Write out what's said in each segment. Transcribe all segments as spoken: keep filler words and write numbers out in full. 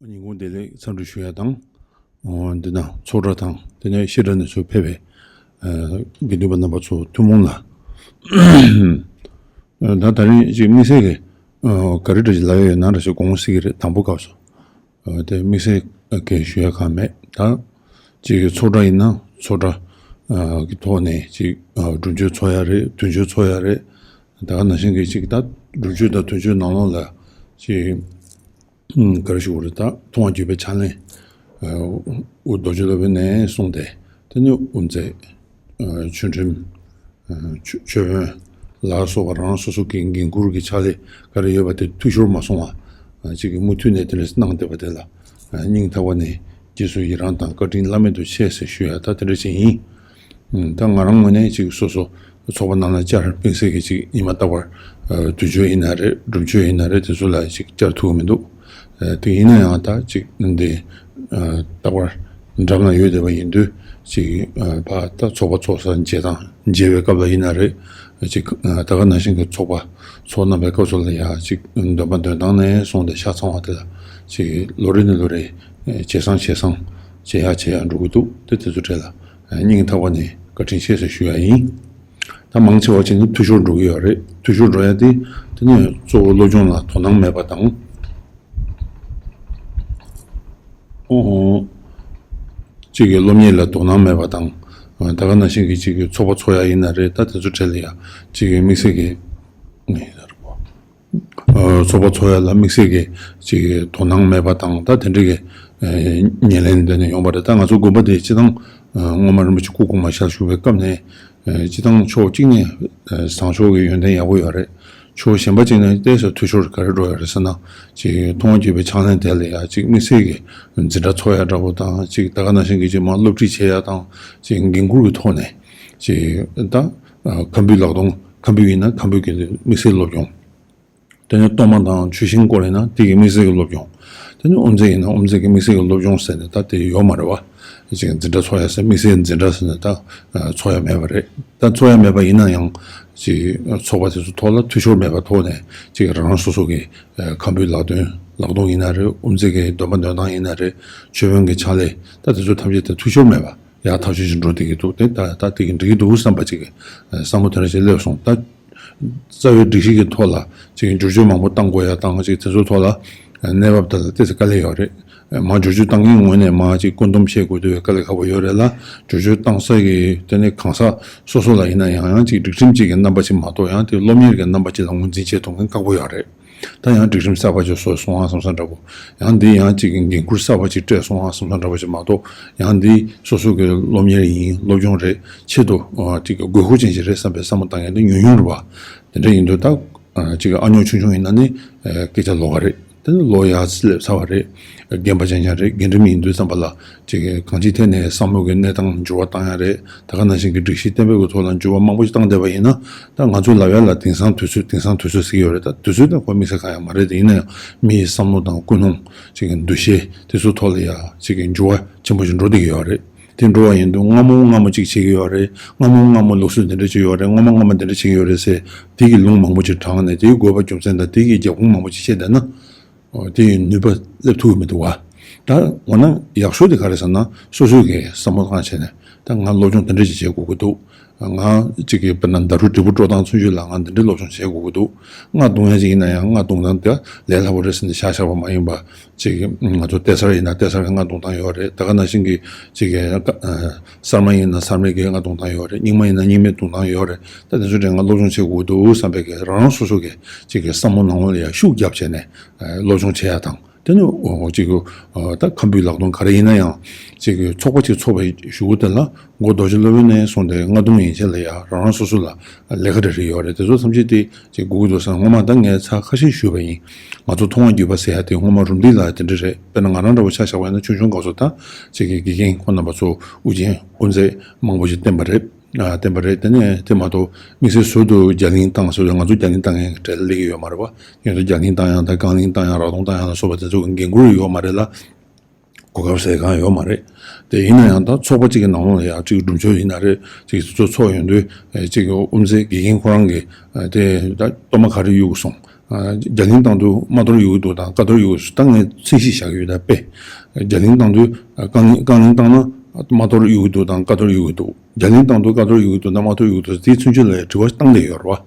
ཉིན་གུང་བདེ་ལེགས་འཚམས་འདྲི་ཞུ་ཡ་དང་། འོ་འདི་ན་ཚོགས་གྲྭ་དང་དེ་ནས་བཤད་གྲྭ་ནས་ཚུར་ཕེབས་པའི་ཨ་དགེ་འདུན་པ་རྣམ་པ་ཚོ་ཐུན་མོང་ལ། ད་ད་རིང་ཅིག་དམིགས་བསལ་གྱི་ཨ་ག་རེ་འདྲ་ཞིག་ལབ་ཡ་ཡོད་ན་འདྲ་ཞིག་དགོངས་སྲིད་ཀྱི་རེད། དང་པོ་སྐབས་སུ་ཨ་དེ་དམིགས་བསལ་གྱི་ཞུ་ཡ་གང་མེད། ད་ཅིག་ཚོགས་གྲྭ་ཡིན་ན་ཚོགས་གྲྭ་ཨ་གི་ཐོག་ནས་ཅིག་ཨ་སྒྲུབ་མཆོད་ཚོགས་ཡ་རེད། དུས་མཆོད་ཚོགས་ཡ་རེད། ད་ག་ནང་བཞིན་གྱི་ཅིག་ད་སྒྲུབ་མཆོད་དང་དུས་མཆོད་ནང་ལོགས་ལ་ཅིག་ག་རེ་ཞུ་དགོས་རེད། ད་མཐོང་བ་བརྒྱུད་པའི་ཕྱག་ལེན་དབུ་རྡོ་རྗེ་སློབ་དཔོན་ནས་གསུངས་ཏེ། དེ་ནས་དབུ་མཛད་ཆོས་ཁྲིམས་ཆོས་དཔོན་ལ་སོགས་པ་རང་སོ་སོ་གི་འགན་ཁུར་གྱི་ཕྱག་ལས་ག་རེ་ཡོད་པ་དེ་འཐུས་ཤོར་མ་སོང་བ་ཅིག་གི་མུ་མཐུད་ནས་དེ་འདྲ་གནང་བསྡད་པ་དེ་ལ་སྙིང་ཐག་པ་ནས་རྗེས་སུ་ཡི་རང་དང་བཀའ་དྲིན་བླ་མེད་དུ་ཆེ་ཟེར་ཞུ་ཡ་ད་དེ་འདྲ་ཅིག་ཡིན། ད་ང་རང་ངོས་ནས་ཅིག་སོ་སོ་ཚོགས་པ་ནང་ལ་བཅར་དམིགས་བསལ་གྱི་ཅིག་ཉི་མ་རྟག་པར་དུས་མཆོད་ཡིན་ན་རེད། སྒྲུབ་མཆོད་ཡིན་ན་རེད། དེ་ཚོ་ལ་ཅིག་བཅར་ཐུབ་ཀྱི་མི་འདུག་དེ་ཡིན་ན་ཡང་ད་ཅིག་འདི་རྟག་པར་འགྲམ་ལ་ཡོད་བསྡད་པ་ཡིན་དུས་ཅིག་ཕ་ད་ཚོགས་པ་ཚོགས་ས་མཇལ་དང་མཇལ་བའི་སྐབས་ལ་ཡིན་ན་རེད། ཅིག་ད་ག་ནང་བཞིན་གྱི་ཚོགས་པ་ཚོགས་གནང་བའི་སྐབས་སུ་ལ་ཡང་ཅིག་འདོན་པ་འདོན་སྟངས་ནས་བཟུང་སྟེ་ཆ་ཚང་བ་དེ་ལ་ཅིག་ལོ་རེ་ནས་ལོ་རེ་ཇེ་བཟང་ཇེ་བཟང་ཇེ་ཡག་ཇེ་ཡག་འགྲོ་གི་འདུག་དེ་དེ་ཚོ་གྲས་ལ་སྙིང་ཐག་པ་ནས་བཀའ་དྲིན་ཆེ་ཟེར་ཞུ་ཡ་ཡིན། ད་མང་ཆེ་བ་ཅིག་ནི་འཐུས་ཤོར་འགྲོ་གི་ཡོད་རེད། འཐུས་ཤོར་འགྲོ་ཡ་དེ་དེ་ནི་གཙོ་བོ་སློབ་སྦྱོང་ལ་དོ་སྣང་མེད་པ་དང་། ཨོ་ཧོ། གཅིག་གི་སློབ་གཉེར་ལ་དོ་སྣང་མེད་པ་དང་། ད་ག་ནང་བཞིན་གྱི་གཅིག་གི་ཚོགས་པ་ཚོགས་ཡ་ཡིན་ན་རེད། ད་དེ་ཚོ་གྲས་ལ་ཡ་གཅིག་གི་དམིགས་བསལ་གྱི་ཚོགས་པ་ཚོགས་ཡ་ལ་དམིགས་བསལ་གྱི་གཅིག་གི་དོ་སྣང་མེད་པ་དང་། ད་དེ་འདྲ་གི་ཉེར་ལེན་འདི་ནས་ཡོང་བ་རེད། ད་ང་ཚོ་དགོན་པ་དེ་སྤྱི་བཏང་སྔོན་མ་རིན་པོ་ཆེ་སྐུ་གོང་མ་ཞལ་བཞུགས་པའི་སྐབས་ནས་སྤྱི་བཏང་ཕྱོགས་གཅིག་ནས་བཟང་ཕྱོགས་ཀྱི་ཡོན་ཏན་ཡག་པོ་ཡོད་རེད། ཕྱོགས་གཞན་པ་གཅིག་ནས་ཏོག་ཙམ་འཐུས་ཤོར་ག་རེ་འགྲོ་ཡོད་རེད་ཟེར་ན། ཅིག་མཐོང་བ་བརྒྱུད་པའི་ཕྱག་ལེན་དེ་ལ་ཡ་ཅིག་དམིགས་བསལ་གྱི་འཛིན་གྲྭ་ཚོགས་ཡ་འདྲ་པོ་དང་། ཅིག་ད་ག་ནང་བཞིན་གྱི་ཅིག་མ་སློབ་ཁྲིད་བྱེད་ཡ་དང་། ཅིག་འགན་ཁུར་གྱི་ཐོག་ནས་ཅིག་ད་ཁམ་བུའི་ལག་སྟོང་། ཁམ་བུ་ཡིན་ན་ཁམ་བུ་གི་དམིགས་བསལ་སློབ་སྦྱོང་། དེ་ནས་གཏོར་མ་དང་ཆུ་ཤིང་སྐོར་ཡིན་ན་དེ་གི་དམིགས་བསལ་གྱི་སློབ་སྦྱོང་། དེ་ནས་དབུ་མཛད་ཡིན་ན་དབུ་མཛད་ཀྱི་དམིགས་བསལ་གྱི་སློབ་སྦྱོང་ཟེར་ནས་ད་དེ་ཡོད་མ་རེད་བ། ཅིག་འཛིན་གྲྭ་ཚོགས་ཡ་ཟེར། དམིགས་བསལ་འཛིན་གྲྭ་ཟེར་ནས་ད་ཚོགས་ཡ་མེད་པ་རེད། ད་ཚོགས་ཡ་མེད་པ་ཡིན་ན་ཡང་ཅིག་ཚོགས་པ་དེ་ཚོ་ཐོག་ལ་འཐུས་ཤོར་མེད་པ་ཐོག་ནས་ཅིག་རང་རང་སོ་སོ་གི་ཁམ་བུའི་ལག་སྟོང་། ལག་སྟོང་ཡིན་ན་རེད། དབུ་མཛད་ཀྱི་འདོན་པ་འདོན་སྟངས་ཡིན་ན་རེད། ཆོས་དཔོན་གྱི་ཕྱག་ལས། ད་དེ་ཚོ་ཐམས་ཅད་དེ་འཐུས་ཤོར་མེད་པ་ཡག་ཐག་ཆོད་ཅིག་འགྲོ་བསྡད་ཀྱི་འདུག་དེ་ད་ད་དེ་གི་འགྲིག་གི་འདུག་བསམ་པ་ཅིག་གི་བསམ་བློ་དེ་འདྲ་ཞིག་སླེབས་སོང་། ད་རྩ་བའི་སྒྲིག་གཞི་གི་ཐོག་ལ་ཅིག་འགྱུར་བཅོས་མང་པོ་བཏང་དགོས་ཡ་དང་། ཅིག་དེ་ཚོའི་ཐོག་ལ་གནས་བབ་དེ་ལ་ཏོག་ཙམ་དཀའ་ལས་ཡོད་རེད། མ་འགྱུར་བཅོས་བཏང་མཁན་ངོས་ནས་མ་ཅིག་བཀོད་འདོམས་བྱེད་དགོས་དུས་དཀའ་ལས་ཁག་པོ་ཡོད་རེད་ལ། འགྱུར་བཅོས་བཏང་ས་གི་དེ་ནས་གང་ཟག་སོ་སོ་ལ་ཡིན་ན་ཡང་ཡང་ཅིག་སྒྲིག་ཁྲིམས་གཅིག་གི་རྣམ་པ་གཅིག་མ་གཏོགས། ཡང་དེ་སློབ་གཉེར་གྱི་རྣམ་པ་གཅིག་ལ་ངོས་འཛིན་བྱེད་ཐུབ་མཁན་ཁག་པོ་ཡོད་རེད། ད་ཡང་སྒྲིག་ཁྲིམས་གསར་པ་ཅིག་བཟོས་སོང་ཨ་བསམ་བསམ་འདྲ་པོ། ཡང་འདི་ཡང་གཅིག་གི་འགན་ཁུར་གསར་པ་ཅིག་སྤྲད་སོང་ཨ་བསམ་བསམ་འདྲ་པོ་ཅིག་མ་གཏོགས། ཡང་འདི་སོ་སོ་གི་སློབ་གཉེར་ཡིན། སློབ་སྦྱོང་རེད། ཆེད་དུ་ཨ་ཅིག་གི་དགོས་མཁོ་ཅན་ཞིག་རེད་བསམ་པའི་བསམ་བློ་བཏང་མཁན་དེ་ཉུང་ཉུང་རེད་བ། དེ་འདྲ་ཡིན་དུས་ད་ཨ་ཅིག་གི་ཨ་ཉོག་ཆུང་ཆུང་ཡིན་ན་ནི་ཨ་སྐད་ཆ་ལོགས་ཀ་རེད། དེ་ནི་ལོ་ཡར་སླེབས་ཚར་བ་རེད། རྒན་པ་རྐྱང་རྐྱང་རེད། རྒན་འབྲིང་ཡིན་དུས་ཙམ་པ་ལ་ཅིག་གང་ཅིའི་ཐད་ནས་བསམ་བློ་གི་གནས་སྟངས་འགྱུར་བ་བཏང་ཡ་རེད། ད་ག་ནང་བཞིན་གྱི་སྒྲིག་གཞི་གཏན་འབེབས་ཀྱི་ཐོག་ལ་འགྱུར་བ་མང་པོ་ཞིག་བཏང་བསྡད་པ་ཡིན་ན། ད་ང་ཚོ་ལབ་ཡ་ལ་དེང་སང་དུས་ཚོད། དེང་སང་དུས་ཚོད་ཟེར་གྱི་ཡོད་རེད། ད་དུས་ཚོད་ད་ཁོ་དམིགས་བསལ་གང་ཡང་མ་རེད། དེ་ཡིན་ན་ཡང་མི་ཡི་བསམ་བློ་དང་ཀུན་སློང་ཅིག་གི་འདུ་ཤེས་དེ་ཚོའི་ཐོག་ལ་ཡ་ཅིག་གི་འགྱུར་བ་ཆེན་པོ་ཞིག་འགྲོ་བསྡད་ཀྱི་ཡོད་རེད། དེ་འགྲོ་བ་ཡིན་དུས་སྔ་མོ་སྔ་མོ་ཅིག་བྱེད་ཀྱི་ཡོད་རེད། སྔ་མོ་སྔ་མོ་ལུགས་སྲོལ་འདི་འདྲ་ཅིག་ཡོད་རེད། སྔ་མོ་སྔ་མོ་འདི་འདྲ་བྱེད་ཀྱི་ཡོད་རེད་ཟེར་དེ་གི་ལུང་མང་པོ་ཅིག་དྲངས་ནས། དེའི་དགོས་པ་རྒྱུ་མཚན་དང་དེ་གི་རྒྱབ་ཁུངས་མང་པོ་ཅིག་བཤད་བསྡད་ན། ཨོ། དེ་ཡི་ནུས་པ་སླེབས་ཐུབ་ཀྱི་མི་འདུག་བ། ད་འོ་ན་ཡག་ཤོས་དེ་ག་རེ་ཟེར་ན། སོ་སོས་ཀྱི་བསམ་བློ་བཏང་བྱས་ནས། ད་ང་སློབ་སྦྱོང་དེ་འདྲ་ཅིག་བྱེད་དགོས་ཀྱི་འདུག་ང་གཅིག་གི་དཔེར་ན་ཟླ་གྲོགས་དྲིལ་བུ་དཀྲོལ་སྟངས་ཚུན་ཆད་ལ་ང་འདི་འདྲའི་སློབ་སྦྱོང་བྱེད་དགོས་ཀྱི་འདུག་རྔ་བརྡུང་ཡ་ཅིག་ཡིན་ན་ཡང་རྔ་བརྡུང་སྟངས་དེ་ལས་སླ་པོ་རེད་ཟེར་ནས་བཞག་བཞག་པ་མ་ཡིན་པ། ཅིག་ང་ཚོ་གཏད་སར་ཡིན་ན་གཏད་སར་གྱི་རྔ་བརྡུང་སྟངས་ཡོད་རེད། ད་ག་ནང་བཞིན་གྱི་ཅིག་གི་ཨ་གསར་མ་ཡིན་ན་གསར་མའི་གི་རྔ་བརྡུང་སྟངས་ཡོད་རེད། རྙིང་མ་ཡིན་ན་རྙིང་མའི་བརྡུང་སྟངས་ཡོད་རེད། ད་དེ་ཚོ་དེ་ང་སློབ་སྦྱོང་བྱེད་དགོས་ཀྱི་འདུག་བསམ་པའི་གི་རང་རང་སོ་སོ་གི་ཅིག་གི་བསམ་བློ་ནང་ལོགས་ལ་ཡ་ཤུགས་རྒྱབ་བྱས་ནས་སློབ་སྦྱོང་བྱེད་ཡ་དང་། དེ་ནི་འོ་ཅིག་གི་ཨ་ད་ཁམ་བུའི་ལག་སྟོང་ག་རེ་ཡིན་ན་ཡང་། ཅིག་གི་ཚོགས་པ་ཅིག་ཚོགས་པའི་གཞུག་གུ་དེ་ལ་འགོ་རྡོ་རྗེ་སློབ་དཔོན་ནས་བཟུང་སྟེ་རྔ་བརྡུང་ཡན་ཆད་ལ་ཡ་རང་རང་སོ་སོ་ལ་ལས་ཀ་རེ་རེ་ཡོད་རེད། དེ་ཚོ་ཐམས་ཅད་དེ་ཅིག་དགོས་ཀྱི་འདུག་ཟེར། སྔོན་མ་ད་ངས་ཚར་ཁ་ཤས་ཞུས་པ་ཡིན། ང་ཚོ་མཐོང་བ་བརྒྱུད་པ་ཟེར་ཡ་དེ་སྔོན་མ་རུམ་བཏེག་ལ་དེ་འདྲ་རེད། དཔེར་ན་ང་རང་འདྲ་བོ་ཆ་བཞག་པ་ཡིན་ན་ཆུང་ཆུང་སྐབས་སུ་ད་ཅིག་གི་དགེ་རྒན་ཁོང་རྣམ་པ་ཚོ་དབུ་ཅན་དབུ་མཛད་མང་པོ་ཞིག་བསྟེན་པ་རེད། ཨ་བསྟེན་པ་རེད། དེ་ནས་དེ་མ་གཏོགས་དམིགས་བསལ་ཟུར་དུ་རྒྱ་གླིང་བཏང་ཟེར་བའི་ང་ཚོ་རྒྱ་གླིང་བཏང་མཁན་གྱི་གྲས་ལ་སླེབས་ཀྱི་ཡོད་མ་རེད་བ། ངེད་ཚོ་རྒྱ་གླིང་བཏང་ཡ་དང་རྐང་གླིང་བཏང་ཡ། རག་དོང་བཏང་ཡ་ལ་སོགས་པ་དེ་ཚོ་གི་འགན་ཁུར་ཡོད་མ་རེད་ལ། གོ་སྐབས་ཟེར་གང་ཡོད་མ་རེད། དེ་ཡིན་ན་ཡང་ད་ཚོགས་པ་གཅིག་གི་ནང་ལོགས་ལ་ཡང་གཅིག་སྒྲུབ་མཆོད་ཡིན་ན་རེད། གཅིག་དེ་ཚོ་ཚོགས་ཡོང་དུས་གཅིག་གི་དབུ་མཛད་དགེ་རྒན་ཁོ་རང་གིས་དེ་ད་གཏོར་མ་ག་རེ་གཡུག་སོང་། རྒྱ་གླིང་བཏང་དུས་རྨ་གཏོར་ཡོད་ཀྱི་འདུག་དང་ཀ་གཏོར་ཡོད་ཀྱི་འདུག་ད་ངས་མཚན་གཞི་བཞག་གི་ཡོད། ད་དཔེ་རྒྱ་གླིང་བཏང་དུས་རྐང་གླིང་རྐང་གླིང་བཏང་ན་རྨ་གཏོར་ཡོད་ཀྱི་འདུག་དང་ཀ་གཏོར་ཡོད་ཀྱི་འདུག་རྒྱ་གླིང་བཏང་དུས་ཀ་གཏོར་ཡོད་ཀྱི་འདུག་དང་རྨ་གཏོར་ཡོད་ཀྱི་འདུག་དེའི་ཚུན་ཆད་ལ་ཡང་དྲི་བ་བཏང་བསྡད་ཡོད་རེད་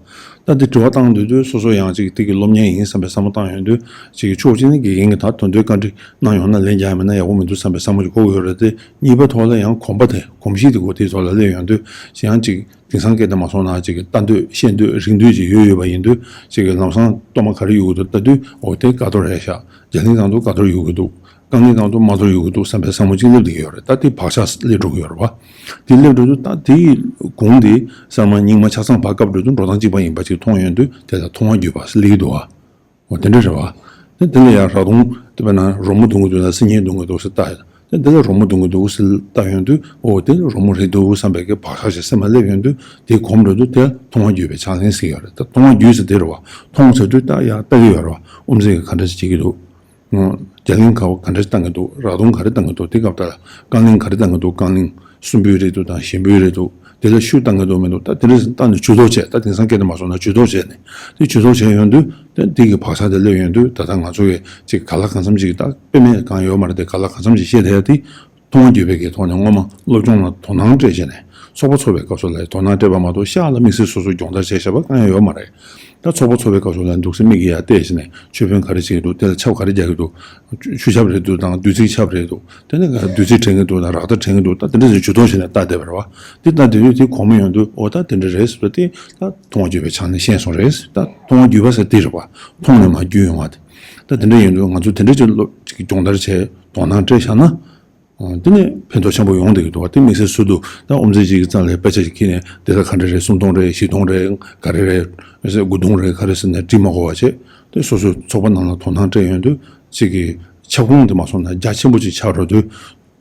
བ། ད་དེ་དྲི་བ་བཏང་དུས་དུས་སོ་སོ་ཡང་ཅིག་དེ་གི་སློབ་གཉེར་ཡིན་བསམ་པའི་བསམ་བློ་བཏང་ཡོང་དུས་ཅིག་ཕྱོགས་གཅིག་ནས་དགེ་རྒན་གྱིས་ད་དོན་དུ་བཀའ་འདྲི་གནང་ཡོང་ན་ལན་རྒྱག་ཡ་མེད་ན་ཡག་པོ་མི་འདུག་བསམ་པའི་བསམ་བློ་ཞིག་འཁོར་གྱི་ཡོད་རེད་དེ། གཉིས་པ་ཐོག་ལ་ཡང་གོམས་པ་དེ་གོམས་གཤིས་དེ་གོ་དེའི་ཐོག་ལ་སླེབས་ཡོང་དུས་ཅིག་ཡང་ཅིག་དེང་སང་སྐད་དུ་མ་སོང་ན་ཅིག་ལྟ་འདོད་ཤེས་འདོད་རིག་འདོད་ཅིག་ཡོད་ཡོད་པ་ཡིན་དུས་ཅིག་ལམ་སང་གཏོར་མ་ག་རེ་ཡོད་ཀྱི་འདུག་ལྟ་དུས་འོ་དེ་ཀ་གཏོར་རེད་ཤག་རྒྱ་གླིང་བཏང་དུས་ཀ་གཏོར་ཡོད་ཀྱི་འདུག་རྐང་གླིང་བཏང་དུས་རྨ་གཏོར་ཡོད་ཀྱི་འདུག་བསམ་པའི་བསམ་བློ་ཅིག་སླེབས་བསྡད་ཀྱི་ཡོད་རེད། ད་དེ་བག་ཆགས་སླེབས་འགྲོ་གི་ཡོད་རེད་བ། དེ་སླེབས་འགྲོ་དུས་ད་དེའི་གུང་དེ་གསར་མ་རྙིང་མ་ཆ་ཚང་བར་སྐབས་འགྲོ་དུས་འགྲོ་སྟངས་གཅིག་པ་ཡིན་པ་ཅིག་མཐོང་ཡོང་དུས་དེ་ལ་མཐོང་བ་བརྒྱུད་པ་སླེབས་ཀྱི་འདུག་བ། འོ་དེ་འདྲ་རེད་བ། དེ་དེ་ལ་ཡང་རག་དུང་དེ་བས་ན་རོལ་མོ་རྡུང་གི་འདུག་ན་སིལ་སྙན་རྡུང་གི་འདུག་ཟེར་ལྟ་ཡོད། དེ་འདི་ལ་རོལ་མོ་རྡུང་གི་འདུག་ཟེར་ལྟ་ཡོང་དུས་འོ་དེ་རོལ་མོ་རེད་འདུག་བསམ་པའི་གི་བག་ཆགས་ཤིག་སེམས་ལ་སླེབས་ཡོང་དུས་དེ་གོམས་འགྲོ་དུས་དེ་མཐོང་བ་བརྒྱུད་པའི་ཕྱག་ལེན་ཟེར་ཡོད་རེད། ད་མཐོང་བ་བརྒྱུད་ཟེར་དེ་རེད་བ། མཐོང་ཟེར་དུས་ད་ཡང་ལྟ་གི་ཡོད་རེད་བ། ཨོམ་ཟེར་གི་ག་འདྲ་ཞིག་བྱེད་ཀྱི་འདུག་རྒྱ་གླིང་ག་བ་ག་འདྲ་ཞིག་བཏང་གི་འདུག་རག་དུང་ག་རེ་བཏང་གི་འདུག་དེ་སྐབས་ད་ལ་རྐང་གླིང་ག་རེ་བཏང་གི་འདུག་རྐང་གླིང་གསུམ་པོའི་རེད་འདུག་དང་གཞན་པོའི་རེད་འདུག་དེ་ལ་ཤུ་བཏང་གི་འདུག་མི་འདུག་ད་དེ་འདྲ་ཞིག་བཏང་ནས་ཇུས་གཏོགས་བྱས། ད་དེང་སང་སྐད་དུ་མ་སོང་ན་ཇུས་གཏོགས་བྱས་ནས་དེ་ཇུས་གཏོགས་བྱས་ཡོང་དུས་དེ་དེ་གི་བག་ཆགས་དེ་སླེབས་ཡོང་དུས་ད་ལྟ་ང་ཚོ་གི་ཅིག་ག་ལ་གང་འཚམ་ཅིག་ད་དཔེ་མེད་གང་ཡོད་མ་རེད། དེ་ག་ལ་གང་འཚམ་ཅིག་བཤད་བསྡད་ཡ་དེ། མཐོང་བ་བརྒྱུད་པའི་གི་ཐོག་ནས་སྔོན་མ་སློབ་སྦྱོང་ལ་དོ་སྣང་སྤྲད་བྱས་ནས་ཚོགས་པ་ཚོགས་པའི་སྐབས་སུ་ལ་དོ་སྣང་སྤྲད་པ་མ་གཏོགས་ཤག་ལ་དམིགས་བསལ་སོ་སོ་སྦྱོང་བརྡར་བྱས་བཞག་པ་གང་ཡང་ཡོད་མ་རེད། ད་ཚོགས་པ་ཚོགས་པའི་སྐབས་སུ་ལ་འདུག་སེ་མིག་གིས་ཡར་བལྟས་བྱས་ནས་ཆོས་དཔོན་ག་རེ་བྱེད་ཀྱི་འདུག་དེ་ལ་ཆབ་ག་རེ་རྒྱག་གི་འདུག་ཆུ་ཆབ་རེད་འདུག་དང་བདུད་རྩིའི་ཆབ་རེད་འདུག་དེ་ནས་བདུད་རྩི་དྲན་གྱི་འདུག་དང་རཀྟ་དྲན་གྱི་འདུག་ད་དེ་འདྲ་ཞིག་ཇུས་གཏོགས་བྱས་ནས་ལྟ་བསྡད་པ་རེད་བ། དེ་ལྟ་བསྡད་དུས་དེ་གོ་མ་ཡོང་དུས་འོ་ད་དེ་འདྲ་རེད་ཟེར་བ་དེ་ད་མཐོང་བ་བརྒྱུད་པའི་ཆ་ནས་ཤེས་སོང་རེད། ད་མཐོང་བ་བརྒྱུད་པ་ཟེར་དེ་རེད་བ། མཐོང་ནས་མར་བརྒྱུད་ཡོང་བ་དེ། ད་དེ་འདྲ་ཡིན་དུས་ང་ཚོ་དེ་འདྲ་ཅིག་སློབ་ཅིག་སྦྱོང་བརྡར་བྱས་དོ་སྣང་སྤྲད་བཞག་ན། ཨ། དེ་ནས་ཕན་ཐོགས་ཆེན་པོ་ཡོང་བསྡད་ཀྱི་འདུག་བ། དེ་དམིགས་བསལ་སུ་འདུག་ད་ཨོམ་ཟེར་ཅིག་གི་རྩ་ལ་དཔེ་ཆ་ཞིག་ཁྱེར་ནས་དེ་ལ་ག་འདྲ་རེད། སུམ་སྟོང་རེད། བཞི་སྟོང་རེད། ག་རེ་རེད། དགུ་སྟོང་རེད། ག་རེ་ཟེར་ནས་འདྲི་མ་དགོས་པ་བྱས། དེ་སོ་སོའི་ཚོགས་པ་ནང་ལ་དོ་སྣང་སྤྲད་ཡོང་དུས་ཅིག་གི་ཁྱབ་ཁོངས་དེ་མ་སོང་ན་རྒྱ་ཆེན་པོ་ཅིག་ཆགས་འགྲོ་དུས་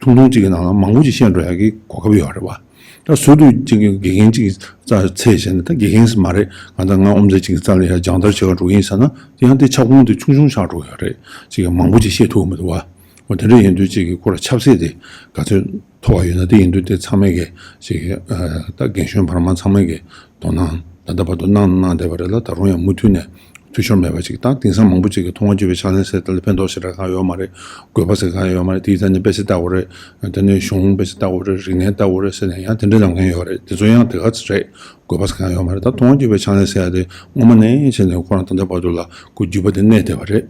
ཐུང་ཐུང་ཅིག་གི་ནང་ལ་མང་པོ་ཅིག་བཤད་འགྲོ་ཡག་གི་གོ་སྐབས་ཡོད་རེད་བ། ད་ཟུར་དུ་ཅིག་གི་དགེ་རྒན་ཅིག་གི་རྩ་ཚད་བྱས་ནས། ད་དགེ་རྒན་ཟེར་མ་རེད། གང་ལྟར་ང་ཨོམ་ཟེར་ཅིག་གི་རྩ་ལ་ཡ་སྦྱོང་བརྡར་བྱེད་ག་འགྲོ་གི་ཡིན་ཟེར་ན་དེ་ཡང་དེ་ཁྱབ་ཁོངས་དེ་ཆུང་ཆུང་ཆགས་འགྲོ་གི་ཡོད་རེད། ཅིག་གི་མང་པོ་ཅིག་བཤད་ཐུབ་ཀྱི་མི་འདུག་བ། འོ་དེ་འདྲ་ཡིན་དུས་ཅིག་གི་ཁོ་ལ་ཁྱབ་ཚད་དེ་ག་ཚོད་མཐོ་བ་ཡོད་ན། དེ་ཡིན་དུས་དེ་ཚང་མས་གི་ཅིག་གི་ཨ། ད་རྒན་གཞོན་བར་མ་ཚང་མས་གི་དོ་སྣང་ད་ལྟ་བར་དུ་གནང་གནང་བསྡད་པ་རེད་ལ། ད་རུང་ཡང་མུ་མཐུད་ནས་འཐུས་ཤོར་མེད་པ་ཅིག་དང་། དེང་སང་མང་པོ་ཅིག་གི་མཐོང་བ་བརྒྱུད་པའི་ཕྱག་ལེན་ཟེར་དེ་ལ་ཕན་ཐོགས་ཞེ་དྲག་གང་ཡོད་མ་རེད། དགོས་པ་ཟེར་གང་ཡོད་མ་རེད། དེའི་རྩ་ནས་དཔེ་ཆ་ལྟ་དགོས་རེད། དེ་ནས་གཞུང་དཔེ་ཆ་ལྟ་དགོས་རེད། རིག་གནས་ལྟ་དགོས་རེད་ཟེར་ནས་ཡང་དེ་འདྲ་ལབ་མཁན་ཡོད་རེད། དེ་ཚོ་ཡང་དེ་ག་ཚོད་རེད། དགོས་པ་ཟེར་གང་ཡོད་མ་རེད། ད་མཐོང་བ་བརྒྱུད་པའི་ཕྱག་ལེན་ཟེར་ཡ་དེ་སྔོན་མ་ནས་བྱས་ནས་ཁོ་རང་ད་ལྟ་བར་དུ་ལ་ཁོ་བརྒྱུད་པ་དེ་གནས་བསྡད་པ་རེད།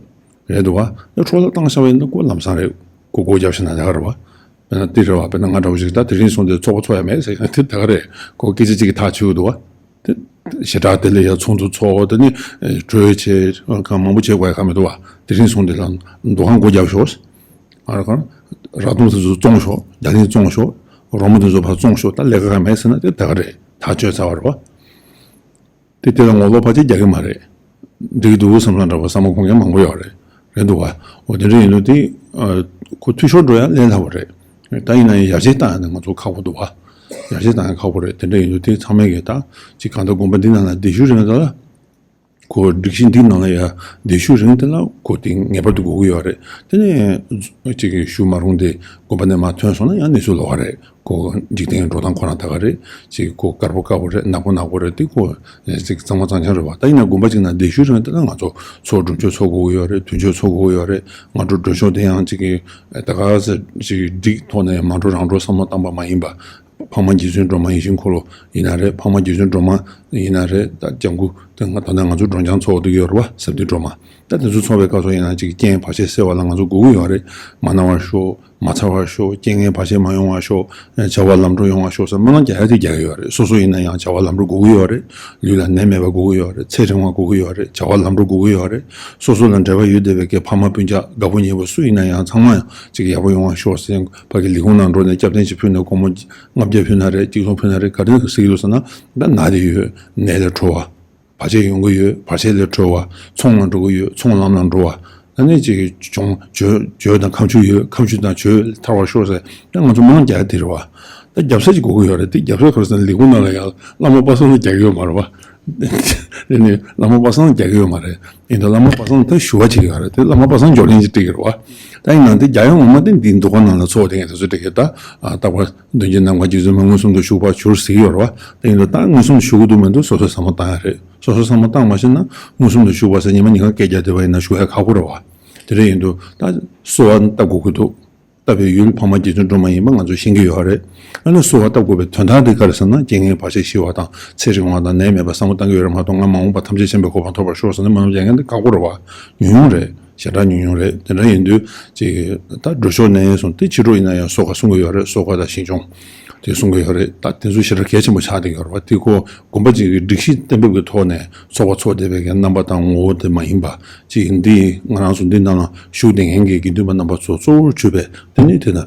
རེད་འདུག་བ། ད་འཕྲོ་བརླག་བཏང་བཞག་པ་ཡིན་ན་ཁོ་ལམ་སང་རེད། ཁོ་སྒོ་བརྒྱབ་ཤི་ན་ད་ག་རེད་བ། དཔེར་ན་དེ་རེད་བ། དཔེར་ན་ང་འདྲ་བོ་ཞིག་ད་དེ་རིང་སོང་སྟེ་ཚོགས་པ་ཚོགས་ཡ་མེད་ཟེར་ཡང་དེ་ད་ག་རེད། ཁོ་སྐད་ཆ་གཅིག་གིས་ཐག་ཆོད་འདུག་བ། དེ་ཞེ་དྲག་དེ་ལ་ཡ་ཚོགས་འདུ་ཚོགས། དེ་ནི་གྲོས་བྱས་གང་མང་པོ་བྱེད་དགོས་ཡ་གང་མི་འདུག་བ། དེ་རིང་སོང་སྟེ་ལ་འདུ་ཁང་སྒོ་བརྒྱབ་ཤོག་ཨ་ར་གང་། རག་དུང་དེ་ཚོ་བཙོང་ཤོག་རྒྱ་གླིང་བཙོང་ཤོག་རོལ་མོ་དེ་ཚོ་ཕར་བཙོང་ཤོག་ད་ལས་ཀ་གང་མེད་ཟེར་ན་དེ་ད་ག་རེད། ཐག་ཆོད་ཚར་བ་རེད་བ། དེ་དེ་ལ་ངོ་ལོག་ཕལ་ཆེར་རྒྱག་གི་མ་རེད། འགྲིག་གི་འདུག་བསམ་བསམ་འདྲ་པོ་བསམ་བློ་འཁོར་མཁན་མང་པོ་ཡོད་རེད། རེད་འདུག་བ། འོ་དེ་འདྲ་ཡིན་དུས་དེ། ཨ། ཁོ་འཐུས་ཤོར་འགྲོ་ཡ་ལས་སླ་པོ་རེད། ད་ཡིན་ན་ཡང་ཡར་རྒྱས་བཏང་ཡ་ནི་ང་ཚོ་ཁག་པོ་འདུག་བ། ཡར་རྒྱས་བཏང་ཡ་ཁག་པོ་རེད། དེ་འདྲ་ཡིན་དུས་དེ་ཚང་མས་གི་ད་ཅིག་གང་ལྟར་དགོན་པ་འདི་ནང་ལ་སྡེ་བཞུགས་རིང་ལ་ཁོ་སྒྲིག་གཞི་འདི་ནང་ལ་ཡ་སྡེ་བཞུགས་རིང་དེ་ལ་ཁོ་དེ་ངེས་པར་དུ་དགོས་ཀྱི་ཡོད་རེད། དེ་ནས་ཅིག་གི་བཞུགས་མ་རུང་སྟེ་དགོན་པ་ནས་མར་ཐོན་སོང་ན་ཡང་གནས་ཚུལ་ལོགས་ཀ་རེད། ཁོ་འཇིག་རྟེན་འགྲོ་སྟངས་ཁོ་རང་ད་ག་རེད། ཅིག་ཁོ་དཀར་པོ་དཀར་པོ་རེད། ནག་པོ་ནག་པོ་རེད། དེ་ཁོ་ཅིག་གཙང་མ་གཙང་རྐྱང་རེད་བ། ད་ཡིན་ན་དགོན་པ་ཅིག་ནང་སྡེ་བཞུགས་རིང་དེ་ལ་ང་ཚོ་ཚོགས་སྒྲུབ་མཆོད་ཚོགས་དགོས་ཀྱི་ཡོད་རེད། དུས་མཆོད་ཚོགས་དགོས་ཀྱི་ཡོད་རེད། སྔ་དྲོ་སྒྲུབ་མཆོད་དེ་ཡང་ཅིག་གི་ད་ག་ཟེར་ཅིག་སྒྲིག་ཐོག་ནས་མ་འགྲོ་རང་འགྲོ་བསམ་བློ་བཏང་པ་མ་ཡིན་པ། འཕགས་མ་རྗེ་བཙུན་སྒྲོལ་མ་ཡིད་བཞིན་འཁོར་ལོ་ཡིན་ན་རེད། འཕགས་མ་རྗེ་བཙུན་སྒྲོལ་མ་ཡིན་ན་རེད། ད་ལྗང་གུ་དེ་ང་ད་ལྟ་ང་ཚོ་སྒྲོལ་ལྗང་ཚོགས་འདུ་ཡོད་རེད་བ། ཟབ་གཏེར་སྒྲོལ་མ། ད་དེ་ཚོ་ཚོགས་པའི་སྐབས་སུ་ཡིན་ན་ཅིག་རྐྱེན་བར་ཆད་སེལ་བ་ལ་ང་ཚོ་དགོས་ཀྱི་ཡོད་རེད། མ་ན་བར་ཤོག་མ་ཚ་བར་ཤོག་རྐྱེན་ངན་བར་ཆད་མ་ཡོང་བར་ཤོག་བྱ་བ་ལམ་འགྲོ་ཡོང་བར་ཤོག་ཟེར་སྨོན་ལམ་རྒྱག་ཡ་དེ་རྒྱག་གི་ཡོད་རེད། སོ་སོ་ཡིན་ན་ཡང་བྱ་བ་ལམ་འགྲོ་དགོས་ཀྱི་ཡོད་རེད། ལུས་ལ་ནད་མེད་པ་དགོས་ཀྱི་ཡོད་རེད། ཚེ་རིང་བ་དགོས་ཀྱི་ཡོད་རེད། བྱ་བ་ལམ་འགྲོ་དགོས་ཀྱི་ཡོད་རེད། སོ་སོ་ལ་འབྲེལ་བ་ཡོད་བསྡད་པའི་གི་ཕ་མ་སྤུན་ཀྱག་དགའ་པོ་ཉེ་པོ་སུ་ཡིན་ན་ཡང་ཚང་མ་ཡང་ཅིག་ཡག་པོ་ཡོང་བར་ཤོག་ཟེར་ཕ་གི་ལས་ཁུངས་ནང་འགྲོ་ནས་སྐྱབས་རྟེན་ཅིག་ཕུལ་ན། སྒོར་མོ་ལྔ་བརྒྱ་ཕུལ་ན་རེད། གཅིག་སྟོང་ཕུལ་ན་རེད། ག་རེ་ཟེར་གྱི་འདུག་ཟེར་ན། ད་ན་དེ་ཡོད། ནད་ལས་གྲོལ་བ། བར་ཆད་ཡོང་གི་ཡོད། བར་ཆད་ལས་གྲོལ་བ། ཚོང་ལ་འགྲོ་གི་ཡོད། ཚོང་ལམ་ལ་འགྲོ་བ། ད་ནས་ཅིག་གི་གྱོང་། གྱོད། གྱོད་དང་ཁ་མཆུ་ཡོད། ཁ་མཆུ་དང་གྱོད་ཐར་བར་ཤོག་ཟེར། ད་ང་ཚོ་སྨོན་ལམ་རྒྱག་ཡ་དེ་རེད་བ། ད་རྒྱབ་ས་ཅིག་དགོས་ཀྱི་ཡོད་རེད། དེ་རྒྱབ་ས་ག་རེ་ཟེར་ན་ལས་ཁུངས་ནང་ལ་ཡང་བླ་མ་པ་སངས་ལ་རྒྱག་གི་ཡོད་མ་རེད་བ། དེ་ནི་བླ་མ་པ་སངས་རྒྱག་གི་ཡོད་མ་རེད། ཡིན་ད་བླ་མ་པ་སངས་ད་ཞུ་བ་བྱེད་ཀྱི་ཡོད་རེད། དེ་བླ་མ་པ་སངས་འབྱོར་ལྡན་གྱིས་སྤྲད་ཀྱི་རེད་བ། ད་ཡིན་ནའང་དེ་རྒྱ་ཡོང་ངོ་མ་དེ་འདི་འདུ་ཁང་ནང་ལ་ཚོགས་དེ་ངས་དེ་ཚོ་སྤྲད་ཀྱི་ད། རྟག་པར་མདུན་གྱི་ནམ་མཁའ་རྗེ་བཙུན་མ་མངོན་སུམ་དུ་བཞུགས་པར་གྱུར་ཟེར་གྱི་ཡོད་རེད་བ། དེ་ཡིན་ད་ད་མངོན་སུམ་དུ་བཞུགས་ཀྱི་འདུག་མི་འདུག་སོ་སོས་བསམ་བློ་བཏང་ཡ་རེད། སོ་སོས་བསམ་བློ་བཏང་མ་ཤེས་ན་མངོན་སུམ་དུ་བཞུགས་པ་ཟེར་ཉི་མ་ཉིན་གང་སྐད་རྒྱག་བསྡད་པ་ཡིན་ན་བཞུགས་ཡ་ཁག་པོ་རེད་བ། དེ་འདྲ་ཡིན་དུས་ད་གསོལ་བ་བཏབ་དགོས་ཀྱི་འདུག་བཏབ་པའི་ཡུལ་འཕགས་མ་རྗེ་བཙུན་སྒྲོལ་མ་ཡིན་པ་ང་ཚོས་ཤེས་ཀྱི་ཡོད་རེད། ཨ་ནི་གསོལ་བ་བཏབ་དགོས་པའི་དོན་དག་དེ་ག་རེ་ཟེར་ན། རྐྱེན་ངན་བར་ཆད་ཞི་བ་དང་ཚེ་རིང་བ་དང་ནད་མེད་པ་བསམ་བློ་བཏང་གི་ཡོད་རེད་མ་གཏོགས། ང་མ་འོངས་པ་ཐམས་ཅད་མཁྱེན་པའི་གོ་འཕང་ཐོབ་པར་ཤོག་ཟེར་ནས་སྨོན་ལམ་རྒྱག་མཁན་དེ་ཁག་པོ་རེད་བ། ཉུང་ཉུང་རེད། ཞེ་དྲག་ཉུང་ཉུང་རེད། དེ་འདྲ་ཡིན་དུས་ཅིག་ད་སྒྲུབ་མཆོད་ནས་སོང་དེ་ཕྱི་དྲོ་ཡིན་ན་ཡང་གསོལ་ཁ་གསུང་གི་ཡོད་རེད། གསོལ་ཁ་དང་ཞིང་སྐྱོང་དེ་གསུང་གི་ཡོད་རེད། ད་དེ་ཚོ་ཞེ་དྲག་གལ་ཆེན་པོ་ཆགས་བསྡད་ཀྱི་ཡོད་རེད་བ། དེ་ཁོ་དགོན་པ་ཅིག་གི་སྒྲིག་གཞི་གཏན་འབེབས་ཀྱི་ཐོག་ནས་ཚོགས་པ་ཚོགས་བསྡད་པའི་གི་རྣམ་པ་དང་ངོ་བོ་དེ་མ་ཡིན་པ། ཅིག་འདི་ང་རང་ཚོ་འདི་ནང་ལ་བཞུགས་བསྡད་མཁན་གྱི་དགེ་འདུན་པ་རྣམ་པ་ཚོ་གཙོ་བོར་གྱུར་པའི་དེ་ནི་དེ་ན་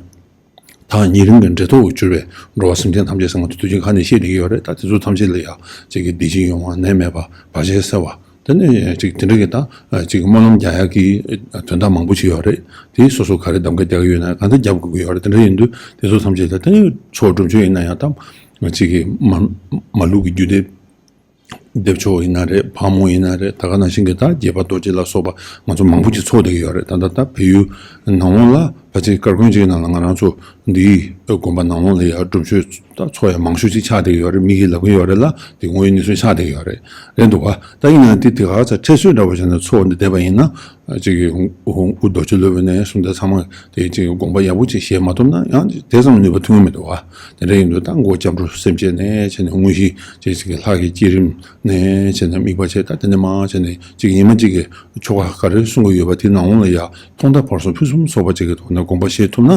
ཐག་ཉེ་རིང་གི་འབྲེལ་ཐོག་ཏུ་གྱུར་པའི་འགྲོ་བ་སེམས་ཅན་ཐམས་ཅད་ཟེར་ང་ཚོ་དུས་རྒྱུན་ཁ་ནས་བཤད་བསྡད་ཀྱི་ཡོད་རེད། ད་དེ་ཚོ་ཐམས་ཅད་ལ་ཡང་ཅིག་གི་བདེ་སྐྱིད་ཡོང་བ། ནད་མེད་པ། བར་ཆད་སེལ་བ། དེ་ནས་ཅིག་དེ་འདྲ་གི་ད་ཅིག་སྨོན་ལམ་རྒྱག་ཡག་གི་དོན་དག་མང་པོ་ཅིག་ཡོད་རེད། དེ་སོ་སོ་ག་རེ་གདམ་ག་རྒྱག་གི་ཡོད་ན་གང་ལྟར་རྒྱབ་དགོས་ཀྱི་ཡོད་རེད། དེ་འདྲ་ཡིན་དུས་དེ་ཚོ་ཐམས་ཅད་ལ། དེ་ནས་ཚོགས་སྒྲུབ་མཆོད་ཡིན་ན་ཡང་ད་ཅིག་གི་མ་མ་ལུག་གི་རྒྱུད་སྡེ། བདེ་མཆོག་ཡིན་ན་རེད། ཕག་མོ་ཡིན་ན་རེད། ད་ག་ནང་བཞིན་གྱི་ད་རྗེ་དཔལ་རྡོ་རྗེ་ལ་སོགས་པ་ང་ཚོ་མང་པོ་ཅིག་ཚོགས་བསྡད་ཀྱི་ཡོད་རེད། ད་ལྟ་ད་བལ་ཡུལ་ནང་ལོགས་ལ་ཕལ་ཆེར་སྐར་ཁུང་གཅིག་ནང་ལ་ང་རང་ཚོ་འདིའི་དགོན་པ་ནང་ལོགས་ལ་ཡ་སྒྲུབ་མཆོད་ད་ཚོགས་ཡ་མང་ཤོས་ཅིག་ཆགས་བསྡད་ཀྱི་ཡོད་རེད། མི་གིས་ལབ་ཀྱི་ཡོད་རེད་ལ། དེ་དངོས་ཡོད་གནས་ཚུལ་ཆགས་བསྡད་ཀྱི་ཡོད་རེད། རེད་འདུག་བ། ད་ཡིན་ན་དེ་དེ་ག་ཚ་ཁྲལ་གསོས་འདྲ་པོ་བྱས་ནས་ཚོགས་འདི་བསྡད་པ་ཡིན་ན། ཅིག་གི་ཧུང་ཧུང་ཨུ་རྡོ་རྗེ་སློབ་དཔོན་ནས་གསུང་དེ་ཚང་མ་དེ་ཅིག་དགོངས་པ་ཡག་པོ་ཅིག་བཞེས་མ་ཐུབ་ན་ཡང་དེ་ཙམ་ནུས་པ་ཐོན་གྱི་མི་འདུག་བ། དེ་འདྲ་ཡིན་དུས་ད་མགོ་སྐྱབས་འགྲོ་སེམས་བསྐྱེད་ནས་བྱས་ནས་དངོས་གཞི་ཅིག་ཅིག་གི་ལྷ་གི་བསྐྱེད་རིམ་ནས་བྱས་ནས་དམིགས་པ་བྱས། ད་དེ་ནས་མར་བྱས་ནས་ཅིག་ཉི་མ་གཅིག་གི་ཆོ་ག་ག་རེ་གསུང་གི་ཡོད་པ་དེ་ནང་ལོགས་ལ་ཡ་ཐོག་མཐའ་བར་གསུམ་ཕུན་སུམ་ཚོགས་པ་ཅིག་གི་ཐོག་ནས་དགོངས་པ་བཞེས་ཐུབ་ན།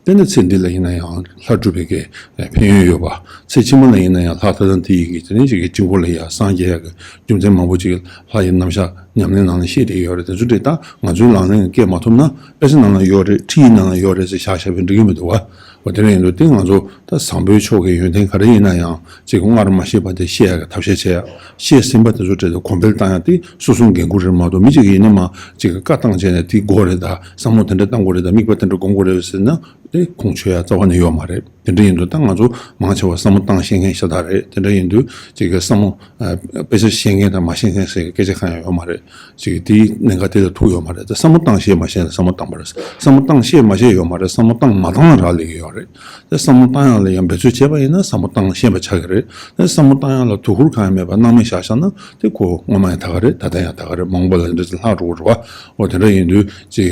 དེ་ནས་ཚེ་འདི་ལ་ཡིན་ན་ཡང་ལྷ་སྒྲུབ་པའི་གི་ཕན་ཡོན་ཡོད་པ། ཚེ་ཕྱི་མ་ལ་ཡིན་ན་ཡང་ལྷ་ད་ལྟ་འདི་ཡི་གི་དེ་ནས་ཅིག་གི་དཀྱིལ་འཁོར་ལ་ཡ་སངས་རྒྱས་ཡག་གི་རྒྱུ་མཚན་མང་པོ་ཅིག་ལྷ་ཡི་རྣམ་གཞག་ཉམས་ལེན་ནང་ལ་བཤད་བསྡད་ཡོད་རེད། དེ་ཚོ་དེ་ད་ང་ཚོའི་ལག་ལེན་ལ་བཀལ་མ་ཐུབ་ན། དཔེ་ཆ་ནང་ལ་ཡོད་རེད། ཁྲིད་ཡིག་ནང་ལ་ཡོད་རེད་ཟེར་བཞག་བཞག་པས་འགྲིག་གི་མི་འདུག་བ། འོ་དེ་འདྲ་ཡིན་དུས་དེ་ང་ཚོ་ད་བཟང་པོའི་ཕྱོགས་ཀྱི་ཡོན་ཏན་ག་རེ་ཡིན་ན་ཡང་ཅིག་སྔར་མ་ཤེས་པ་དེ་ཤེས་ཡག་གི་ཐབས་ཤེས་བྱེད་ཡག་ཤེས་ཟིན་པ་དེ་ཚོ་གྲས་དེ་གོང་འཕེལ་བཏང་ཡག་དེ་སོ་སོའི་འགན་ཁུར་རེད་མ་གཏོགས། མི་གཅིག་གིས་ཡིན་ན་མ་ཅིག་གི་བཀའ་བཏང་བྱས་ནས་དེ་དགོས་རེད། ད་བསམ་བློ་དེ་འདྲ་བཏང་དགོས་རེད། ད་དམིགས་པ་དེ་འདྲ་སྒོམ་དགོས་རེད་ཟེར་ན་དེ་ཁུངས་འཁྱོལ་ཡག་རྩ་བ་ནས་ཡོད་མ་རེད། དེ་འདྲ་ཡིན་དུས་ད་ང་ཚོ་མང་ཆེ་བ་བསམ་བློ་བཏང་ཤེས་མཁན་ཤ་སྟག་རེད། དེ་འདྲ་ཡིན་དུས་ཅིག་གི་བསམ་བློ་ཨ་དཔེ་ཆ་ཤེས་མཁན་དང་མ་ཤེས་མཁན་ཟེར་སྐད་ཆ་གང་ཡང་ཡོད་མ་རེད། ཅིག་གི་དེའི་གནད་འགག་དེ་ལ་ཐུག་ཡོད་མ་རེད། ད་བསམ་བློ་བཏང་ཤེས་མ་ཤེས་ལ་བསམ་བློ་བཏང་པ་རེད། བསམ་བློ་བཏང་ཤེས་མ་ཤེས་ཡོད་མ་རེད། བསམ་བློ་བཏང་མ་བཏང་ལ་རག་ལས་ཀྱི་ཡོད་རེད། ད་བསམ་བློ་བཏང་ཡག་ལ་ཡང་འབད་རྩོལ་བྱས་པ་ཡིན་ན་བསམ་བློ་བཏང་ཤེས་པ་ཆགས་ཀྱི་རེད། ད་བསམ་བློ་བཏང་ཡག་ལ་དོ་ཁུར་གང་ཡང་མེད་པར་སྣང་མེད་བཞག་བཞག་ན་དེ་ཁོ་སྔོན་མ་ཡང་ད་ག་རེད། ད་ལྟ་ཡང་ད་ག་རེད། མ་འོངས་པ་ལ་འདྲ་ཅིག་ལྷག་འགྲོ་གི་རེད་བ། འོ་དེ་འདྲ་ཡིན་དུས་ཅིག་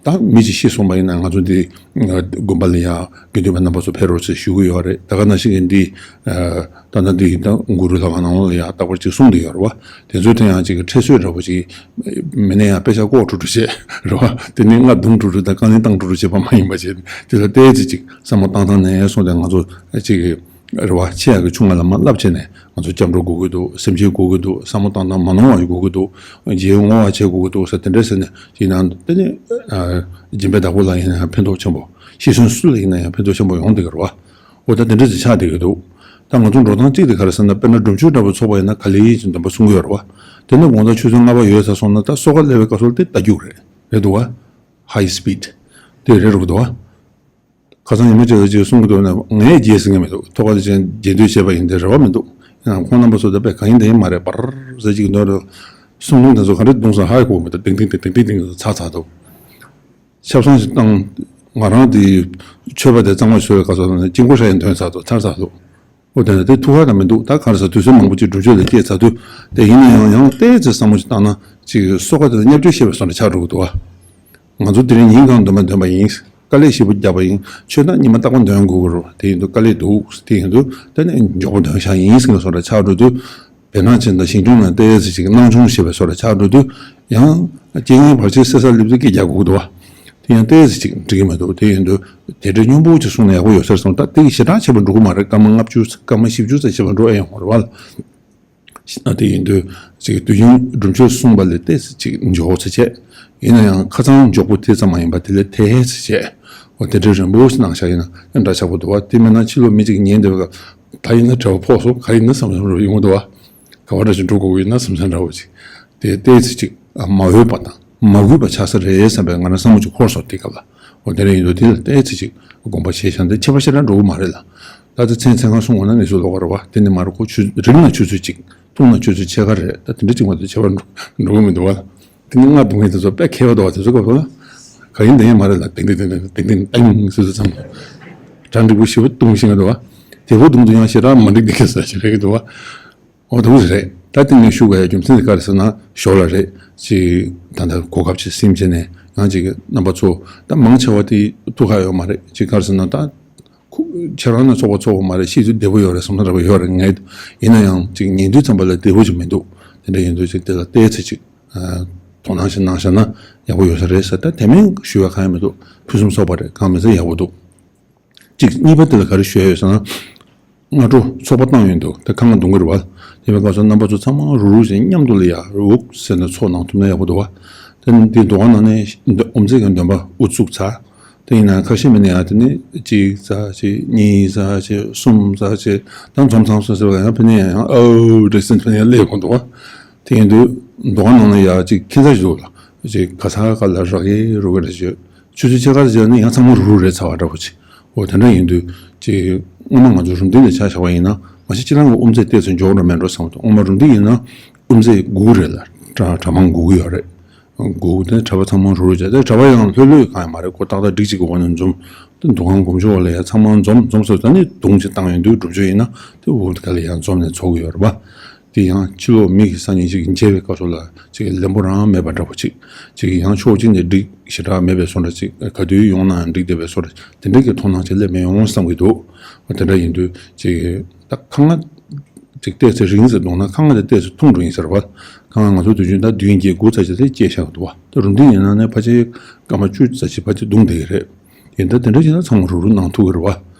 ད་མི་ཅིག་ཤི་སོང་པ་ཡིན་ན་ང་ཚོ་འདི་དགོན་པ་ལ་ཡང་དགེ་འདུན་པ་རྣམ་པ་ཚོ་ཕེབས་རོགས་ཟེར་ཞུ་གི་ཡོད་རེད། ད་ག་ནང་བཞིན་གྱི་འདི་ད་ལྟ་འདི་ད་གུ་རུ་ལྷ་ཁང་ནང་ལ་ཡང་རྟག་པར་ཅིག་གསུང་གི་ཡོད་རེད་བ། དེ་ཚོའི་ཐད་ཡང་ཅིག་གི་ཁྲལ་གསོས་འདྲ་པོ་ཅིག་མི་སྣས་ཡང་དཔེ་ཆ་ལྐོག་འགྲོ་འགྲོ་བྱས་རེད་བ། དེ་ནས་རྔ་རྡུང་འགྲོ་འགྲོ་དང་རྐང་ལེན་བཏང་འགྲོ་འགྲོ་བྱས་པ་མ་ཡིན་པ་བྱས། དེ་ལ་ཏོག་ཙམ་ཅིག་བསམ་བློ་བཏང་སྟངས་ནས་སོང་སྟེ་ང་ཚོ་ཅིག་གི་རེད་བ། ཆེ་ཡག་གི་ཆུང་ང་ལ་མར་བསླབ་བྱས་ནས་ང་ཚོ་སྐྱབས་འགྲོ་དགོས་ཀྱི་འདུག་སེམས་ཅན་དགོས་ཀྱི་འདུག་བསམ་བློ་བཏང་སྟངས་མ་ནོར་བ་དགོས་ཀྱི་འདུག་རྗེས་བསྔོ་བ་བྱེད་དགོས་ཀྱི་འདུག་ཟེར་དེ་འདྲ་ཟེར་ནས་ཅིག་ནང་དེ་ནས་སྦྱིན་པའི་བདག་པོ་ལ་ཡིན་ན་ཡང་ཕན་ཐོགས་ཆེན་པོ། ཤི་གསོན་སུ་ལ་ཡིན་ན་ཡང་ཕན་ཐོགས་ཆེན་པོ་ཡོང་བསྡད་ཀྱི་རེད་བ། འོ་ད་དེ་འདྲ་ཅིག་ཆགས་བསྡད་ཀྱི་འདུག་ད་ང་ཚོ་འགྲོ་སྟངས་གཅིག་དེ་ག་རེ་ཟེར་ན། དཔེར་ན་སྒྲུབ་མཆོད་འདྲ་པོ་ཚོགས་པ་ཡིན་ན་ག་ལེ་ཡིན་ཅིག་འདོན་པ་གསུང་གི་ཡོད་རེད་བ། དེ་ནས་དགོང་དག་ཆུ་ཚོད་ལྔ་པ་ཡོལ་ཚར་སོང་ན་ད་གསོལ་ཁ་སླེབས་པའི་སྐབས་སུ་དེ་རྟ་རྒྱུག་རེད། རེད་འདུག་བ། ཧའི་སི་པིཌ་དེ་རེད་རུ་འདུག་བ། ཁ་སང་ཉི་མ་གཅིག་ལ་གཅིག་གསུང་གི་འདུག་ན་ངས་རྗེས་ཟིན་གི་མི་འདུག་ཐོག་ཁ་དེ་ཅན་རྗེས་ཟློས་བྱས་པ་ཡིན་ཏེ་རེ་བ་མི་འདུག་ཡང་ཁོང་རྣམ་པ་ཚོ་ད་དཔེ་གང་ཡིན་དེ་ཡིན་མ་རེད། པར་ཟེར་གཅིག་འདོན་རུ་གསུང་ཐུང་དེ་ཚོ་ག་རེ་གདུང་སོང་ཧ་གོ་མི་འདུག་ཏིང་ཏིང་ཏིང་ཏིང་ཏིང་ཏིང་ཚ་ཚ་འདུག་ཆབ་གསང་ཞིག་བཏང་། ང་རང་དེ་མཆོད་པ་དེ་གཙང་མ་བཟོས་པའི་སྐབས་སུ་དཀྱིལ་འཁོར་ཧྲ་ཡིན་འདོན་ཚར་འདུག་ཚར་ཚར་འདུག་འོ་དེ་ནས་དེ་ཐུགས་ཁག་དང་མི་འདུག་ད་ག་རེ་ཟེར་དུས་ཚོད་མང་པོ་ཅིག་སྒྲུབ་མཆོད་ལ་སྐྱེལ་ཚར་དུས། དེ་ཡིན་ན་ཡང་ཡང་ཏོག་ཙམ་བསམ་བློ་ཞིག་བཏང་ན་ཅིག་གསོལ་ཁ་དེ་ལ་བརྙས་བཅོས་བྱས་པའི་བཟོ་འདྲ་ཆགས་འགྲོ་གི་འདུག་བ། ང་ཚོ་དེ་རིང་ཉིན་གང་འདོན་པ་འདོན་པ་ཡིན། དཀའ་ལས་ཞེ་པོ་བརྒྱབ་པ་ཡིན། མཆོད་རྟེན་ཉི་མ་རྟག་པར་འདོན་དགོས་ཀྱི་རེད། དེ་ཡིན་དུས་དཀའ་ལས་འདུག་དེ་ཡིན་དུས་དེ་ནས་མགྱོགས་པོ་འདོན་བཞག་ཡིན་ཟེར་བའི་བཟོ་འདྲ་ཆགས་འགྲོ་དུས། བེ་ནག་ཅན་དང་ཞིང་སྐྱོང་ནང་ཏོག་ཙམ་ཅིག་སྣང་ཆུང་བྱས་པའི་བཟོ་འདྲ་ཆགས་འགྲོ་དུས། ཡང་རྐྱེན་ངན་བར་ཆད་སེལ་ས་སླེབས་དུས་སྐད་རྒྱག་དགོས་ཀྱི་འདུག་བ། དེ་ཡང་ཏོག་ཙམ་ཅིག་འགྲིག་གི་མི་འདུག་དེ་ཡིན་དུས་དེ་འདྲའི་སྙོམས་པོ་ཅིག་གསུངས་ན་ཡག་པོ་ཡོད་ས་རེད་བསམ། ད་དེ་གི་ཞེ་དྲག་བྱས་པ་འགྲོ་གི་མ་རེད། སྐར་མ་ལྔ་བཅུ་སྐར་མ་བཞི་བཅུ་ཙམ་བྱས་པ་འགྲོ་ཨེ་ཡོང་བ་རེད་བ། ཨ་དེ་ཡིན་དུས་ཅིག་དུས་རྒྱུན་སྒྲུབ་མཆོད་གསུངས་པ་ལས་ཏོག་ཙམ་ཅིག་མགྱོགས་ཚེ་བྱས། ཡིན་ན་ཡང་ཁ་ཚང་མགྱོགས་པོ་དེ་ཙམ་མ་ཡིན་པ་དེ་ལས་ཐལ་ཚེ་བྱས། འོ་དེ་འདྲའི་རན་པོ་ཞིག་གནང་བཞག་ཡིན་ན་ཨེ་འདྲ་ཆགས་པོ་འདུག་བ། དེ་མིན་ན་ཕྱི་ལོགས་མི་གཅིག་ཉན་བསྡད་པ་ད་ཡིན་ན་གྲྭ་པ་ཕོག་སོང་ག་ཡིན་ན་བསམ་བསམ་རོ་ཡོང་གི་འདུག་བ། ག་བ་འདྲ་ཞིག་འགྲོ་དགོས་ཀྱི་ཡིན་ན་བསམ་བསམ་འདྲ་བོ་ཅིག་དེ་ཏོག་ཙམ་ཅིག་མ་འོས་པ་དང་མ་འོས་པ་ཆགས་ས་རེད་བསམ་པའི་ང་རང་བསམ་བློ་ཅིག་འཁོར་སོང་། དེ་སྐབས་ལ། འོ་དེ་འདྲ་ཡིན་དུས་དེ་ལ་ཏོག་ཙམ་ཅིག་དགོངས་པ་བཞེས་བཞག་འདི་ཁྱད་པར་ཞེ་དྲག་འགྲོ་གི་མ་རེད་ལ། ད་ལྟ་མཚན་མཚན་གང་གསུང་བ་ན་གནས་ཚུལ་ལོགས་ཀ་རེད་བ། དེ་ནི་མ་རེད། ཁོ་ཆུ་རིང་ན་ཆུ་ཚོད་གཅིག་ཐུག་ན་ཆུ་ཚོད་ཕྱེད་ཀ་རེད། ད་དེ་འདྲ་གཅིག་མ་གཏོགས་ཁྱད་པར་འགྲོ་འགྲོ་གི་མི་འདུག་བ། དེ་ནི་རྔ་རྡུང་མཁན་དེ་ཚོ་དཔེ་མཁས་པ་འདུག་བ། དེ་ཚོ་སྐབས་སུ་ག་ཡིན་དེ་ཡིན་མ་རེད་ལ། ཏིང་ཏིང་ཏིང་ཏིང་ཏིང་ཏིང་ཏིང་སུ་སུ་ཚང་མ་གྲ་འགྲིག་པོ་ཞེ་པོ་རྡུང་ཤེས་ཀྱི་འདུག་བ། དེ་པོ་རྡུང་དུས་ཡང་ཞེ་དྲག་མ་འགྲིག་འདི་ག་ཟེར་ཞིག་རེད་ཀྱི་འདུག་བ། འོ་དེ་པོ་རེད། ད་དེ་ངས་ཞུ་དགོས་ཡ་རྒྱུ་མཚན་དེ་ག་རེ་ཟེར་ན་ཞོར་ལ་རེད། ཅིག་ད་ལྟ་གོ་སྐབས་ཅིག་སེམས་ཅན་ནས་ཡང་ཅིག་རྣམ་པ་ཚོ་ད་མང་ཆེ་བ་དེ་ཐུགས་ཁག་ཡོད་མ་རེད། ཅིག་ག་རེ་ཟེར་ན་ད། ཁོ་ཁྱེད་རང་ནི་ཚོགས་པ་ཚོགས་པ་མ་རེད། ཤེས་ཚུལ་བདེ་པོ་ཡོད་རེད་བསམ་ན་འདྲ་པོ་ཡོད་རེད། ངས་ཡིན་ན་ཡང་ཅིག་ཉན་དུས་ཙམ་པ་ལ་བདེ་པོ་ཅིག་མི་འདུག་དེ་འདྲ་ཡིན་དུས་ཅིག་དེ་ལ་བལྟས་ཚེ་ཅིག་དོ་སྣང་ཞིག་གནང་བཞག་ན་ཡག་པོ་ཡོད་ས་རེད་ཟེར། ད་དེ་མིན་ཞུ་བ་གང་ཡང་མི་འདུག་ཕུན་སུམ་ཚོགས་པ་རེད། གང་མིན་ཚེ་ཡག་པོ་འདུག་གཅིག་གཉིས་པ་དེ་ལ་ག་རེ་ཞུ་ཡ་ཡོད་ཟེར་ན། སྔ་དྲོ་ཚོགས་པ་བཏང་ཡོད་འདུག་ད་ཁ་ང་རྡུང་གི་རེད་བ། དེ་བས་ཁ་སང་རྣམ་པ་ཚོ་ཚང་མ་རུག་རུག་བྱས་མཉམ་དུ་ལ་ཡ་རུག་ཟེར་ནས་ཚོགས་གནང་ཐུབ་ན་ཡག་པོ་འདུག་བ། དེ་འདི་འདུ་ཁང་ནང་ནས་འདོན་ཨོམ་ཚིག་གི་འདོན་པ་དབུ་བཙུགས་ཚར། དེ་ཡིན་ན་ཁ་ཤས་མི་ནས་ཡང་དེ་ནས་གཅིག་ཙམ་བྱས། གཉིས་ཙམ་བྱས། གསུམ་ཙམ་བྱས། ད་འཛོམས་ཚང་སོང་ཟེར་བ་ཡང་ཕི་ནས་ཡང་ཨོ་འདྲ་ཟེར་ཕི་ནས་ཡང་སླེབས་ཡོང་འདུག་བ། དེ་ཡིན་དུས་འདུ་ཁང་ནང་ལ་ཡ་གཅིག་ཁྱད་མཚར་ཞིག་འདུག་ལ། གཅིག་ག་ས་ག་ལ་རག་གི་རུག་གི་རེད་བྱས། ཆུ་ཚོད་ཕྱེད་ཀ་ཙམ་ནས་ཡང་ཚང་མ་རུག་རུག་རེད་ཚར་བ་འདྲ་པོ་ཅིག་འོ་དེ་འདྲ་ཡིན་དུས་ཅིག་སྔོན་མ་ང་ཚོ་རུམ་བཏེག་ལ་ཆ་བཞག་པ་ཡིན་ན་མ་གཞི་ཁྱེད་རང་གི་དབུ་མཛད་བལྟས་ཚོད་འཇོག་འགྲོ་མེད་འགྲོ་བསམ་འདུག་སྔོན་མ་རུམ་བཏེག་ཡིན་ན་དབུ་མཛད་དགུ་རེད་ལ། གྲྭ་གྲྭ་མང་དགུ་གི་ཡོད་རེད། དགུ་དེ་གྲྭ་པ་ཚང་མ་རུག་རུག་བྱས། དེ་གྲྭ་པ་ཡང་ལྷོད་ལྷོད་གང་ཡང་མ་རེད། ཁོ་ཏག་ཏག་སྒྲིག་གཅིག་གི་འོག་ནས་འཛོམས། དེ་འདུ་ཁང་སྒོ་མཆོག་ལ་ཡང་ཚང་མ་འཛོམས་འཛོམས་སོང་། ད་ནི་རྡུང་གཅིག་བཏང་ཡོང་དུས་སྒྲུབ་བྱེད་ཡིན་ན་དེ་འུ་ག་ལ་ཡང་འཛོམས་ནས་ཚོགས་ཀྱི་ཡོད་རེད་པ། དེ་ཡང་ཕྱི་ལོགས་མི་གི་སང་ཉིན་ཅིག་མཇལ་བའི་སྐབས་སུ་ལ་ཅིག་ལན་པོ་རང་མེད་པ་འདྲ་པོ་ཅིག་ཅིག་ཡང་ཕྱོགས་གཅིག་ནས་འགྲིག་ཞེ་དྲག་མེད་པའི་བཟོ་འདྲ་ཅིག་ག་དུས་ཡོང་ནའང་འགྲིག་བསྡད་པའི་བཟོ་འདྲ་དེ་འདྲ་གི་མཐོང་སྣང་ཅིག་སླེབས་མི་ཡོང་བསམ་གྱི་འདུག་དེ་འདྲ་ཡིན་དུས་ཅིག་ད་ཁ་ང་ཅིག་བལྟས་ཚེ་རིང་ཟེར་འདུག་ན་ཁ་ང་དེ་བལྟས་ཚེ་ཐུང་འགྲོ་ཡིན་ཟེར་བ། ཁ་ང་ང་ཚོ་དུས་རྒྱུན་ད་བདུན་བརྒྱད་དགུ་ཙམ་ཅིག་དེ་སྐྱེས་བཞག་འདུག་བ། ད་རུམ་བཏེག་ཡིན་ན་ནི་ཕལ་ཆེར་སྐར་མ་བཅུ་ཙམ་ཅིག་ཕལ་ཆེར་བརྡུངས་བསྡད་ཀྱི་རེད། ཡིན་ད་དེ་འདྲ་བྱས་ན་ཚང་མ་རུག་རུག་གནང་ཐུབ་ཀྱི་རེད་བ།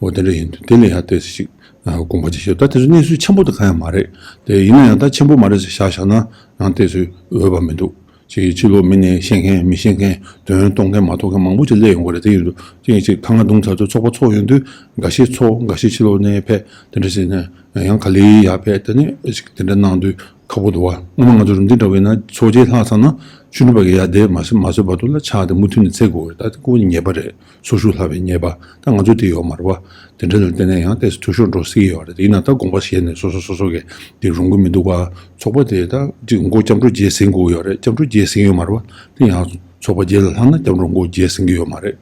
འོ་དེ་འདྲ་ཡིན་དུས་དེ་ལས་ཡང་ཏོག་ཙམ་ཞིག་དགོངས་པ་ཅིག་བཞེས། ད་དེ་ཚོ་གནས་ཚུལ་ཆེན་པོ་དེ་གང་ཡང་མ་རེད། དེ་ཡིན་ན་ཡང་ད་ཆེན་པོ་མ་རེད་ཟེར་བཞག་བཞག་ན་ཡང་ཏོག་ཙམ་འོས་པ་མི་འདུག་ཅིག་ཕྱི་ལོགས་མི་ནས་ཤེས་མཁན་མི་ཤེས་མཁན་དོན་གཏོང་མཁན་མ་གཏོང་མཁན་མང་པོ་ཅིག་སླེབས་ཡོང་གི་རེད། དེ་ཡིན་དུས་ཅིག་ཅིག་ཁ་ང་རྡུང་ཚར་དུས་ཚོགས་པ་ཚོགས་ཡོང་དུས་འགའ་ཤས་ཚོགས་འགའ་ཤས་ཕྱི་ལོགས་ནས་ཕེབས། དེ་འདྲ་བྱས་ནས་ཡང་ག་ལེ་ཡར་ཕེབས། དེ་ནས་ཅིག་དེ་འདྲ་གནང་དུས་ཁག་པོ་འདུག་བ། སྔོན་མ་ང་ཚོ་རུམ་བཏེག་འདྲ་བོ་ཡིན་ན་ཚོགས་རྗེས་ལྷག་ཚར་ན་ཆུ་ནུ་པ་གི་ཡར་བསྡད་མ་ཟིན་མ་ཟིན་བར་དུ་ལ་ཕྱག་དེ་མུ་མཐུད་ནས་འཚལ་དགོས་རེད། ད་དེ་ཁོ་ཉེས་པ་རེད། ཚོགས་ཞུགས་ལྷག་པའི་ཉེས་པ། ད་ང་ཚོ་དེ་ཡོད་མ་རེད་བ། དེ་འདྲ་ལ་བརྟེན་ནས་ཡང་ཏོག་ཙམ་འཐུས་ཤོར་འགྲོ་སྲིད་ཀྱི་ཡོད་རེད། དེ་ཡིན་ན་ད་དགོངས་པ་བཞེས་ནས་སོ་སོ་སོ་སོ་གི་དེ་རུང་གི་མི་འདུག་བ། ཚོགས་པ་དེ་ད་ཅིག་མགོ་སྐྱབས་འགྲོ་རྗེས་ཟིན་དགོས་ཡོད་རེད། སྐྱབས་འགྲོ་རྗེས་ཟིན་ཡོད་མ་རེད་བ། དེ་ཡང་ཚོགས་པ་རྗེས་ལ་ལྷག་ན་སྐྱབས་འགྲོ་མགོ་རྗེས་ཟིན་གྱི་ཡོད་མ་རེད།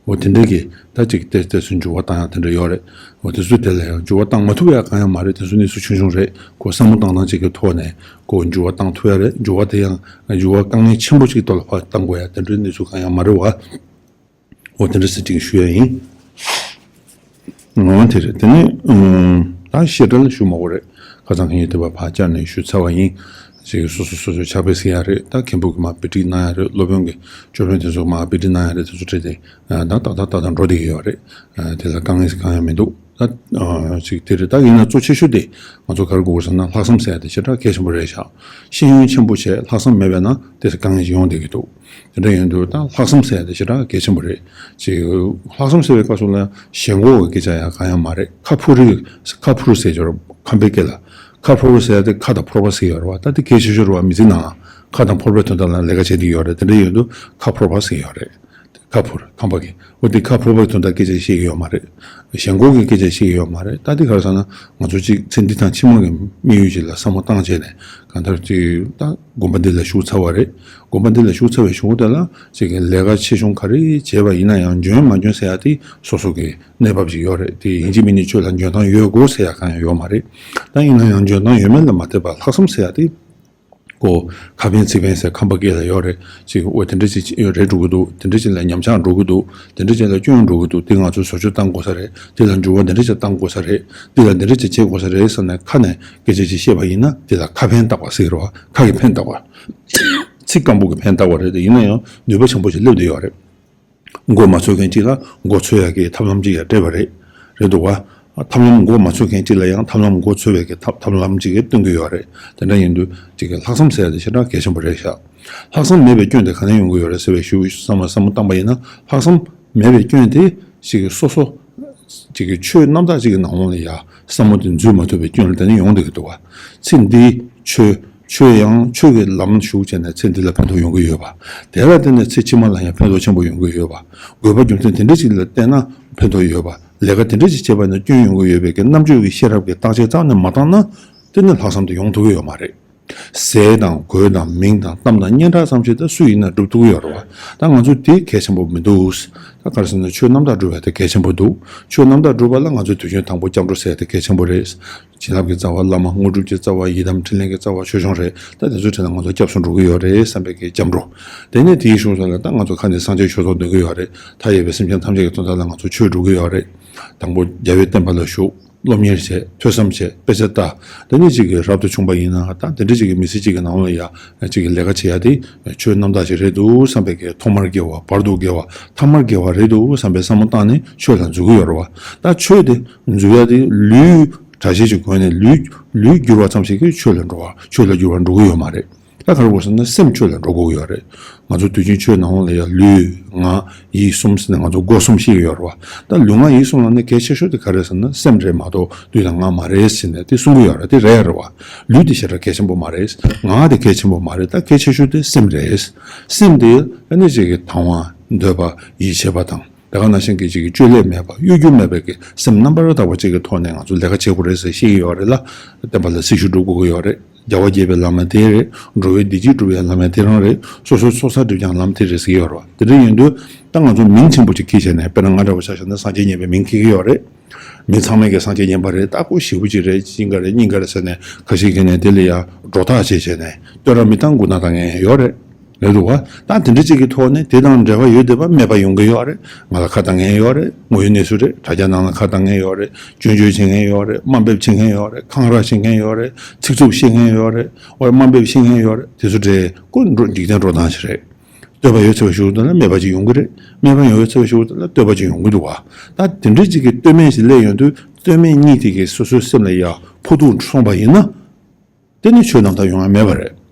འོ་དེ་འདྲ་གི་ད་ཅིག་ཏོག་ཙམ་ཏོག་ཙམ་འགྱུར་བ་བཏང་ཡག་དེ་འདྲ་ཡོད་རེད། འོ་དེ་ཚོ་དེ་ལ་ཡང་འགྱུར་བ་བཏང་མ་ཐུབ་ཡག་གང་ཡང་མ་རེད། དེ་ཚོ་གནས་ཚུལ་ཆུང་ཆུང་རེད། ཁོ་བསམ་བློ་བཏང་སྟངས་ཅིག་གི་ཐོག་ནས་ཁོ་འགྱུར་བ་བཏང་ཐུབ་ཡག་རེད། འགྱུར་བ་དེ་ཡང་འགྱུར་བ་དཀའ་ངལ་ཆེན་པོ་ཅིག་ཐོག་ལ་ཕར་བཏང་དགོས་ཡག་དེ་འདྲའི་གནས་ཚུལ་གང་ཡང་མ་རེད་བ། འོ་དེ་འདྲ་ཟེར་ཅིག་ཞུ་ཡག་ཡིན། འོ་དེ་རེད། དེ་ནས་ཨུམ། ད་བཤད་གྲྭ་ལ་ཞུ་མ་དགོས་རེད། ཁ་སང་ཁ་ཉིན་དེ་བ་ཕར་བཅར་ནས་ཞུ་ཚར་བ་ཡིན། ཅིག་སོ་སོ་སོ་སོའི་ཕྱག་དཔེ་གཟིགས་ཡག་རེད། ད་མཁན་པོ་གིས་མར་བེད་སྒྲིག་གནང་ཡག་རེད། སློབ་དཔོན་གྱིས་ཅོ་ལོན་དེ་ཚོ་མར་བེད་སྒྲིག་གནང་ཡག་རེད། དེ་ཚོ་འཕྲད་དེ་ད་ཏག་ཏག་ཏག་ཏག་འགྲོ་བསྡད་ཀྱི་ཡོད་རེད། དེ་ལ་དཀའ་ངལ་གང་ཡང་མི་འདུག་ད་ཅིག་དེ་རེད། ད་ཡིན་ན་གཙོ་ཆེ་ཤོས་དེ་ང་ཚོ་ག་རེ་དགོས་ཟེར་ན་ལྷག་བསམ་ཟེར་ཡག་དེ་ཞེ་དྲག་གལ་ཆེན་པོ་རེད་ཤག་ཤེས་ཡོན་ཆེན་པོ་བྱས་ལྷག་བསམ་མེད་པ་ཡིན་ན་དེ་དཀའ་ངལ་ཞིག་ཡོང་བསྡད་ཀྱི་འདུག་དེ་འདྲ་ཡིན་དུས་ད་ལྷག་བསམ་ཟེར་ཡག་དེ་ཞེ་དྲག་གལ་ཆེན་པོ་རེད། ཅིག་ལྷག་བསམ་ཟེར་བའི་སྐབས་སུ་ལ་ཞེན་ཁོག་གི་སྐད་ཆ་ཡང་གང་ཡང་མ་རེད། ཁ་ཕོ་རུ། ཁ་ཕོ་རུ་ཟེར་ཡག་རེད་ཁམས་པའི་སྐད་ལ། ཁ་ཕོ་རུ་ཟེར་ཡག་དེ་ཁ་དང་ཕོར་པ་ཟེར་ཡོད་རེད་བ། ད་དེ་གལ་ཆེ་ཤོས་རེད་བ། མི་ཚེ་ནང་ལ་ཁ་དང་ཕོར་པའི་དོན་དག་ལ་ལས་ཀ་བྱེད་ཀྱི་ཡོད་རེད། དེ་འདྲ་ཡོད་དུས་ཁ་ཕོར་པ་ཟེར་ཡོད་རེད། ཁ་ཕོར་ཁམས་པ་གི། འོ་དེ་ཁ་ཕོར་པའི་དོན་དག་སྐད་ཆ་བཤད་ཀྱི་ཡོད་མ་རེད། ཞེན་ཁོག་གི་སྐད་ཆ་བཤད་ཀྱི་ཡོད་མ་རེད། ད་དེ་ག་རེ་ཟེར་ན་ང་ཚོ་གཅིག་ཚེ་འདི་དང་ཕྱི་མ་གི་དམིགས་ཡུལ་ཅིག་ལ་བསམ་བློ་བཏང་བྱས་ནས་གང་ལྟར་ཅིག་ད་དགོན་པ་འདི་ལ་ཞུགས་ཚར་བ་རེད། དགོན་པ་འདི་ལ་ཞུགས་ཚར་བའི་གཞུག་གུ་དེ་ལ་ཅིག་ལས་ཀ་ཆེ་ཆུང་ག་རེ་བྱས་པ་ཡིན་ན་ཡང་འཇོན་མ་འཇོན་ཟེར་ཡག་དེ་སོ་སོ་གི་གནས་བབ་ཅིག་ཡོད་རེད། དེ་ཡིན་གཅིག་མིན་གཅིག་ཆོས་ལ་འཇོན་ཐང་ཡོད་དགོས་ཟེར་ཡག་གང་ཡང་ཡོད་མ་རེད། ད་ཡིན་ན་ཡང་འཇོན་ཐང་ཡོད་མེད་ལ་མ་ལྟོས་པར་ལྷག་བསམ་ཟེར་ཡག་དེ། ཀོ། ཁ་ཕན་ཚིག་ཕན་ཟེར་ཁམས་པ་སྐད་ལ་ཡོད་རེད། ཅིག་འོ་དེ་འདྲ་ཅིག་རེད་འགྲོ་གི་འདུག་དེ་འདྲ་ཅིག་ལ་ཉམས་ཆག་འགྲོ་གི་འདུག་དེ་འདྲ་ཅིག་ལ་སྐྱོན་འགྲོ་གི་འདུག་དེ་ང་ཚོས་བཟོ་བཅོས་བཏང་དགོས་ས་རེད། དེ་ལ་འགྱུར་བ་འདི་འདྲ་ཅིག་བཏང་དགོས་ས་རེད། དེ་ལ་འདི་འདྲ་ཅིག་བྱེད་དགོས་ས་རེད་ཟེར་ནས་ཁ་ནས་སྐད་ཆ་ཅིག་བཤད་པ་ཡིན་ན་དེ་ལ་ཁ་ཕན་བཏགས་པ་ཟེར་གི་རེད་བ། ཁ་གི་ཕན་བཏགས་པ། ཚིག་སྐམ་པོ་གི་ཕན་བཏགས་པ་རེད། དེ་ཡིན་ན་ཡང་ནུས་པ་ཆེན་པོ་ཞིག་སླེབས་བསྡད་ཡོད་རེད། མགོ་མ་ཚོས་མཁན་གཅིག་ལ་མགོ་ཚོས་ཡག་གི་ཐབས་ལམ་གཅིག་ཡང་སྤྲད་པ་རེད། རེད་འདུག་བ། ཐབས་ལམ་མགོ་མ་ཚོས་མཁན་གཅིག་ལ་ཡང་ཐབས་ལམ་མགོ་ཚོས་པའི་གི་ཐབས་ཐབས་ལམ་གཅིག་གི་སྟོན་གྱི་ཡོད་རེད། དེ་འདྲ་ཡིན་དུས་གཅིག་གི་ལྷག་བསམ་ཟེར་ཡག་དེ་ཞེ་དྲག་གལ་ཆེན་པོ་རེད་ཤག་ལྷག་བསམ་མེད་པའི་སྐྱོན་དེ་ག་ནས་ཡོང་གི་ཡོད་རེད་ཟེར་བའི་ཞུ་བསམ་བློ་བསམ་བློ་བཏང་པ་ཡིན་ན་ལྷག་བསམ་མེད་པའི་སྐྱོན་དེ་གཅིག་གི་སོ་སོ་གཅིག་གི་ཆོས་རྣམ་དག་ཅིག་གི་ནང་ལོགས་ལ་ཡ་བསམ་བློ་དེ་འཛུལ་མ་ཐུབ་པའི་སྐྱོན་ལ་དེ་ནས་ཡོང་བསྡད་ཀྱི་འདུག་བ། ཚེ་འདིའི་ཆོས། ཆོས་ཡང་ཆོས་ཀྱི་ལམ་ཞུགས་བྱས་ནས་ཚེ་འདི་ལ་ཕན་ཐོགས་ཡོང་གི་ཡོད་པ། དེ་ལ་བརྟེན་ནས་ཚེ་ཕྱི་མ་ལ་ཡང་ཕན་ཐོགས་ཆེན་པོ་ཡོང་གི་ཡོད་པ། དགོས་པ་རྒྱུ་མཚན་དེ་འདྲ་ཞིག་ལ་བརྟེན་ན་ཕན་ཐོགས་ཡོད་པ། ལས་ཀ་དེ་འདྲ་ཞིག་བྱས་པ་ནི་སྐྱོན་ཡོང་གི་ཡོད་པའི་གི་རྣམ་དཔྱོད་ཀྱི་ཤེས་རབ་ཀྱི་བརྟག་དཔྱད་རྩ་ནས་མ་བཏང་ན། དེ་ནི་ལྷག་བསམ་དེ་ཡོང་ཐུབ་ཀྱི་ཡོད་མ་རེད། ཟས་དང་གོས་དང་མིང་དང་གཏམ་དང་སྙན་གྲགས་ཙམ་ཞིག་ད་སུ་ཡིན་ན་སྒྲུབ་ཐུབ་ཀྱི་ཡོད་རེད་བ། ད་ང་ཚོ་དེ་གལ་ཆེན་པོ་མི་འདུག་ད་ག་རེ་ཟེར་ན་ཆོས་རྣམ་དག་སྒྲུབ་པ་དེ་གལ་ཆེན་པོ་འདུག་ཆོས་རྣམ་དག་སྒྲུབ་པ་ལ་ང་ཚོས་དུས་རྒྱུན་དང་པོ་སྐྱབས་འགྲོ་ཟེར་ཡ་དེ་གལ་ཆེན་པོ་རེད། བྱིན་རླབས་ཀྱི་རྩ་བ་བླ་མ། དངོས་གྲུབ་ཀྱི་རྩ་བ་ཡི་དམ་འཕྲིན་ལས་ཀྱི་རྩ་བ་ཆོས་སྐྱོང་རེད། ད་དེ་ཚོའི་གྲས་ལ་ང་ཚོ་སྐྱབས་སུ་འགྲོ་གི་ཡོད་རེད་བསམ་པའི་གི་སྐྱབས་འགྲོ། དེ་ནས་དེའི་གཞུག་ལ་ད་ང་ཚོ་ཁ་ནས་སངས་རྒྱས་ཆོས་ཚོགས་འདོན་གི་ཡོད་རེད། མཐའ་ཡས་པའི་སེམས་ཅན་ཐམས་ཅད་ཀྱི་དོན་དག་ལ་ང་ཚོ་ཆོས་སྒྲུབ་གི་ཡོད་རེད། དང་པོ་རྒྱལ་བའི་བསྟན་པ་ལ་ཞུགས། སློབ་གཉེར་བྱས། ཐོས་བསམ་བྱས། དཔེ་ཆ་ལྟ། དེ་ནས་ཅིག་གི་རབ་ཏུ་བྱུང་པ་ཡིན་ན་ད་དེ་འདྲ་ཅིག་གི་མི་ཚེ་ཅིག་གི་ནང་ལ་ཡ་ཅིག་གི་ལས་ཀ་བྱེད་ཡ་དེ་ཆོས་རྣམ་དག་ཅིག་རེད་འདུག་བསམ་པའི་གི་ཐོག་མར་དགེ་བ། བར་དུ་དགེ་བ། ཐ་མར་དགེ་བ་རེད་འདུག་བསམ་པའི་བསམ་བློ་བཏང་ནས་ཆོས་ལ་འཇུག་གི་ཡོད་རེད་བ། ད་ཆོས་དེ་འཇུག་ཡ་དེ་ལུས་གྲྭ་ཤག་ཅིག་གོན་ནས་ལུས་ལུས་བསྒྱུར་བ་ཙམ་ཞིག་གིས་ཆོས་ལ་འགྲོ་བ། ཆོས་ལ་འགྱུར་བ་འགྲོ་གི་ཡོད་མ་རེད། ད་ག་རེ་དགོས་ཟེར་ན་སེམས་ཆོས་ལ་འགྲོ་དགོས་ཀྱི་ཡོད་རེད། ང་ཚོ་དུས་རྒྱུན་ཆོས་ནང་ལ་ཡང་ལུས་ངག་ཡིད་གསུམ་ཟེར་ནས་ང་ཚོ་སྒོ་གསུམ་བཤད་ཀྱི་ཡོད་རེད་བ། ད་ལུས་ངག་ཡིད་གསུམ་ལ་ནི་གལ་ཆེ་ཤོས་དེ་ག་རེ་ཟེར་ན་སེམས་རེད་མ་གཏོགས་ལུས་དང་ངག་མ་རེད་ཟེར་ནས་དེ་གསུང་གི་ཡོད་རེད། དེ་རེད་རེད་བ། ལུས་དེ་ཞེ་དྲག་གལ་ཆེན་པོ་མ་རེད། ངག་དེ་གལ་ཆེན་པོ་མ་རེད། ད་གལ་ཆེ་ཤོས་དེ་སེམས་རེད། སེམས་དེ་ཨ་ནི་ཅིག་གི་དང་བ་འདོད་པ་ཡིད་ཆེས་པ་དང་། དེ་ག་ནང་བཞིན་གྱི་ཅིག་གི་བཅོས་བསླད་མེད་པ་གཡོ་སྒྱུ་མེད་པའི་གི་སེམས་རྣམ་པར་དག་པ་ཅིག་གི་ཐོག་ནས་ང་ཚོ་ལས་ཀ་བྱེད་དགོས་རེད་ཟེར་བཤད་ཀྱི་ཡོད་རེད་ལ། བསྟན་པ་ལ་སྲི་ཞུ་སྒྲུབ་དགོས་ཀྱི་ཡོད་རེད། རྒྱལ་བ་དགྱེས་པའི་ལམ་ཡང་དེ་རེད། འགྲོ་བའི་བདེ་སྐྱིད་སྒྲུབ་ཡའི་ལམ་ཡང་དེ་རང་རེད། སོ་སོའི་ཚོགས་བསགས་སྒྲུབ་ཀྱང་ལམ་དེ་རེད་ཟེར་གྱི་ཡོད་རེད་བ། དེ་འདྲ་ཡིན་དུས་ད་ང་ཚོ་མིང་ཆེན་པོ་ཅིག་འཁྱེར་བྱས་ནས་དཔེར་ན་ང་འདྲ་བོ་ཆ་བཞག་ན་སངས་རྒྱས་མཉན་པའི་མིང་འཁྱེར་གྱི་ཡོད་རེད། མི་ཚང་མས་ཀྱི་སངས་རྒྱས་མཉན་པ་རེད། ད་ཁོ་ཞེ་པོ་ཅིག་རེད། གཅིག་འགའ་རེད། གཉིས་འགའ་རེད་ཟེར་ནས་ཁ་ཤས་ཀྱིས་ནས་དེ་ལ་ཡ་སྒྲོ་བཏགས་བྱས་བྱས་ནས་བསྟོད་ར་མི་བཏང་དགོས་ན་ད་ངས་ཡོད་རེད། རེད་འདུག་བ། ད་དེ་འདྲ་ཅིག་གི་ཐོག་ནས་དེ་དང་འབྲེལ་བ་ཡོད་བསྡད་པ་སྨད་པ་ཡོང་གི་ཡོད་རེད། ང་ལ་ཁ་བཏང་མཁན་ཡོད་རེད། དངོས་ཡོད་གནས་ཚུལ་རེད། དྲ་རྒྱ་ནང་ལ་ཁ་བཏང་མཁན་ཡོད་རེད། སྐྱོན་བརྗོད་བྱེད་མཁན་ཡོད་རེད། དམའ་འབེབས་བྱེད་མཁན་ཡོད་རེད། འཁང་ར་བྱེད་མཁན་ཡོད་རེད། ཚིག་རྩུབ་བཤད་མཁན་ཡོད་རེད། འོ་དམའ་འབེབས་བཤད་མཁན་ཡོད་རེད། དེ་ཚོ་འདྲའི་ཀུན་འགྲོ་འཇིག་རྟེན་འགྲོ་སྟངས་ཤིག་རེད། བསྟོད་པ་ཡོད་ཚད་པ་ཞུ་དུས་ལ་སྨད་པ་ཅིག་ཡོང་གི་རེད། སྨད་པ་ཡོད་ཚད་པ་ཞུ་དུས་ལ་བསྟོད་པ་ཅིག་ཡོང་གི་འདུག་བ། ད་དེ་འདྲ་ཅིག་གི་བསྟོད་སྨད་ཅིག་སླེབས་ཡོང་དུས་བསྟོད་སྨད་གཉིས་དེ་གི་སོ་སོའི་སེམས་ལ་ཡ་ཕོག་ཐུག་སོང་པ་ཡིན་ན། དེ་ནི་ཆོས་རྣམ་དག་ཡོང་ཡ་མེད་པ་རེད།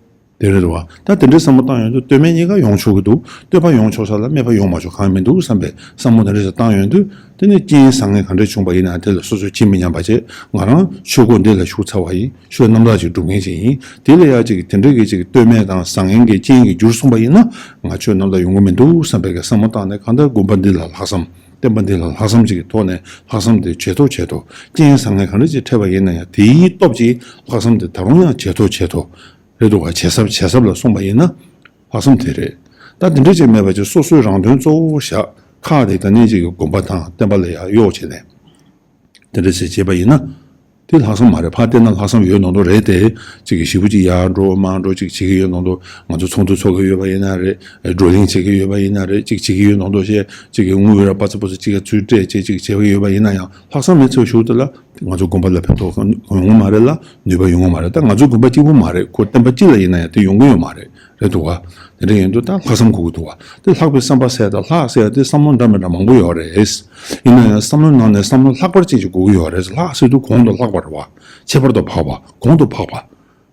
དེ་རེད་བ། ད་དེ་འདྲའི་བསམ་བློ་བཏང་ཡོང་དུས་བསྟོད་སྨད་གཉིས་ཀ་ཡོང་ཆོག་གི་འདུག་བསྟོད་པ་ཡོང་ཆོག་ས་ལ་སྨད་པ་ཡོང་མ་ཆོག་གང་ཡང་མི་འདུག་བསམ་པའི་བསམ་བློ་དེ་འདྲ་ཞིག་བཏང་ཡོང་དུས་དེ་ནི་རྐྱེན་བཟང་ངན་ག་འདྲ་བྱུང་པ་ཡིན་ན་དེ་ལ་སོ་སོས་ཇི་མི་སྙམ་པ་བྱས། ང་རང་ཆོས་སྒོ་འདི་ལ་ཞུགས་ཚར་བ་ཡིན། ཆོས་རྣམ་དག་ཅིག་སྒྲུབ་མཁན་ཅིག་ཡིན། དེ་ལ་ཡ་ཅིག་དེ་འདྲ་གི་ཅིག་བསྟོད་སྨད་དང་བཟང་ངན་གྱི་རྐྱེན་གྱིས་འགྱུར་སོང་པ་ཡིན་ན་ང་ཆོས་རྣམ་དག་ཡོང་གི་མི་འདུག་བསམ་པའི་གི་བསམ་བློ་བཏང་ནས་གང་ལྟར་དགོན་པ་འདི་ལ་ལྷག་བསམ། བསྟན་པ་འདི་ལ་ལྷག་བསམ་ཅིག་གི་ཐོག་ནས་ལྷག་བསམ་དེ་ཇེ་མཐོ་ཇེ་མཐོ། རྐྱེན་བཟང་ངན་ག་འདྲ་ཅིག་འཕྲད་པ་ཡིན་ན་ཡང་དེའི་སྟོབས་ཀྱིས་ལྷག་བསམ་དེ་ད་རུང་ཡང་ཇེ་མཐོ་ཇེ་མཐོ་རེད་འདུག་བ། ཇེ་ཟབ་ཇེ་ཟབ་ལ་སོང་པ་ཡིན་ན་ལྷག་བསམ་དེ་རེད། ད་དེ་འདྲ་ཅིག་མེད་པ་ཅིག་སོ་སོའི་རང་དོན་གཙོ་བོ་བཞག་ཁག་དེ་ད་ནས་ཅིག་གི་དགོན་པ་དང་བསྟན་པ་ལ་ཡང་གཡོག་བྱས་ནས་དེ་འདྲ་ཅིག་བྱས་པ་ཡིན་ན། དེ་ལྷག་བསམ་མ་རེད། ཕར་བལྟས་ན་ལྷག་བསམ་ཡོད་མདོག་མདོག་རེད་དེ། ཅིག་གི་ཞེ་པོ་ཅིག་ཡར་འགྲོ་མར་འགྲོ་ཅིག་བྱེད་ཀྱི་ཡོད་མདོག་མདོག་ང་ཚོ་ཚོགས་འདུ་ཚོགས་ཀྱི་ཡོད་པ་ཡིན་ན་རེད། བགྲོ་གླེང་བྱེད་ཀྱི་ཡོད་པ་ཡིན་ན་རེད། ཅིག་བྱེད་ཀྱི་ཡོད་མདོག་མདོག་བྱས། ཅིག་གི་དངུལ་ར་པ་ཚ་པོ་ཚོ་ཅིག་ག་ཚུར་སྤྲད་བྱས་ཅིག་བྱེད་ཀྱི་ཡོད་པ་ཡིན་ན་ཡང་ལྷག་བསམ་མེད་ཚུལ་ཞུ་དེ་ལ་ང་ཚོ་དགོན་པ་ལ་ཕན་ཐོགས་ཡོང་གི་མ་རེད་ལ། ནུས་པ་ཡོང་གི་མ་རེད། ད་ང་ཚོ་དགོན་པ་གཅིག་པུ་མ་རེད། ཁོ་བསྟན་པ་གཅིག་ལ་ཡིན་ན་ཡང་དེ་ཡོང་གི་ཡོད་མ་རེད། རེད་འདུག་བ། དེ་འདྲ་ཡིན་དུས་ད་ལྷག་བསམ་དགོས་ཀྱི་འདུག་བ། དེ་ལྷག་པའི་བསམ་པ་ཟེར་དང་ལྷག་ཟེར་དེ་བསམ་བློ་འདྲ་མི་འདྲ་མང་པོ་ཡོད་རེད། ཡིན་ན་ཡང་བསམ་བློའི་ནང་ནས་བསམ་བློ་ལྷག་པར་ཅན་ཞིག་དགོས་ཀྱི་ཡོད་རེད། ལྷག་ཟེར་དུས་གོང་དུ་ལྷག་པ་རེད་བ། ཁྱད་པར་དུ་འཕགས་པ། གོང་དུ་འཕགས་པ།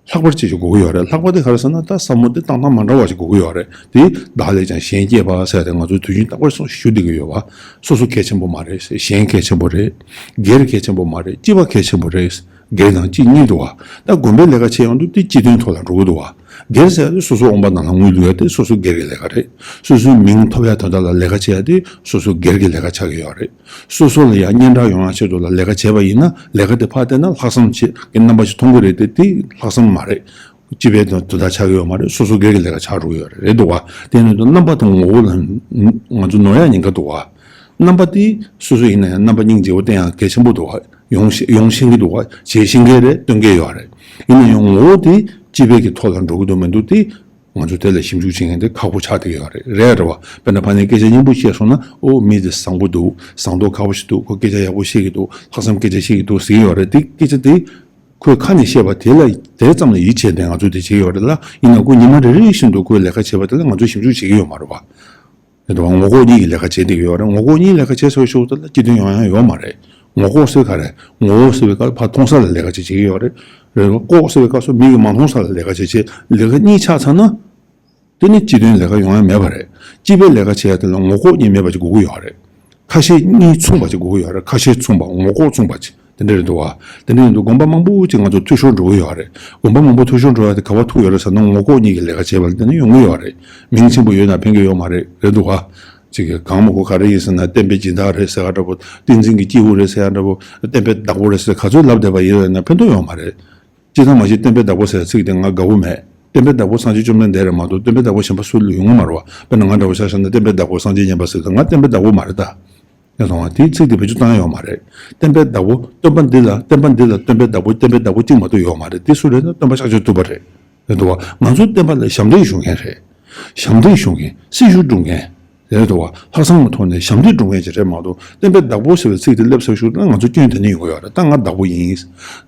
ལྷག་པར་ཅན་ཞིག་དགོས་ཀྱི་ཡོད་རེད། ལྷག་པ་དེ་ག་རེ་ཟེར་ན་ད་བསམ་བློ་དེ་བཏང་སྟངས་མ་འདྲ་བ་ཞིག་དགོས་ཀྱི་ཡོད་རེད། དེ་བདག་ལས་ཀྱང་གཞན་གཅེས་པ་ཟེར་ཏེ་ང་ཚོས་དུས་རྒྱུན་རྟག་པར་ཞུ་བསྡད་ཀྱི་ཡོད་བ། སོ་སོ་གལ་ཆེན་པོ་མ་རེད། གཞན་གལ་ཆེན་པོ་རེད། སྒེར་གལ་ཆེན་པོ་མ་རེད། སྤྱི་པ་གལ་ཆེན་པོ་རེད། སྒེར་དང་སྤྱི་གཉིས་འདུག་བ། ད་དགོན་པའི་ལས་ཀ་བྱེད་ཡོང་དུས་དེ་སྤྱི་དོན་ཐོག་ལ་འགྲོ་གི་འདུག་བ། སྒེར་ཟེར་ཡ་དེ་སོ་སོའི་དབང་པོ་ནང་ལ་དངུལ་བླུག་ཡ་དེ་སོ་སོའི་སྒེར་གྱི་ལས་ཀ་རེད། སོ་སོའི་མིང་ཐོབ་ཡ་དོན་དག་ལ་ལས་ཀ་བྱེད་ཡ་དེ་སོ་སོའི་སྒེར་གྱི་ལས་ཀ་ཆགས་ཀྱི་ཡོད་རེད། སོ་སོ་ལ་ཡང་སྙན་གྲགས་ཡོང་ཡ་ཆེད་དུ་ལ་ལས་ཀ་བྱས་པ་ཡིན་ན་ལས་ཀ་དེ་ཕར་བལྟས་ན་ལྷག་བསམ་བྱེད་ཀྱི་རྣམ་པ་ཞིག་མཐོང་གི་རེད་དེ། དེ་ལྷག་བསམ་མ་རེད། སྤྱི་པའི་དོན་དོན་དག་ཆགས་ཀྱི་ཡོད་མ་རེད། སོ་སོ་སྒེར་གྱི་ལས་ཀ་ཆགས་འགྲོ་གི་ཡོད་རེད། རེད་འདུག་བ། དེ་ནི་རྣམ་པ་དང་ངོ་བོ་ལ་ང་ཚོ་ནོར་ཡ་ཉེན་ཁ་འདུག་བ། རྣམ་པ་དེ་སོ་སོ་ཡིན་ན་ཡང་རྣམ་པ་སྙིང་རྗེ་བོ་བསྟན་ཡ་གལ་ཆེན་པོ་འདུག་བ། ཡོང་ཤེས་ཡོང་ཤེས་ཀྱི་འདུག་བ། བྱེད་ཤེས་མཁན་རེད། སྟོན་མཁན་ཡོད་རེད། ཡིན་ན་ཡང་ངོ་བོ་དེ་སྤྱི་པའི་གི་ཐོག་ལ་འགྲོ་གི་འདུག་མི་འདུག་དེ། ང་ཚོ་དེ་ལ་ཞིབ་འཇུག་བྱེད་མཁན་དེ་ཁག་པོ་ཆགས་བསྡད་ཀྱི་ཡོད་རེད། རེད་རེད་བ། དཔེར་ན་ཕ་ནས་སྐད་ཆ་སྙན་པོ་བཤད་སོང་ན། ཨོ་མི་དེ་བཟང་པོ་འདུག་བཟང་མདོག་ཁ་པོ་ཞིག་འདུག་ཁོ་སྐད་ཆ་ཡག་པོ་བཤད་ཀྱི་འདུག་ལྷག་བསམ་སྐད་ཆ་བཤད་ཀྱི་འདུག་ཟེར་གྱི་ཡོད་རེད། དེ་སྐད་ཆ་དེ་ཁོས་ཁ་ནས་བཤད་པ་དེ་ལ་དེ་ཙམ་ལ་ཡིད་ཆེས་ཏེ་ང་ཚོས་དེ་བྱེད་ཀྱི་ཡོད་རེད་ལ། ཡིན་ན་ཁོ་ཉི་མ་རེ་རེ་བཞིན་དུ་ཁོས་ལས་ཀ་བྱེད་པ་དེ་ལ་ང་ཚོས་ཞིབ་འཇུག་བྱེད་ཀྱི་ཡོད་མ་རེད་བ། དེ་འདྲ་བ་ངོ་ལྐོག་གཉིས་ཀྱི་ལས་ཀ་བྱེད་བསྡད་ཀྱི་ཡོད་རེད། ངོ་ལྐོག་གཉིས་ལས་ཀ་བྱེད་ཚར་བའི་ཤུགས་དེ་ལ་སྤྱི་དོན་ཡོང་ཡ་ཡོད་མ་རེད། ངོ་ལྐོག་ཟེར་ག་རེ། ངོ་ལྐོག་ཟེར་བའི་སྐབས་ཕར་མཐོང་ས་ལ་ལས་ཀ་བྱེད་བྱེད་ཀྱི་ཡོད་རེད། རེད། ལྐོག་ཟེར་བའི་སྐབས་སུ་མིག་གིས་མ་མཐོང་ས་ལ་ལས་ཀ་བྱེད་བྱེད་ལས་ཀ་གཉིས་ཆགས་ཚར་ན། དེ་ནི་སྤྱི་དོན་ལས་ཀ་ཡོང་ཡ་མེད་པ་རེད། སྤྱི་པའི་ལས་ཀ་བྱེད་ཡ་དེ་ལ་ངོ་ལྐོག་གཉིས་མེད་པ་ཅིག་དགོས་ཀྱི་ཡོད་རེད། ཁ་ཞེ་གཉིས་མཚུངས་པ་ཅིག་དགོས་ཀྱི་ཡོད་རེད། ཁ་ཞེ་མཚུངས་པ་ངོ་ལྐོག་མཚུངས་པ་ཅིག་དེ་འདྲ་རེད་འདུག་བ། དེ་འདྲ་ཡིན་དུས་དགོན་པ་མང་པོ་ཅིག་ང་ཚོ་འཐུས་ཤོར་འགྲོ་གི་ཡོད་རེད། དགོན་པ་མང་པོ་འཐུས་ཤོར་འགྲོ་ཡ་དེ་ག་པར་ཐུག་ཡོད་རེད་ཟེར་ན་ངོ་ལྐོག་གཉིས་ཀྱི་ལས་ཀ་བྱས་པ་ལ་བརྟེན་ནས་ཡོང་གི་ཡོད་རེད། མིང་ཆེན་པོ་ཡོད་ན་ཕན་གྱི་ཡོད་མ་རེད། རེད་འདུག་བ། ཅིག་གི་གང་མ་གོ་ག་རེ་ཡིན་ཟེར་ན་བསྟན་པའི་སྦྱིན་བདག་རེད་ཟེར་ཡ་འདྲ་པོ། བསྟན་འཛིན་གྱི་སྐྱེས་བུ་རེད་ཟེར་ཡ་འདྲ་པོ། བསྟན་པའི་བདག་པོ་རེད་ཟེར་ག་ཚོད་ལབ་བསྡད་པ་ཡིན་ཟེར་ན་ཕན་ཐོགས་ཡོད་མ་རེད། ཅི་ཙམ་མ་བྱས་བསྟན་པའི་བདག་པོ་ཟེར་ཚིག་དེ་ང་དགའ་བོ་མེད། བསྟན་པའི་བདག་པོ་སངས་རྒྱས་བཅོམ་ལྡན་འདས་རེད་མ་གཏོགས་བསྟན་པའི་བདག་པོ་གཞན་པ་སུ་ཡོང་གི་མ་རེད་བ། དཔེར་ན་ང་འདྲ་བོ་ཆ་བཞག་ན་བསྟན་པའི་བདག་པོ་སངས་རྒྱས་མཉན་པ་ཟེར་དུས་ང་བསྟན་པའི་བདག་པོ་མ་རེད་ད། ཡང་སོང་བ་དེའི་ཚིག་དེ་བེད་སྤྱོད་བཏང་ཡ་ཡོད་མ་རེད། བསྟན་པའི་བདག་པོ་སྟོན་པ་འདི་ལ་བསྟན་པ་འདི་ལ་སྟོན་པའི་བདག་པོ་བསྟན་པའི་བདག་པོ་གཅིག་མ་གཏོགས་ཡོད་མ་རེད། དེ་སུ་རེད་ན་སྟོན་པ་ཤཱཀྱ་ཐུབ་པ་རེད། རེད་འདུག་བ། ང་ཚོ་བསྟན་པ་ལ་ཞབས་འདེགས་ཞུ་མཁན་རེད། ཞབས་འདེགས་ཞུ་མཁན་སྲི་ཞུ་སྒྲུབ་མཁན་རེད་འདུག་བ། ལྷག་བསམ་གྱི་ཐོག་ནས་ཞབས་འདེགས་སྒྲུབ་མཁན་ཅིག་རེད་མ་གཏོགས་བསྟན་པའི་བདག་པོ་ཟེར་བའི་ཚིག་དེ་སླེབས་ཚར་ཞུ་ན་ང་ཚོ་སྐྱོན་དེ་ནས་ཡོང་གི་ཡོད་རེད། ད་ང་བདག་པོ་ཡིན།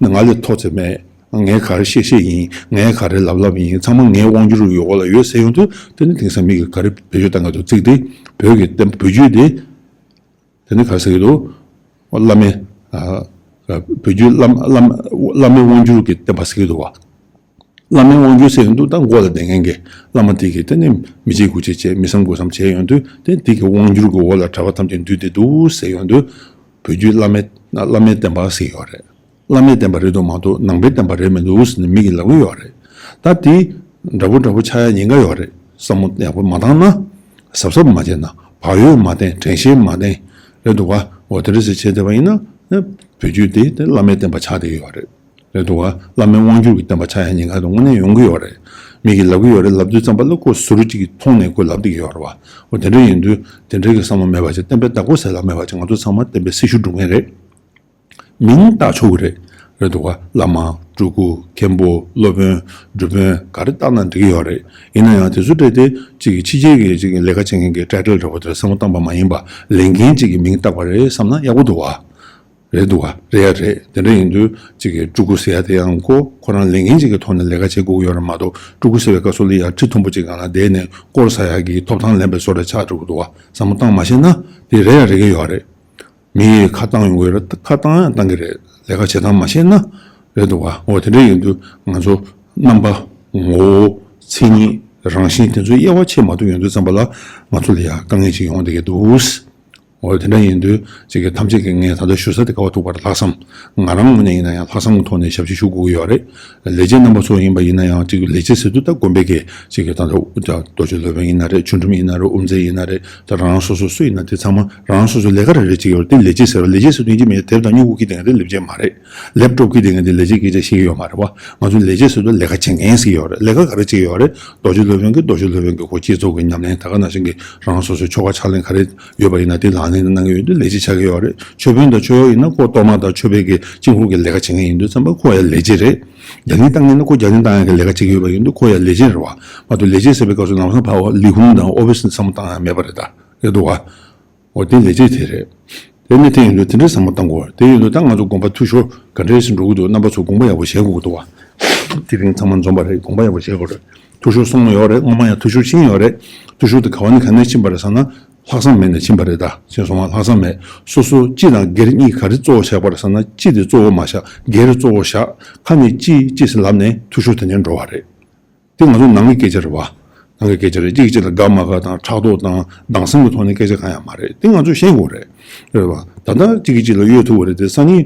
ང་ལས་མཐོ་ཚད་མེད། ངས་ག་རེ་བཤད་བཤད་ཡིན། ངས་ག་རེ་ལབ་ལབ་ཡིན། ཚང་མ་ངའི་དབང་སྒྱུར་གྱི་འོག་ལ་ཡོད་ཟེར་ཡོང་དུས་དེ་ནི་དེང་སང་མི་གིས་ག་རེ་བེད་སྤྱོད་བཏང་གི་འདུག་ཚིག་དེ་བོད་ཀྱི་བསྟན་བོད་བརྒྱུད་དེ། དེ་ནི་ག་རེ་ཟེར་གྱི་འདུག་བླ་མའི། ཨ། བོད་བརྒྱུད་བླ་བླ་བླ་མའི་དབང་སྒྱུར་གྱི་བསྟན་པ་ཟེར་གྱི་འདུག་བ། བླ་མའི་དབང་སྒྱུར་ཟེར་གྱི་འདུག་ད་མགོ་ལ་བསྡད་མཁན་གྱི་བླ་མ་དེ་གིས་དེ་ནི་མི་བྱེད་དགུ་བྱེད་བྱས་མི་བསམ་དགུ་བསམ་བྱས་ཡོང་དུས་དེ་དེ་གི་དབང་སྒྱུར་གྱི་འོག་ལ་གྲྭ་པ་ཐམས་ཅད་འདུས་ཏེ་འདུག་ཟེར་ཡོང་དུས་བོད་བརྒྱུད་བླ་མའི་བླ་མའི་བསྟན་པ་ཟེར་ཡོད་རེད། བླ་མའི་བསྟན་པ་རེད་འདུག་མ་གཏོགས་ནང་པའི་བསྟན་པ་རེད་མི་འདུག་ཟེར་ནས་མི་གིས་ལབ་ཀྱི་ཡོད་རེད། ད་དེ་འདྲ་པོ་འདྲ་པོ་ཆགས་ཡ་ཉེན་ཁ་ཡོད་རེད། བསམ་བློ་ཡག་པོ་མ་བཏང་ན། གཟབ་གཟབ་མ་བྱས་ན། བག་ཡོད་མ་བསྟེན། དྲན་ཤེས་མ་བསྟེན། རེད་འདུག་བ། འོ་དེ་འདྲ་ཟེར་བྱས་བསྡད་པ་ཡིན་ན། བོད་བརྒྱུད་དེ་དེ་བླ་མའི་བསྟན་པ་ཆགས་བསྡད་ཀྱི་ཡོད་རེད། རེད་འདུག་བ། བླ་མའི་དབང་སྒྱུར་གྱི་བསྟན་པ་ཆགས་ཡ་ཉེན་ཁ་དེ་དངོས་གནས་ཡོང་གི་ཡོད་རེད། མི་གིས་ལབ་ཀྱི་ཡོད་རེད། ལབ་དུས་ཙམ་པ་ལ་ཁོ་ཟུར་གཅིག་གི་མཐོང་ནས་ཁོ་ལབ་བསྡད་ཀྱི་ཡོད་རེད་བ། འོ་དེ་འདྲ་ཡིན་དུས་དེ་འདྲ་གི་བསམ་བློ་མེད་པ་བྱས་བསྟན་པའི་བདག་པོ་ཟེར་ལབ་མེད་པ་བྱས་ང་ཚོ་ཚང་མ་བསྟན་པའི་སྲི་ཞུ་སྒྲུབ་མཁན་རེད། མིང་བཏགས་ཆོག་གི་རེད། རེད་འདུག་བ། བླ་མ། སྤྲུལ་སྐུ། མཁན་པོ། སློབ་དཔོན། སྒྲུབ་དཔོན། ག་རེ་བཏགས་ན་འགྲིག་གི་ཡོད་རེད། ཡིན་ན་ཡང་དེ་ཚོ་སྤྲད་དེ་ཅིག་ཕྱི་རྒྱལ་གྱི་ཅིག་ལས་ཀ་བྱེད་མཁན་གྱི་ཊའི་ཊལ་འདྲ་པོ་དེར་བསམ་བློ་བཏང་པ་མ་ཡིན་པ་ལས་འགན་ཅིག་གི་མིང་བཏགས་པ་རེད་བསམ་ན་ཡག་པོ་འདུག་བ། རེད་འདུག་བ། རེད་ཡ་རེད། དེ་འདྲ་ཡིན་དུས་ཅིག་གི་སྤྲུལ་སྐུ་ཟེར་ཡ་དེ་ཡང་ཁོ་ཁོ་རང་ལས་འགན་ཅིག་གི་ཐོག་ནས་ལས་ཀ་བྱེད་དགོས་ཀྱི་ཡོད་རེད་མ་གཏོགས་སྤྲུལ་སྐུ་ཟེར་བའི་སྐབས་སུ་ལ་ཡ་ཁྲི་མཐོན་པོ་ཅིག་སྒང་ལ་བསྡད་ནས་སྐོར་ཟ་ཡ་གི་ཐོབ་ཐང་ལེན་པའི་བཟོ་འདྲ་ཆགས་འགྲོ་གི་འདུག་བ། བསམ་བློ་བཏང་མ་ཤེས་ན་དེ་རེད་ཡ་རེད་ཀྱི་ཡོད་རེད། མི་ཡིས་ཁ་བཏང་ཡོང་གི་རེད། ཁ་བཏང་ཡང་བཏང་གི་རེད། ལས་ཀ་བྱེད་སྟངས་མ་ཤེས་ན། རེད་འདུག་བ། འོ་དེ་འདྲ་ཡིན་དུས་ང་ཚོ་རྣམ་པ། ངོ་བོ། མཚན་ཉིད། རང་བཞིན་དེ་ཚོ་དབྱེ་བ་ཕྱེ་མ་ཐུབ་ཡོང་དུས་ཙམ་པ་ལ་ང་ཚོ་ལ་ཡང་དཀའ་ངལ་ཅིག་ཡོང་བསྡད་ཀྱི་འདུག་འོ་དེ་འདྲ་ཡིན་དུས་ཅིག་གི་ཐམས་ཅད་ཀྱིས་ངས་ད་ལྟ་ཞུ་ས་དེ་ག་པར་ཐུག་པར་ལྷག་བསམ། ང་རང་ངོས་ནས་ཡིན་ན་ཡང་ལྷག་བསམ་གྱི་ཐོག་ནས་ཞབས་ཕྱི་ཞུ་དགོས་ཀྱི་ཡོད་རེད། ལས་བྱེད་རྣམ་པ་ཚོ་ཡིན་པ་ཡིན་ན་ཡང་ཅིག་ལས་བྱེད་ཟེར་དུས་ད་དགོན་པའི་གི་ཅིག་གི་ད་ལྟ་རྡོ་རྗེ་སློབ་དཔོན་ཡིན་ན་རེད། ཆོས་སྒྲོན་ཡིན་ན་རེད། དབུ་མཛད་ཡིན་ན་རེད། ད་རང་རང་སོ་སོ་སུ་ཡིན་ན་དེ་ཚང་མ་རང་རང་སོ་སོའི་ལས་ཀ་རེ་རེ་བྱེད་ཀྱི་ཡོད་རེད། དེ་ལས་བྱེད་ཟེར་བ་ལས་བྱེད་ཟེར་དུས་ཡིན་གཅིག་མིན་གཅིག་དེབ་དང་སྨྱུ་གུ་འཁྱེར་བསྡད་མཁན་དེ་ལས་བྱེད་མ་རེད། ལེབ་ཊོབ་འཁྱེར་བསྡད་མཁན་དེ་ལས་བྱེད་སྐད་ཆ་བཤད་ཀྱི་ཡོད་མ་རེད་བ། ང་ཚོ་ལས་བྱེད་ཟེར་དུས་ལས་ཀ་བྱེད་མཁན་ཟེར་གྱི་ཡོད་རེད། ལས་ཀ་ག་རེ་བྱེད་ཀྱི་ཡོད་རེད། རྡོ་རྗེ་སློབ་དཔོན་གྱིས་རྡོ་རྗེ་སློབ་དཔོན་གྱི་ཁོ་བསྐྱེད་རྫོགས་ཀྱི་ཉམས་ལེན་ད་ག་ནང་བཞིན་གྱི་རང་སོ་སོའི་ཆོ་ག་ཕྱག་ལེན་ག་རེ་ཡོད་པ་ཡིན་ན་དེ་ལག་ལེན་གནང་གི་ཡོད་དུས་ལས་བྱེད་ཆགས་ཀྱི་ཡོད་རེད། ཆོས་དཔོན་དང་ཆོས་གཡོག་ཡིན་ན་ཁོ་གཏོར་མ་དང་མཆོད་པའི་གི་དཀྱིལ་འཁོར་གྱི་ལས་ཀ་བྱེད་མཁན་ཡིན་དུས་ཙམ་པ་ཁོ་ཡང་ལས་བྱེད་རེད། རྒྱ་གླིང་བཏང་མཁན་ནི་ཁོ་རྒྱ་གླིང་བཏང་ཡག་གི་ལས་ཀ་བྱེད་ཀྱི་ཡོད་པ་ཡིན་དུས་ཁོ་ཡང་ལས་བྱེད་རེད་བ། མ་གཏོགས་ལས་བྱེད་ཟེར་བའི་སྐབས་སུ་ལམ་སང་ཕར་ལི་ཧུང་དང་ཨོ་ཕི་སི་ནི་བསམ་བློ་བཏང་ཡག་མེད་པ་རེད་ད། རེད་འདུག་བ། འོ་དེ་ལས་བྱེད་དེ་རེད། དེ་ནི་དེ་ཡིན་དུས་དེ་འདྲའི་བསམ་བློ་བཏང་དགོས་པ་རེད། དེ་ཡིན་དུས་ད་ང་ཚོ་དགོན་པ་འཐུས་ཤོར་ག་འདྲས་ཞིག་འགྲོ་གི་འདུག་རྣམ་པ་ཚོ་དགོངས་པ་ཡག་པོ་བཞེས་དགོས་ཀྱི་འདུག་བ། དེ་རིང་ཚང་མ་འཛོམས་པ་རེད། དགོངས་པ་ཡག་པོ་བཞེས་དགོས་རེད། འཐུས་ཤོར་སོང་ཡོད་རེད། སྔོན་མ་ཡང་འཐུས་ཤོར་ཕྱིན་ཡོད་རེད། འཐུས་ཤོར་དེ་ག་བ་ནས་ག་ནས་ཕྱིན་པ་རེད་ཟེར་ན། ལྷག་བསམ་མེད་ནས་ཕྱིན་པ་རེད་ད། ཅེས་གསུངས་པ་ལྷག་བསམ་མེད། སོ་སོ་སྤྱི་དང་སྒེར་གཉིས་ག་རེ་གཙོ་བོ་བཞག་པ་རེད་ཟེར་ན་སྤྱི་དེ་གཙོ་བོ་མ་བཞག་སྒེར་གཙོ་བོ་བཞག་ཁ་ནས་ཅི་ཅི་ཟེར་ལབ་ནས་འཐུས་ཤོར་དེ་ནས་འགྲོ་བ་རེད། དེ་ང་ཚོ་ནང་གི་སྐད་ཆ་རེད་བ། ནང་གི་སྐད་ཆ་རེད། གཅིག་གིས་གཅིག་ལ་དགའ་མ་དགའ་དང་ཕྲག་དོག་དང་སྡང་སེམས་ཀྱི་ཐོག་ནས་སྐད་ཆ་གང་ཡང་མ་རེད། དེ་ང་ཚོས་ཤེས་དགོས་རེད། རེད་བ། ད་ལྟ་གཅིག་གིས་གཅིག་ལ་གཡོལ་ཐུབ་པ་རེད་དེ་སང་ཉིན་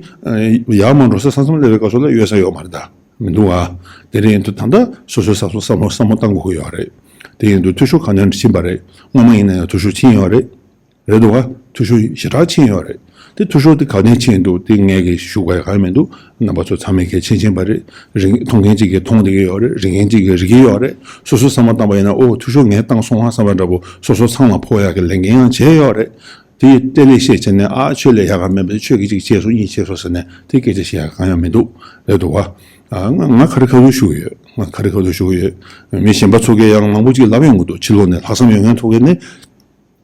ཡར་མར་འགྲོ་ས་ས་མཚམས་སླེབས་པའི་སྐབས་སུ་ལ་གཡོལ་ས་ཡོད་མ་རེད་ད། མི་འདུག་བ། དེ་རེད་ཡིན་དུས་ད་ལྟ་སོ་སོའི་ས་སོ་བསམ་བློ་བསམ་བློ་བཏང་དགོས་ཀྱི་ཡོད་རེད། དེ་ཡིན་དུས་འཐུས་ཤོར་ག་ནས་ཕྱིན་པ་རེད། སྔོན་མ་ཡིན་ན་ཡང་འཐུས་ཤོར་ཕྱིན་ཡོད་རེད། རེད་འདུག་བ། འཐུས་ཤོར་ཞེ་དྲག་ཕྱིན་ཡོད་རེད། དེ་འཐུས་ཤོར་དེ་ག་ནས་ཕྱིན་འདུག་དེ་ངས་གི་ཞུ་དགོས་ཡ་གང་ཡང་མི་འདུག་རྣམ་པ་ཚོ་ཚང་མས་གི་མཁྱེན་མཁྱེན་པ་རེད། རིག་མཐོང་མཁན་གཅིག་གིས་མཐོང་བསྡད་ཀྱི་ཡོད་རེད། རིག་མཁན་གཅིག་གིས་རིག་གི་ཡོད་རེད། སོ་སོ་བསམ་བློ་བཏང་པ་ཡིན་ན་ཨོ་འཐུས་ཤོར་ངས་བཏང་སོང་ཧ་བསམ་པ་འདྲ་པོ་སོ་སོ་ཚང་ལ་ཕོག་ཡག་གི་ལས་འགན་ཡང་བྱས་ཡོད་རེད། དེ་ཡི་ལྟེ་ལེ་བཤད་བྱས་ནས་ཨ་ཁྱོད་ལས་ཡག་ག་མེད་པས་ཁྱོད་ཀྱིས་གཅིག་བྱས་སོང་གཉིས་བྱས་སོང་ཟེར་ནས་དེ་སྐད་ཆ་བཤད་ཡག་གང་ཡང་མི་འདུག་རེད་འདུག་བ། ཨ་ང་ང་ག་རེ་ག་རེ་ཞུ་གི་ཡོད། ང་ག་རེ་ག་རེ་ཞུ་གི་ཡོད། མི་གཞན་པ་ཚོ་གིས་ཡང་མང་པོ་ཅིག་ལབ་ཡོང་གི་འདུག་ཕྱི་ལོགས་ནས་ལྷག་བསམ་ཡོད་མཁན་ཚོ་གིས་ནི།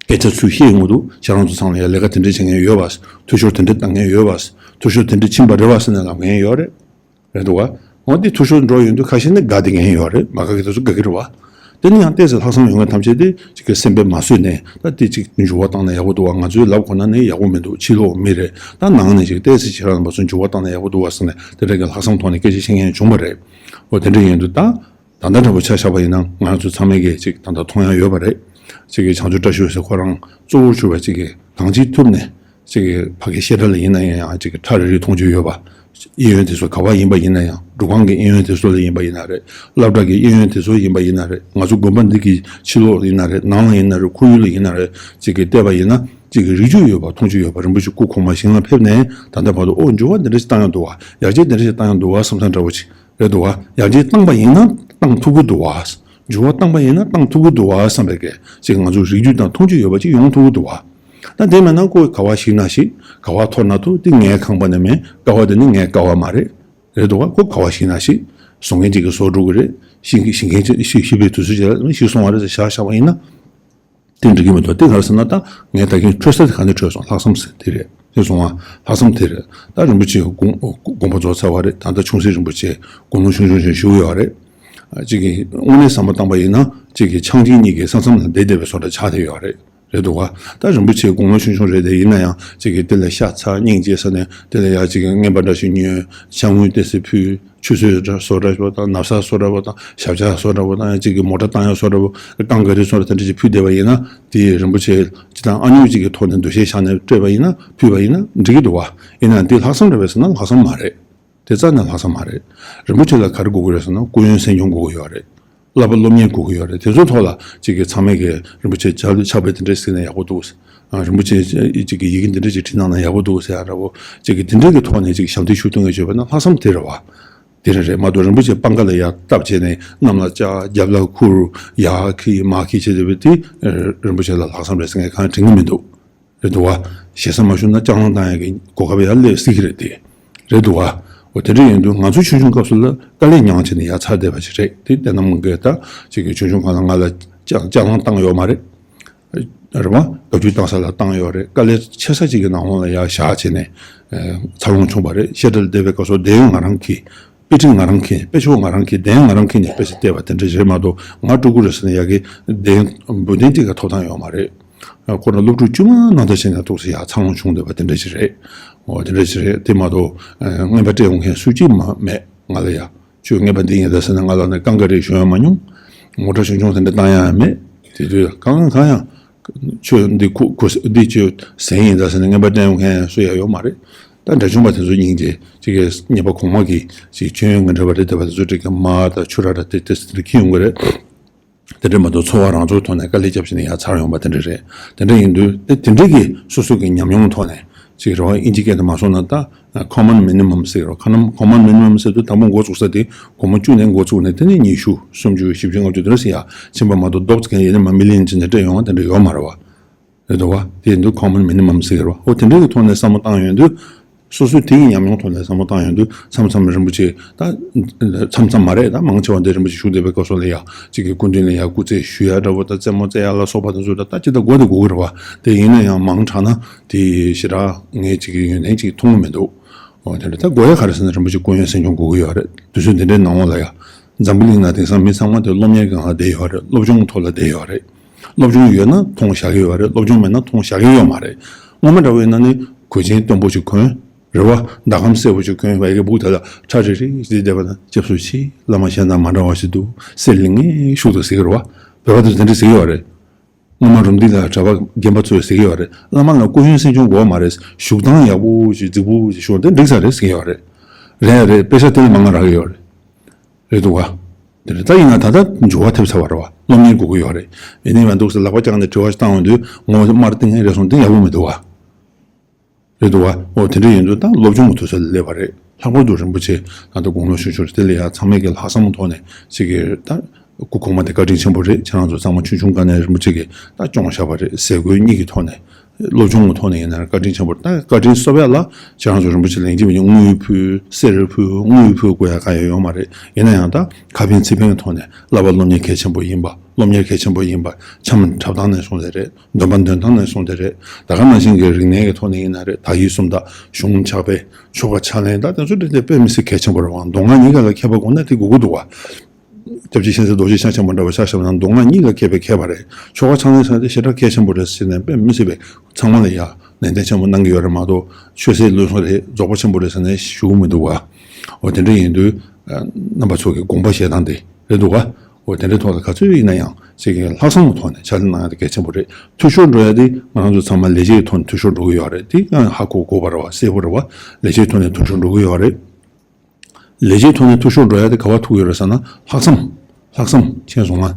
སྐད་ཆ་ཚུར་བཤད་ཡོང་གི་འདུག་ཁྱེད་རང་ཚོ་ཚང་ལ་ཡང་ལས་ཀ་དེ་འདྲས་བྱེད་མཁན་ཡོད་པ། འཐུས་ཤོར་དེ་འདྲས་བཏང་མཁན་ཡོད་པ། འཐུས་ཤོར་དེ་འདྲས་ཕྱིན་པ་རེད་བ་ཟེར་ནས་ལབ་མཁན་ཡོད་རེད། རེད་འདུག་བ། འོ་དེ་འཐུས་ཤོར་འགྲོ་ཡོང་དུས་ཁ་ཤས་ནི་དགའ་བསྡད་མཁན་ཡོད་རེད། མ་དགའ་མཁན་དེ་ཚོ་དགའ་གི་རེད་བ། དེ་ནི་ཡང་ཏོག་ཙམ་ལྷག་བསམ་ཡོད་མཁན་ཐམས་ཅད་དེ་ཅིག་གི་སེམས་པས་མ་བཟོད་ནས་ད་དེ་ཅིག་འགྱུར་བ་བཏང་ན་ཡག་པོ་འདུག་བ། ང་ཚོའི་ལབ་དགོས་ན་ནི་ཡག་པོ་མི་འདུག་ཕྱི་ལོགས་མི་རེད། ད་ནང་ནས་ཅིག་ཏོག་ཙམ་ཁྱེད་རང་ཚོ་འགྱུར་བ་བཏང་ན་ཡག་པོ་འདུག་བ་ཟེར་ནས་དེ་འདྲ་གི་ལྷག་བསམ་ཐོག་ནས་སྐད་ཆ་བཤད་མཁན་བྱུང་བ་རེད། འོ་དེ་འདྲ་ཡིན་དུས་ད། ད་ལྟ་འདྲ་པོ་ཆ་བཞག་པ་ཡིན་ན་ང་ཚོ་ཚང་མས་ཀྱི་ཅིག་ད་ལྟ་མཐོང་ཡ་ཡོད་པ་རེད། ཅིག་གི་བྱང་ཆུབ་བཀྲ་ཤིས་ཟེར་ཁོ་རང་གཙོ་བོར་གྱུར་པ་ཅིག་གི་གང་ཅིའི་ཐུབ་ནས་ཅིག་གི་ཕ་གི་བཤད་གྲྭ་ལ་ཡིན་ན་ཡང་ཡང་ཅིག་གི་ཁྲ་རེ་རེ་མཐོང་རྒྱུ་ཡོད་པ། གཡས་གཡོན་དེ་ཚོ་ག་པར་ཡིན་པ་ཡིན་ན་ཡང་འབྲུག་སྒང་གི་གཡས་གཡོན་དེ་ཚོ་ལ་ཡིན་པ་ཡིན་ན་རེད། སློབ་གྲྭ་གི་གཡས་གཡོན་དེ་ཚོ་ཡིན་པ་ཡིན་ན་རེད། ང་ཚོ་དགོན་པ་འདི་གི་ཕྱི་ལོགས་ཡིན་ན་རེད། ནང་ལ་ཡིན་ན་རེད། ཁོར་ཡུག་ལ་ཡིན་ན་རེད། ཅིག་གི་བལྟས་པ་ཡིན་ན་ཅིག་གི་རིག་རྒྱུ་ཡོད་པ་མཐོང་རྒྱུ་ཡོད་པ། རིན་པོ་ཆེ་སྐུ་གོང་མ་ཞིང་ལ་ཕེབས་ནས་ད་ལྟ་བར་དུ་ཨོ་འགྱུར་བ་འདི་འདྲ་ཞིག་བཏང་ཡོང་འདུག་བ། ཡར་རྒྱས་འདི་འདྲ་ཞིག་བཏང་ཡོང་འདུག་བ་བསམ་བསམ་འདྲ་བོ་ཅིག་རེད་འདུག་བ། ཡར་རྒྱས་བཏང་པ་ཡིན་ན་བཏང་ཐུབ་ཀྱི་འདུག་བ། འགྱུར་བ་བཏང་པ་ཡིན་ན་བཏང་ཐུབ་ཀྱི་འདུག་བ་བསམ་པའི་གི་ཅིག་ང་ཚོ་རིགས་རྒྱུད་དང་མཐོང་རྒྱུད་ཡོད་པ་ཅིག་ཡོང་ཐུབ་ཀྱི་འདུག་བ། ད་དེ་མེད་ན་ཁོས་ག་བ་ཞིག་ན་ཞིག་ག་བ་འཐོར་ན་འཐོར། དེ་ངའི་ཁང་པ་ནས་མིན། ཀ་བ་དེ་ནི་ངའི་ཀ་བ་མ་རེད། རེད་འདུག་བ། ཁོ་ག་བ་ཞིག་ན་ཞིག་བཟོ་མཁན་ཅིག་གིས་བཟོ་འགྲོ་གི་རེད། ཤི་ཤི་མཁན་ཅིག་ཤི་ཤི་བའི་དུས་ཚོད་ཅིག་ལ་ཤི་སོང་བ་རེད་ཟེར་བཞག་བཞག་པ་ཡིན་ན། དེ་འགྲིག་གི་མི་འདུག་དེ་ག་རེ་ཟེར་ན། ད་ངས་ད་གིན་འཕྲོད་ས་དེ་ག་ནས་འཕྲོད་སོང་། ལྷག་བསམ་ཟེར་དེ་རེད། དེ་སོང་བ་ལྷག་བསམ་དེ་རེད། ད་རིན་པོ་ཆེ་དགོངས་དགོངས་པ་རྫོགས་ཚར་བ་རེད། ད་ལྟ་ཆུང་སྲིད་རིན་པོ་ཆེ་དགུང་ལོ་ཆུང་ཆུང་ཞིག་བཞུགས་ཡོད་རེད། གཅིག་གིས་དངོས་གནས་བསམ་བློ་བཏང་པ་ཡིན་ན་གཅིག་གིས་ཆང་ཆིང་གཉིས་ཀྱིས་ས་མཚམས་ལ་བསྡད་བསྡད་པའི་བཟོ་འདྲ་ཆགས་བསྡད་ཡོད་རེད། རེད་འདུག་བ། ད་རིན་པོ་ཆེ་དགུང་ལོ་ཆུང་ཆུང་རེད་དེ། ཡིན་ན་ཡང་གཅིག་གིས་དེ་ལ་ཤ་ཚ་སྙིང་རྗེ་ཟེར་ནས་དེ་ལ་ཡང་གཅིག་གིས་རྔན་པ་འདྲ་ཞིག་ཉོས། ཤ་དངུལ་ཏོག་ཙམ་ཕུལ། ཆུ་ཚོད་འདྲ་བཟོ་འདྲ་པོ་དང་། ན་བཟའ་བཟོ་འདྲ་པོ་དང་། ཞབས་བཅགས་བཟོ་འདྲ་པོ་དང་། གཅིག་གིས་མོ་ཊ་བཏང་ཡག་བཟོ་འདྲ་པོ། རྐང་ག་རེ་བཟོ་འདྲ་དེ་འདྲ་ཞིག་ཕུལ་བསྡད་པ་ཡིན་ན། དེ་རིན་པོ་ཆེ་སྤྱིར་བཏང་ཨ་ཉོག་ཅིག་གི་ཐོག་ནས་འདུ་ཤེས་བཞག་ནས་སྤྲད་པ་ཡིན་ན། ཕུལ་བ་ཡིན་ན་འགྲིག་གི་འདུག་བ། ཡིན་ན་འདི་ལྷག་བསམ་རེད་པས་ཟེར་ན་ལྷག་བསམ་མ་རེད། དེ་རྩ་ནས་ལྷག་བསམ་མ་རེད། རིན་པོ་ཆེ་ལ་ག་རེ་དགོས་ཀྱི་རེད་ཟེར་ན། སྐུ་ཡོན་སེམས་ཆུང་དགོས་ཀྱི་ཡོད་རེད། བསླབ་པ་སློབ་གཉེར་དགོས་ཀྱི་ཡོད་རེད། དེ་ཚོའི་ཐོག་ལ་གཅིག་གིས་ཚང་མས་གི་རིན་པོ་ཆེ་ཕྱག་ཕྱག་དཔེ་དེ་འདྲ་ཞིག་གཟིགས་ན་ཡག་པོ་འདུག་རིན་པོ་ཆེ་གཅིག་གིས་ཡི་གེ་འདི་འདྲ་ཞིག་བྲིས་གནང་ན་ཡག་པོ་འདུག་ཟེར་ཡག་འདྲ་པོ། གཅིག་གིས་དེ་འདྲ་གི་ཐོག་ནས་གཅིག་ཞབས་འདེགས་ཞུ་ཐུབ་མཁན་བྱས་པ་ན་ལྷག་བསམ་དེ་རེད་བ། དེ་རེད་རེད་མ་གཏོགས། རིན་པོ་ཆེ་པང་ཁ་ལ་ཡར་བཏབ་བྱས་ནས་གནམ་ལ་བཅག་རྒྱབ་ལ་ཁུར། ཡར་འཁྱེར་མར་འཁྱེར་བྱས་བསྡད་པ་དེ་རིན་པོ་ཆེ་ལ་ལྷག་བསམ་རེད་ཟེར་མཁན་གང་ཡང་དྲན་གྱི་མི་འདུག་རེད་འདུག་བ། ཞེ་ས་མ་ཞུ་ན་ལྕགས་ལང་བཏང་ཡག་གི་གོ་སྐབས་ཡར་སླེབས་སྲིད་ཀྱི་རེད་དེ། རེད་འདུག་བ། འོ་དེ་འདྲ་ཡིན་དུས་ང་ཚོ་ཆུང་ཆུང་སྐབས་སུ་ལ་དཀའ་ལས་མྱངས་བྱས་ནས་ཡར་ཚར་བསྡད་པ་ཞིག་རེད་དེ། བསྟན་ནམ་དབང་གིས་ད་ཅིག་གི་ཆུང་ཆུང་སྒང་ལ་ང་ལ་ལྕགས་ལྕགས་ལང་བཏང་ཡོད་མ་རེད། རེད་བ། བཀའ་བཀྱོན་བཏང་ས་ལ་བཏང་ཡོད་རེད། དཀའ་ལས་ཆེ་ས་ཅིག་གི་ནང་ལོགས་ལ་ཡར་བཞག་བྱས་ནས་འཚར་ལོངས་བྱུང་བ་རེད། བཤད་གྲྭ་ལ་བསྡད་པའི་སྐབས་སུ་འདོན་ཡོན་ང་རང་གིས། དཔེ་ཁྲིད་ང་རང་གིས། དཔེ་ཆ་ང་རང་གིས། འདོན་ཡོན་ང་རང་གིས་ནས་དཔེ་ཆ་བལྟས་པ་དེ་འདྲ་རེད་མ་གཏོགས། ང་སྤྲུལ་སྐུ་རེད་ཟེར་ནས་ཡར་གི་འདོན་འབུལ་འདོན་ཅིག་གི་ཐོབ་ཐང་ཡོད་མ་རེད། ཁོ་རང་སློབ་ཕྲུག་དཀྱུས་མ་ནང་ལྟར་བྱས་ནས་ཏོག་ཙམ་ཡར་འཚར་ལོངས་བྱུང་བསྡད་པ་དེ་འདྲ་ཞིག་རེད། འོ་དེ་འདྲ་ཞིག་རེད། དེ་མ་གཏོགས་རྔན་པ་སྤྲད་ཡོང་མཁན་སུ་གཅིག་མ་མེད་ང་ལ་ཡ། ཁྱོད་རྔན་པ་འདི་ཡིན་ད་ཟེར་ནས་ང་ལ་ནི་རྐང་ག་རེ་ཞུ་ཡང་མ་མྱོང་། མོ་ཊ་ཆུང་ཆུང་དེ་འདྲ་བཏང་ཡང་མེད། དེ་དུས་གང་གང་ཡང་། ཁྱོད་འདི་ཁུ་ཁུ་འདི་ཁྱོད་ཟན་ཡིན་ད་ཟེར་ནས་རྔན་པ་སྤྲད་ཡོང་མཁན་སུ་ཡང་ཡོད་མ་རེད། ད་འདྲ་བྱུང་པ་དེ་ཚོ་སྙིང་རྗེ། ཅིག་གིས་ཉེས་པ་གོང་མ་གི་ཅིག་མཆོད་ཡོན་གྱི་འདྲ་བ་རེད། དེ་བ་དེ་ཚོ་ཅིག་གི་མར་དང་ཕྱུར་ར་ར་དེ་དེ་ཚོ་དེ་འཁྱེར་ཡོང་གི་རེད། དེ་འདྲ་མ་གཏོགས་འཚོ་བ་རང་ཚོའི་ཐོག་ནས་དཀའ་ལས་བརྒྱབ་བྱས་ནས་ཡར་ཚར་ཡོང་པ་དེ་འདྲ་རེད། དེ་འདྲ་ཡིན་དུས་དེ་དེ་འདྲ་གི་སོ་སོ་གི་ཉམས་མྱོང་ཐོག་ནས་ཅིག་རེད་བ། ཨིན་ཇི་སྐད་དུ་མ་སོང་ན་ད་common minimum ཟེར་གི་རེད། common common minimum ཟེར་དུས་དང་པོ་འགོ་བཙུགས་ས་དེ་སྒོར་མོ་བཅུ་ནས་འགོ་བཙུགས་ནས་དེ་ནས་ཉི་ཤུ་སུམ་ཅུ་བཞི་བཅུ་ལྔ་བཅུ་དེ་འདྲ་ཟེར་ཡ་ཕྱིན་པ་མ་གཏོགས། རྡོག་ཙམ་གང་ཡིན་ན་མ་མི་ལི་ཡན་ཅིག་ནས་སྤྲད་ཡོང་བ་དེ་འདྲ་ཡོད་མ་རེད་བ། རེད་འདུག་བ། དེ་ཡིན་དུས་common minimum ཟེར་གི་རེད་བ། འོ་དེ་འདྲ་གི་ཐོག་ནས་བསམ་བློ་བཏང་ཡོང་དུས། སོ་སོའི་དེ་ཡི་ཉམས་མྱོང་ཐོག་ནས་བསམ་བློ་བཏང་ཡོང་དུས། མཚམས་མཚམས་རིན་པོ་ཆེ་ད། མཚམས་མཚམས་མ་རེད། ད་མང་ཆེ་བ་འདི་རིན་པོ་ཆེ་བཞུགས་བསྡད་པའི་སྐབས་སུ་ལ་ཡ་གཅིག་གི་སྐུ་མདུན་ལ་ཡ་སྐུ་རྩེད་ཞུ་ཡ་འདྲ་བོ་དང་། རྩེད་མོ་རྩེ་ཡ་ལ་སོགས་པ་དེ་ཚོ་ད་ལྟ་ཅི་ལྟར་དགོས་དེ་དགོས་ཀྱི་རེད་བ། དེ་ཡིན་ན་ཡང་མང་དྲགས་ན་དེ་ཞེ་དྲག་ངས་གཅིག་གི་ཡོན་ཏན་གཅིག་མཐོང་གི་མི་འདུག་འོ་དེ་འདྲ་ད་དགོས་ཡ་ག་རེ་ཟེར་ན་རིན་པོ་ཆེ་སྐུ་ཡོན་སེམས་ཆུང་དགོས་ཀྱི་ཡོད་རེད། དུས་ཚོད་འདི་འདྲའི་ནང་ལོགས་ལ་ཡ། འཛམ་བུ་གླིང་ན་དེང་སང་མི་ཚང་མ་དེ་སློབ་གཉེར་གྱི་ངང་བསྡད་ཡོད་རེད། སློབ་སྦྱོང་ཐོག་ལ་བསྡད་ཡོད་རེད། སློབ་སྦྱོང་ཡོད་ན་མཐོང་བཞག་གི་ཡོད་རེད། སློབ་སྦྱོང་མེད་ན་མཐོང་བཞག་གི་ཡོད་མ་རེད། སྔོན་མ་འདྲ་བོ་ཡིན་ན་ནི་གོས་ཆེན་སྟོན་པོ་ཞིག་གོན། རེད་བ། ཟླ་གམ་སེར་པོ་ཞིག་གོན། བ་ཡི་གེ་སྦུག་དེ་ལ་ཁྲ་རེ་རེ་ཞིག་བསྡད་པ་ན། སྐྱབས་སུ་མཆི། བླ་མ་གཞན་དང་མ་འདྲ་བ་ཞིག་འདུག་སེར་ལི་ངེ་ཤུགས་དང་ཟེར་གི་རེད་བ། བོད་པ་དེ་དེ་འདྲ་ཟེར་གི་ཡོད་རེད། སྔོན་མ་རུམ་བཏེག་ལ་གྲྭ་པ་རྒན་པ་ཚོས་ཟེར་གི་ཡོད་རེད། བླ་མ་ལ་སྐུ་ཡོན་སེམས་ཆུང་དགོས་མ་རེད། བཞུགས་སྟངས་ཡག་པོ་ཞིག་རྫིག་པོ་ཞིག་བཞུགས་དེ་འགྲིག་ས་རེད་ཟེར་གི་ཡོད་རེད། རེད་རེད། དཔེ་ཆ་དེ་ལ་མང་ང་རག་གི་ཡོད་རེད། རེད་འདུག་བ། དེ་རེད། ད་ཡིན་ན་ད་ལྟ་འགྱུར་བ་ཐེབས་ཚར་བ་རེད་བ། སློབ་གཉེར་དགོས་ཀྱི་ཡོད་རེད། ཡིན་ནའི་མ་འདུག་ཟེར་ལག་པ་བརྐྱངས་ནས་དྲི་བ་ཞིག་བཏང་ཡོང་དུས་ངོ་མ་སྟེང་ནས་རེ་ཟུང་དེ་ཡག་པོ་མི་འདུག་བ། རེད་འདུག་བ། འོ་དེ་འདྲ་ཡིན་དུས་ད་སློབ་སྦྱོང་གི་དུས་ཚོད་ལ་སླེབས་པ་རེད། ལྷག་པར་དུ་རིན་པོ་ཆེ་ད་ལྟ་དགུང་ལོ་ཆུང་ཆུང་རེད། དེ་ལ་ཡང་ཚང་མས་ཀྱི་ལྷག་བསམ་ཐོག་ནས་ཅིག་གི་ད་སྐུ་གོང་མ་དེ་བཀའ་དྲིན་ཆེན་པོ་རེད། ཁྱེད་རང་ཚོ་ཚང་མ་ཆུང་ཆུང་སྒང་ནས་རིན་པོ་ཆེ་གིས་ད་སྐྱོང་བཞག་པ་རེད། ཟས་གོས་གཉིས་ཀྱི་ཐོག་ནས། སློབ་སྦྱོང་གི་ཐོག་ནས་ཡིན་ན་བཀའ་དྲིན་ཆེན་པོ་རེད། ད་བཀའ་དྲིན་གསོ་བ་ལ་ཁྱེད་རང་ཚོ་རིན་པོ་ཆེ་ལན་གཅིག་མིན་གཉིས་དངུལ་ཕུལ། གསེར་ཕུལ། དངུལ་ཕུལ་དགོས་ཡ་གང་ཡང་ཡོད་མ་རེད། ཡིན་ན་ཡང་ད་ཁ་ཕན་ཚིག་ཕན་གྱི་ཐོག་ནས་བསླབ་པ་སློབ་གཉེར་གལ་ཆེན་པོ་ཡིན་པ། སློབ་གཉེར་གལ་ཆེན་པོ་ཡིན་པ། འཆམ་འཁྲབ་སྟངས་ནས་བཟུང་སྟེ་རེད། འདོན་པ་འདོན་སྟངས་ནས་བཟུང་སྟེ་རེད། ད་ག་ནང་བཞིན་གྱི་རིག་གནས་ཀྱི་ཐོག་ནས་ཡིན་ན་རེད། དག་ཡིག་གསུམ་དང་། གཞུང་ཕྱག་དཔེ། ཆོ་ག་ཕྱག་ལེན་དང་། དེ་ཚོ་དེ་དཔེ་མི་སྲིད་གལ་ཆེན་པོ་རེད་བ། མདོ་སྔགས་གཉིས་ཀ་ལ་མཁས་པ་དགོས་ན་དེ་དགོས་ཀྱི་འདུག་བ། སྐྱབས་རྗེ་མཁྱེན་བརྩེ་རྡོ་རྗེ་འཆང་ཆེན་པོ་འདྲ་བ་ཆ་བཞག་ན་མདོ་སྔགས་གཉིས་ལ་མཁས་པའི་མཁས་པ་རེད། ཆོ་ག་ཕྱག་ལེན་ཟེར་ན་དེ་ཞེ་དྲག་གལ་ཆེན་པོ་རེད་ཟེར་ནས་དཔེ་མི་སྲིད་པའི་ཚང་མ་ལ་ཡ་ནན་ཏན་ཆེན་པོ་གནང་གི་ཡོད་རེད་མ་གཏོགས། ཆོས་སྲིད་བློན་སྲོང་རེད། རྫོགས་པ་ཆེན་པོ་རེད་ཟེར་ནས་ཞུ་གི་མི་འདུག་བ། འོ་དེ་འདྲ་ཡིན་དུས་རྣམ་པ་ཚོ་གི་དགོངས་པ་བཞེས་སྟངས་དེ་རེད་འདུག་བ། འོ་དེ་འདྲའི་ཐོག་ལ་ག་ཚོད་ཡིན་ན་ཡང་ཅིག་གི་ལྷག་བསམ་གྱི་ཐོག་ནས་ཕྱག་ལས་གནང་ཡ་དེ་གལ་ཆེན་པོ་རེད། འཐུས་ཤོར་འགྲོ་ཡ་དེ་ང་རང་ཚོ་ཚང་མ་ལས་བྱེད་ཀྱི་ཐོག་ནས་འཐུས་ཤོར་འགྲོ་གི་ཡོད་རེད། དེ་ཡང་ཧ་གོ་དགོས་པ་རེད་བ། གསལ་པོ་རེད་བ། ལས་བྱེད་ཐོག་ནས་འཐུས་ཤོར་འགྲོ་གི་ཡོད་རེད། ལས་བྱེད་ཐོག་ནས་འཐུས་ཤོར་འགྲོ་ཡ་དེ་ག་པར་ཐུག་ཡོད་རེད་ཟེར་ན། ལྷག་བསམ། ལྷག་བསམ། མཁྱེན་སོང་ང་།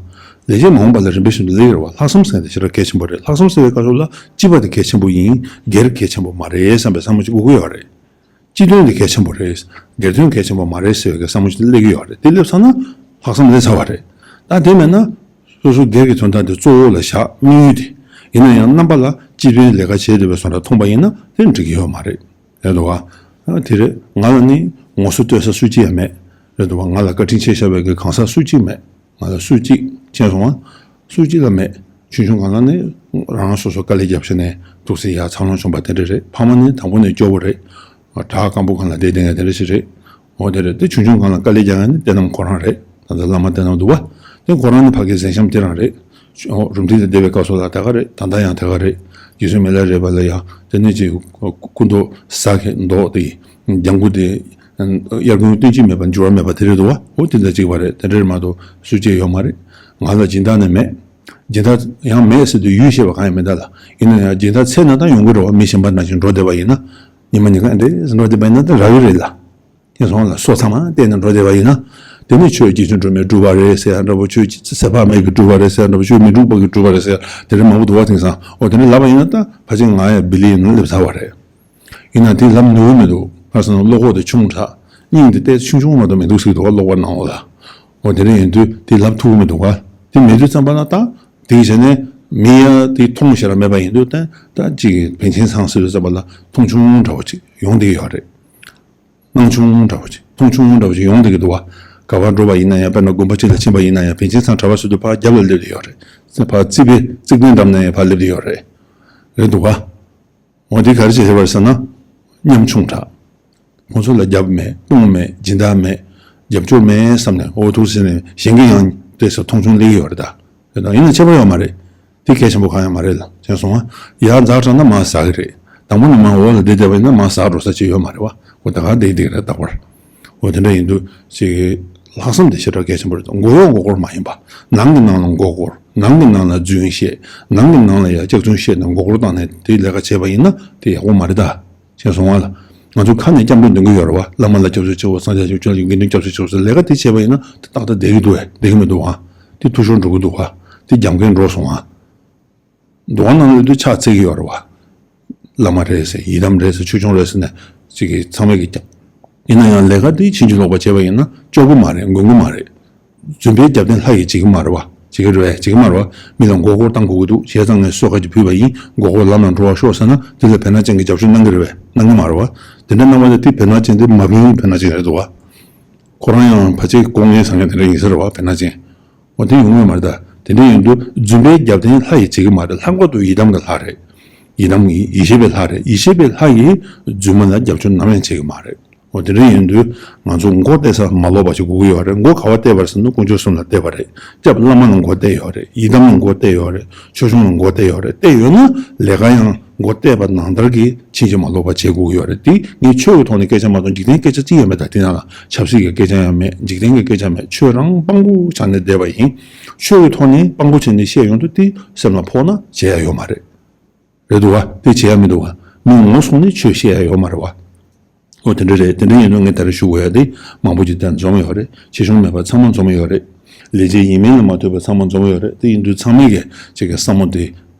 ལས་བྱེད་མ་འོངས་པ་ལ་རིམ་པས་བཞིན་དུ་སླེབས་ཡོད་རེད་བ། ལྷག་བསམ་ཟེར་ཡ་དེ་ཞེ་དྲག་གལ་ཆེན་པོ་རེད། ལྷག་བསམ་ཟེར་བའི་སྐབས་སུ་ལ་སྤྱི་པ་དེ་གལ་ཆེན་པོ་ཡིན། སྒེར་གལ་ཆེན་པོ་མ་རེད་བསམ་པའི་བསམ་བློ་ཅིག་དགོས་ཀྱི་ཡོད་རེད། སྤྱི་དོན་དེ་གལ་ཆེན་པོ་རེད། སྒེར་དོན་གལ་ཆེན་པོ་མ་རེད་ཟེར་བའི་བསམ་བློ་ཞིག་སླེབས་ཀྱི་ཡོད་རེད། དེ་སླེབས་ཚར་ན་ལྷག་བསམ་སླེབས་ཚར་བ་རེད། ད་དེ་མེད་ན་སོ་སོ་སྒེར་གྱི་དོན་དག་དེ་གཙོ་བོ་ལ་བཞག་དམིགས་ཡུལ་དེ། ཡིན་ན་ཡང་རྣམ་པ་ལ་སྤྱི་པའི་ལས་ཀ་བྱེད་བསྡད་པའི་བཟོ་འདྲ་མཐོང་པ་ཡིན་ན་དེ་འགྲིག་གི་ཡོད་མ་རེད། རེད་འདུག་ག་ཨ་དེ་རེད། ང་ལ་ནི་ངོ་སོ་བསྟོད་ས་སུ་གཅིག་ཡང་མེད། རེད་འདུག་ག་ང་ལ་བཀའ་དྲིན་ཆེ་ཤོས་པའི་གི་གང་ཟག་སུ་གཅིག་མེད། ང་ལ་སུ་གཅིག་མཁྱེན་སོང་ང་། སུ་གཅིག་ལ་མེད། ཆུང་ཆུང་སྒང་ལ་ནི་རང་རང་སོ་སོ་དཀའ་ལས་བརྒྱབ་བྱས་ནས་ཐུགས་སྲས་ཡར་འཚར་ལོངས་བྱུང་པ་དེ་འདྲ་རེད། ཕ་མ་ནི་དང་པོ་ནས་སྐྱོ་བོ་རེད། བྲག་སྐམ་པོ་སྒང་ལ་བསྡད་བསྡད་མཁན་དེ་འདྲ་ཞིག་རེད། འོ་དེ་རེད། དེ་ཆུང་ཆུང་སྒང་ལ་དཀའ་ལས་རྒྱག་མཁན་ནི་བསོད་ནམས་ཁོ་རང་རེད། ད་ལྟ་བླ་མ་བསོད་ནམས་འདུག་བ། དེ་ཁོ་རང་ནི་ཕ་གིའི་གཟན་ཤམ་དེ་རང་རེད། ཨོ་རུམ་བཏེག་ལ་བསྡད་པའི་སྐབས་སུ་ལ་ད་ག་རེད། ད་ལྟ་ཡང་ད་ག་རེད། རྗེ་བཙུན་མི་ལ་རས་པ་ལ་ཡང་དེ་ནས་ཅིག་སྐུ་མདོག་གཟའ་གི་མདོག་དེ། ལྗང་གུ་དེ། དབྱར་དགུན་སྟོན་གྱི་མེད་པ་འགྱུར་བ་མེད་པ་དེ་རེད་འདུག་བ། འོ་དེ་འདྲ་ཅིག་བ་རེད། དེ་འདྲ་རེད་མ་གཏོགས་སུ་གཅིག་ཡོད་མ་རེད། ང་ལ་སྦྱིན་བདག་ནི་མེད། སྦྱིན་བདག་ཡང་མེད་ཟེར་དུས་ཡུལ་ཤེས་པ་གང་ཡང་མེད་ད་ལ། ཡིན་ན་ཡང་སྦྱིན་བདག་ཚེ་ན་དང་ཡོང་གི་རེད་བ། མི་གཞན་པ་ནང་བཞིན་འགྲོ་བསྡད་པ་ཡིན་ན། ཉི་མ་ཉིན་གང་འདྲས་འགྲོ་བསྡད་པ་ཡིན་ན་ད་རག་གི་རེད་ལ། ཁྱེད་སོང་ལ་སོ་ཚང་མ་བལྟས་ནས་འགྲོ་བསྡད་པ་ཡིན་ན། དེ་ནི་ཆོས་རྗེ་བཙུན་སྒྲོལ་མས་བསྒྲུབས་པ་རེད་ཟེར་ཡ་འདྲ་པོ། ཆོས་ཚེ་དཔག་མེད་ཀྱིས་བསྒྲུབས་པ་རེད་ཟེར་ཡ་འདྲ་པོ། ཆོས་མི་འཁྲུགས་པ་གིས་བསྒྲུབས་པ་རེད་ཟེར་ཡ་དེ་འདྲ་མང་པོ་འདུག་བ། དེང་སང་འོ་དེ་འདྲ་ལབ་པ་ཡིན་ན་ད་ཕལ་ཆེར་ང་ཡང་བི་ལི་ཡིན་ན་སླེབས་ཚར་བ་རེད། ཡིན་ན་དེ་ལབ་ནུས་མི་འདུག་ག་རེ་ཟེར་ན་བློ་ཁོག་དེ་ཆུང་དྲགས། སྙིང་དེ་ཏོག་ཙམ་ཆུང་ཆུང་མ་གཏོགས་མི་འདུག་ཟེར་གྱི་འདུག་བ། གློག་པར་ནང་ལོགས་ལ། འོ་དེ་འདྲ་ཡིན་དུས་དེ་ལབ་ཐུབ་ཀྱི་མི་འདུག་ག་དེ་མེད་དུས་ཙམ་པ་ལ་ད། དེ་བྱས་ནས་མི་ཡ་དེ་མཐོང་ཞེ་དྲག་མེད་པ་ཡིན་དུས་ད་ད་ཅིག་བན་ཆེན་ཚང་ཟེར་དུས་ཙམ་པ་ལ་མཐོང་ཆུང་འདྲ་བོ་ཅིག་ཡོང་བསྡད་ཡོད་རེད། སྣང་ཆུང་འདྲ་བོ་ཅིག་མཐོང་ཆུང་འདྲ་བོ་ཅིག་ཡོང་བསྡད་ཀྱི་འདུག་བ། ག་པར་འགྲོ་བ་ཡིན་ན་ཡང་། དཔེར་ན་དགོན་པ་གཅིག་ལ་ཕྱིན་པ་ཡིན་ན་ཡང་། བན་ཆེན་ཚང་གྲྭ་པ་ཟེར་དུས་ཕར་རྒྱབ་ལ་སླེབས་བསྡད་ཡོད་རེད། ཕར་རྩིག་པའི་རྩིག་པའི་འགྲམ་ན་ཡང་ཕར་སླེབས་བསྡད་ཡོད་རེད། རེད་འདུག་བ། འོ་དེ་ག་རེ་བྱས་བྱས་པ་རེད་ཟེར་ན། ཉམ་ཆུང་དྲགས། ཁོང་ཚོ་ལ་རྒྱབ་མེད། དཔུང་མེད། སྦྱིན་བདག་མེད། རྒྱབ་སྐྱོར་མེད་བསམ་ནས་འོ་ཐུགས་ཟིན་ནས་གཞན་གྱིས་ཡང་དེ་ཚོ་མཐོང་ཆུང་སླེབས་ཀྱི་ཡོད་རེད་ད། རེད་དང་། ཡིན་ན་ཁྱད་པར་ཡོད་མ་རེད། དེ་གལ་ཆེན་པོ་གང་ཡང་མ་རེད་ལ། མཁྱེན་སོང་ང་། ཡར་འཛེགས་དྲགས་ན་མར་ཟག་གི་རེད། དང་པོ་ནས་མར་འོག་ལ་བསྡད་བསྡད་པ་ཡིན་ན་མར་ཟག་འགྲོ་ས་ཅིག་ཡོད་མ་རེད་བ། འོ་ད་ག་བསྡད་བསྡད་རེད་རྟག་པར། འོ་དེ་འདྲ་ཡིན་དུས་ཅིག་ལྷག་བསམ་དེ་ཞེ་དྲག་གལ་ཆེན་པོ་རེད། མགོ་གཡོག་མགོ་སྐོར་མ་ཡིན་པ། ནང་གི་ནང་ལ་མགོ་སྐོར། ནང་གི་ནང་ལ་རྫུན་བཤད། ནང་གི་ནང་ལ་ཡ་སྐྱག་རྫུན་བཤད་ནས་མགོ་སྐོར་བཏང་ནས་དེ་ལས་ཀ་བྱས་པ་ཡིན་ན་དེ་ཡག་པོ་མ་རེད་ད། མཁྱེན་སོང་ང་ལ། ང་ཚོ་ཁ་ནས་སྐྱབས་འགྲོ་འདོན་གྱི་ཡོད་རེད་བ། བླ་མ་ལ་སྐྱབས་སུ་མཆིའོ། སངས་རྒྱས་ཆོས་ལ་ཡོན་ཏན་སྐྱབས་སུ་མཆིའོ་ཟེར། ལས་ཀ་དེ་བྱས་པ་ཡིན་ན་ཏག་ཏག་བསྡད་ཀྱི་འདུག་བས། བསྡད་ཀྱི་མི་འདུག་ཨ། དེ་འཐུས་ཤོར་འགྲོ་གི་འདུག་ཨ། དེ་རྒྱབ་འགལ་འགྲོ་སོང་ཨ། འདུ་ཁང་ནང་སླེབས་དུས་ཕྱག་འཚལ་གྱི་ཡོད་རེད་བ། བླ་མ་རེད་ཟེར། ཡི་དམ་རེད་ཟེར། ཆོས་སྐྱོང་རེད་ཟེར་ནས་ཅིག་གིས་ཚང་མས་ཀྱིས་ཀྱང་། ཡིན་ན་ཡང་ལས་ཀ་དེ་ཕྱིན་ཅི་ལོག་པ་བྱས་པ་ཡིན་ན་སྐྱོ་གི་མ་རེད། འགུལ་གི་མ་རེད། རྫུན་པའི་རྒྱབ་རྟེན་ལྷ་ཡིས་བྱེད་ཀྱི་མ་རེད་བ། བྱེད་ཀྱི་རེད་བས། བྱེད་ཀྱི་མ་རེད་བ། མི་ལ་མགོ་སྐོར་བཏང་དགོས་ཀྱི་འདུག་བྱས་ཙང་ངས་གསོལ་ཁ་ཅིག་ཕུལ་བ་ཡིན། མགོ་སྐོར་ལམ་ལ་འགྲོ་བར་ཤོག་ཟེར་ན་དེ་ལ་བེར་ནག་ཅན་གྱིས་རྒྱབ་སྐྱོར་གནང་གི་རེད་བས། གནང་གི་མ་རེད་བ། དེ་འདྲ་གནང་བ་ལ་དེ་བེར་ནག་ཅན་དེ་མ་བིང་བའི་བེར་ནག་ཅན་རེད་འདུག་བ། ཁོ་རང་ཡང་ཕལ་ཆེར་ལྐོག་རྔན་ཟ་མཁན་དེ་འདྲ་ཡིན་ས་རེད་བ། བེར་ནག་ཅན། འོ་དེ་ཡོང་གི་མ་རེད་ད། དེ་འདྲ་ཡིན་དུས་རྫུན་པའི་རྒྱབ་རྟེན་ལྷ་ཡིས་བྱེད་ཀྱི་མ་རེད། ལྷག་པར་དུ་ཡི་དམ་གྱི་ལྷ་རེད། ཡི་དམ་གྱི་ཡེ་ཤེས་པའི་ལྷ་རེད། ཡེ་ཤེས་པའི་ལྷ་ཡིས་རྫུན་མ་ལ་རྒྱབ་སྐྱོར་ནམ་ཡང་བྱེད་ཀྱི་མ་རེད། འོ་དེ་འདྲ་ཡིན་དུས་ང་ཚོ་མགོ་གཏད་ས་མ་ལོག་པ་ཞིག་དགོས་ཀྱི་ཡོད་རེད། མགོ་ག་པར་གཏད་པ་རེད་ཟེར་ན་དཀོན་མཆོག་གསུམ་ལ་གཏད་པ་རེད། སྐྱབས་བླ་མ་ལ་མགོ་གཏད་ཡོད་རེད། ཡི་དམ་ལ་མགོ་གཏད་ཡོད་རེད། ཆོས་སྐྱོང་ལ་མགོ་གཏད་ཡོད་རེད། གཏད་ཡོད་ན་ལས་ཀ་ཡང་མགོ་གཏད་པ་ནང་ལྟར་གྱི་ཕྱིན་ཅི་མ་ལོག་པ་བྱེད་དགོས་ཀྱི་ཡོད་རེད། དེ་ངས་ཆོས་ཀྱི་ཐོག་ནས་སྐད་ཆ་མ་གཏོགས་འཇིག་རྟེན་སྐད་ཆ་ཅི་ཡང་མེད། ད་དེ་ནང་ལ་ཆབ་སྲིད་ཀྱི་སྐད་ཆ་ཡང་མེད། འཇིག་རྟེན་གྱི་སྐད་ཆ་མེད། ཆོས་རང་དཔང་པོ་ཆགས་ནས་བསྡད་པ་ཡིན། ཆོས་ཀྱི་ཐོག་ནས་དཔང་པོ་བྱས་ནས་བཤད་ཡོང་དུས་དེ་སེམས་ལ་ཕོག་ན་བྱེད་ཡ་ཡོད་མ་རེད། རེད་འདུག་བ། དེ་བྱེད་ཡ་མི་འདུག་བ། མི་ངོ་སོང་ནས་ཆོས་བཤད་ཡ་ཡོད་མ་རེད་བ། ཨོ་དེ་འདྲ་རེད། དེ་འདྲ་ཡིན་དུས་ངས་ད་རེས་ཞུ་དགོས་ཡ་དེ་མང་པོ་ཅིག་དེ་འཛོམས་ཡོད་རེད། ཆེ་ཆུང་མེད་པར་ཚང་མ་འཛོམས་ཡོད་རེད། ལས་བྱེད་ཡིན་མིན་ལ་མ་ལྟོས་པར་ཚང་མ་འཛོམས་ཡོད་རེད། དེ་ཡིན་དུས་ཚང་མས་ཀྱི་ཅིག་གི་བསམ་བློ་དེ་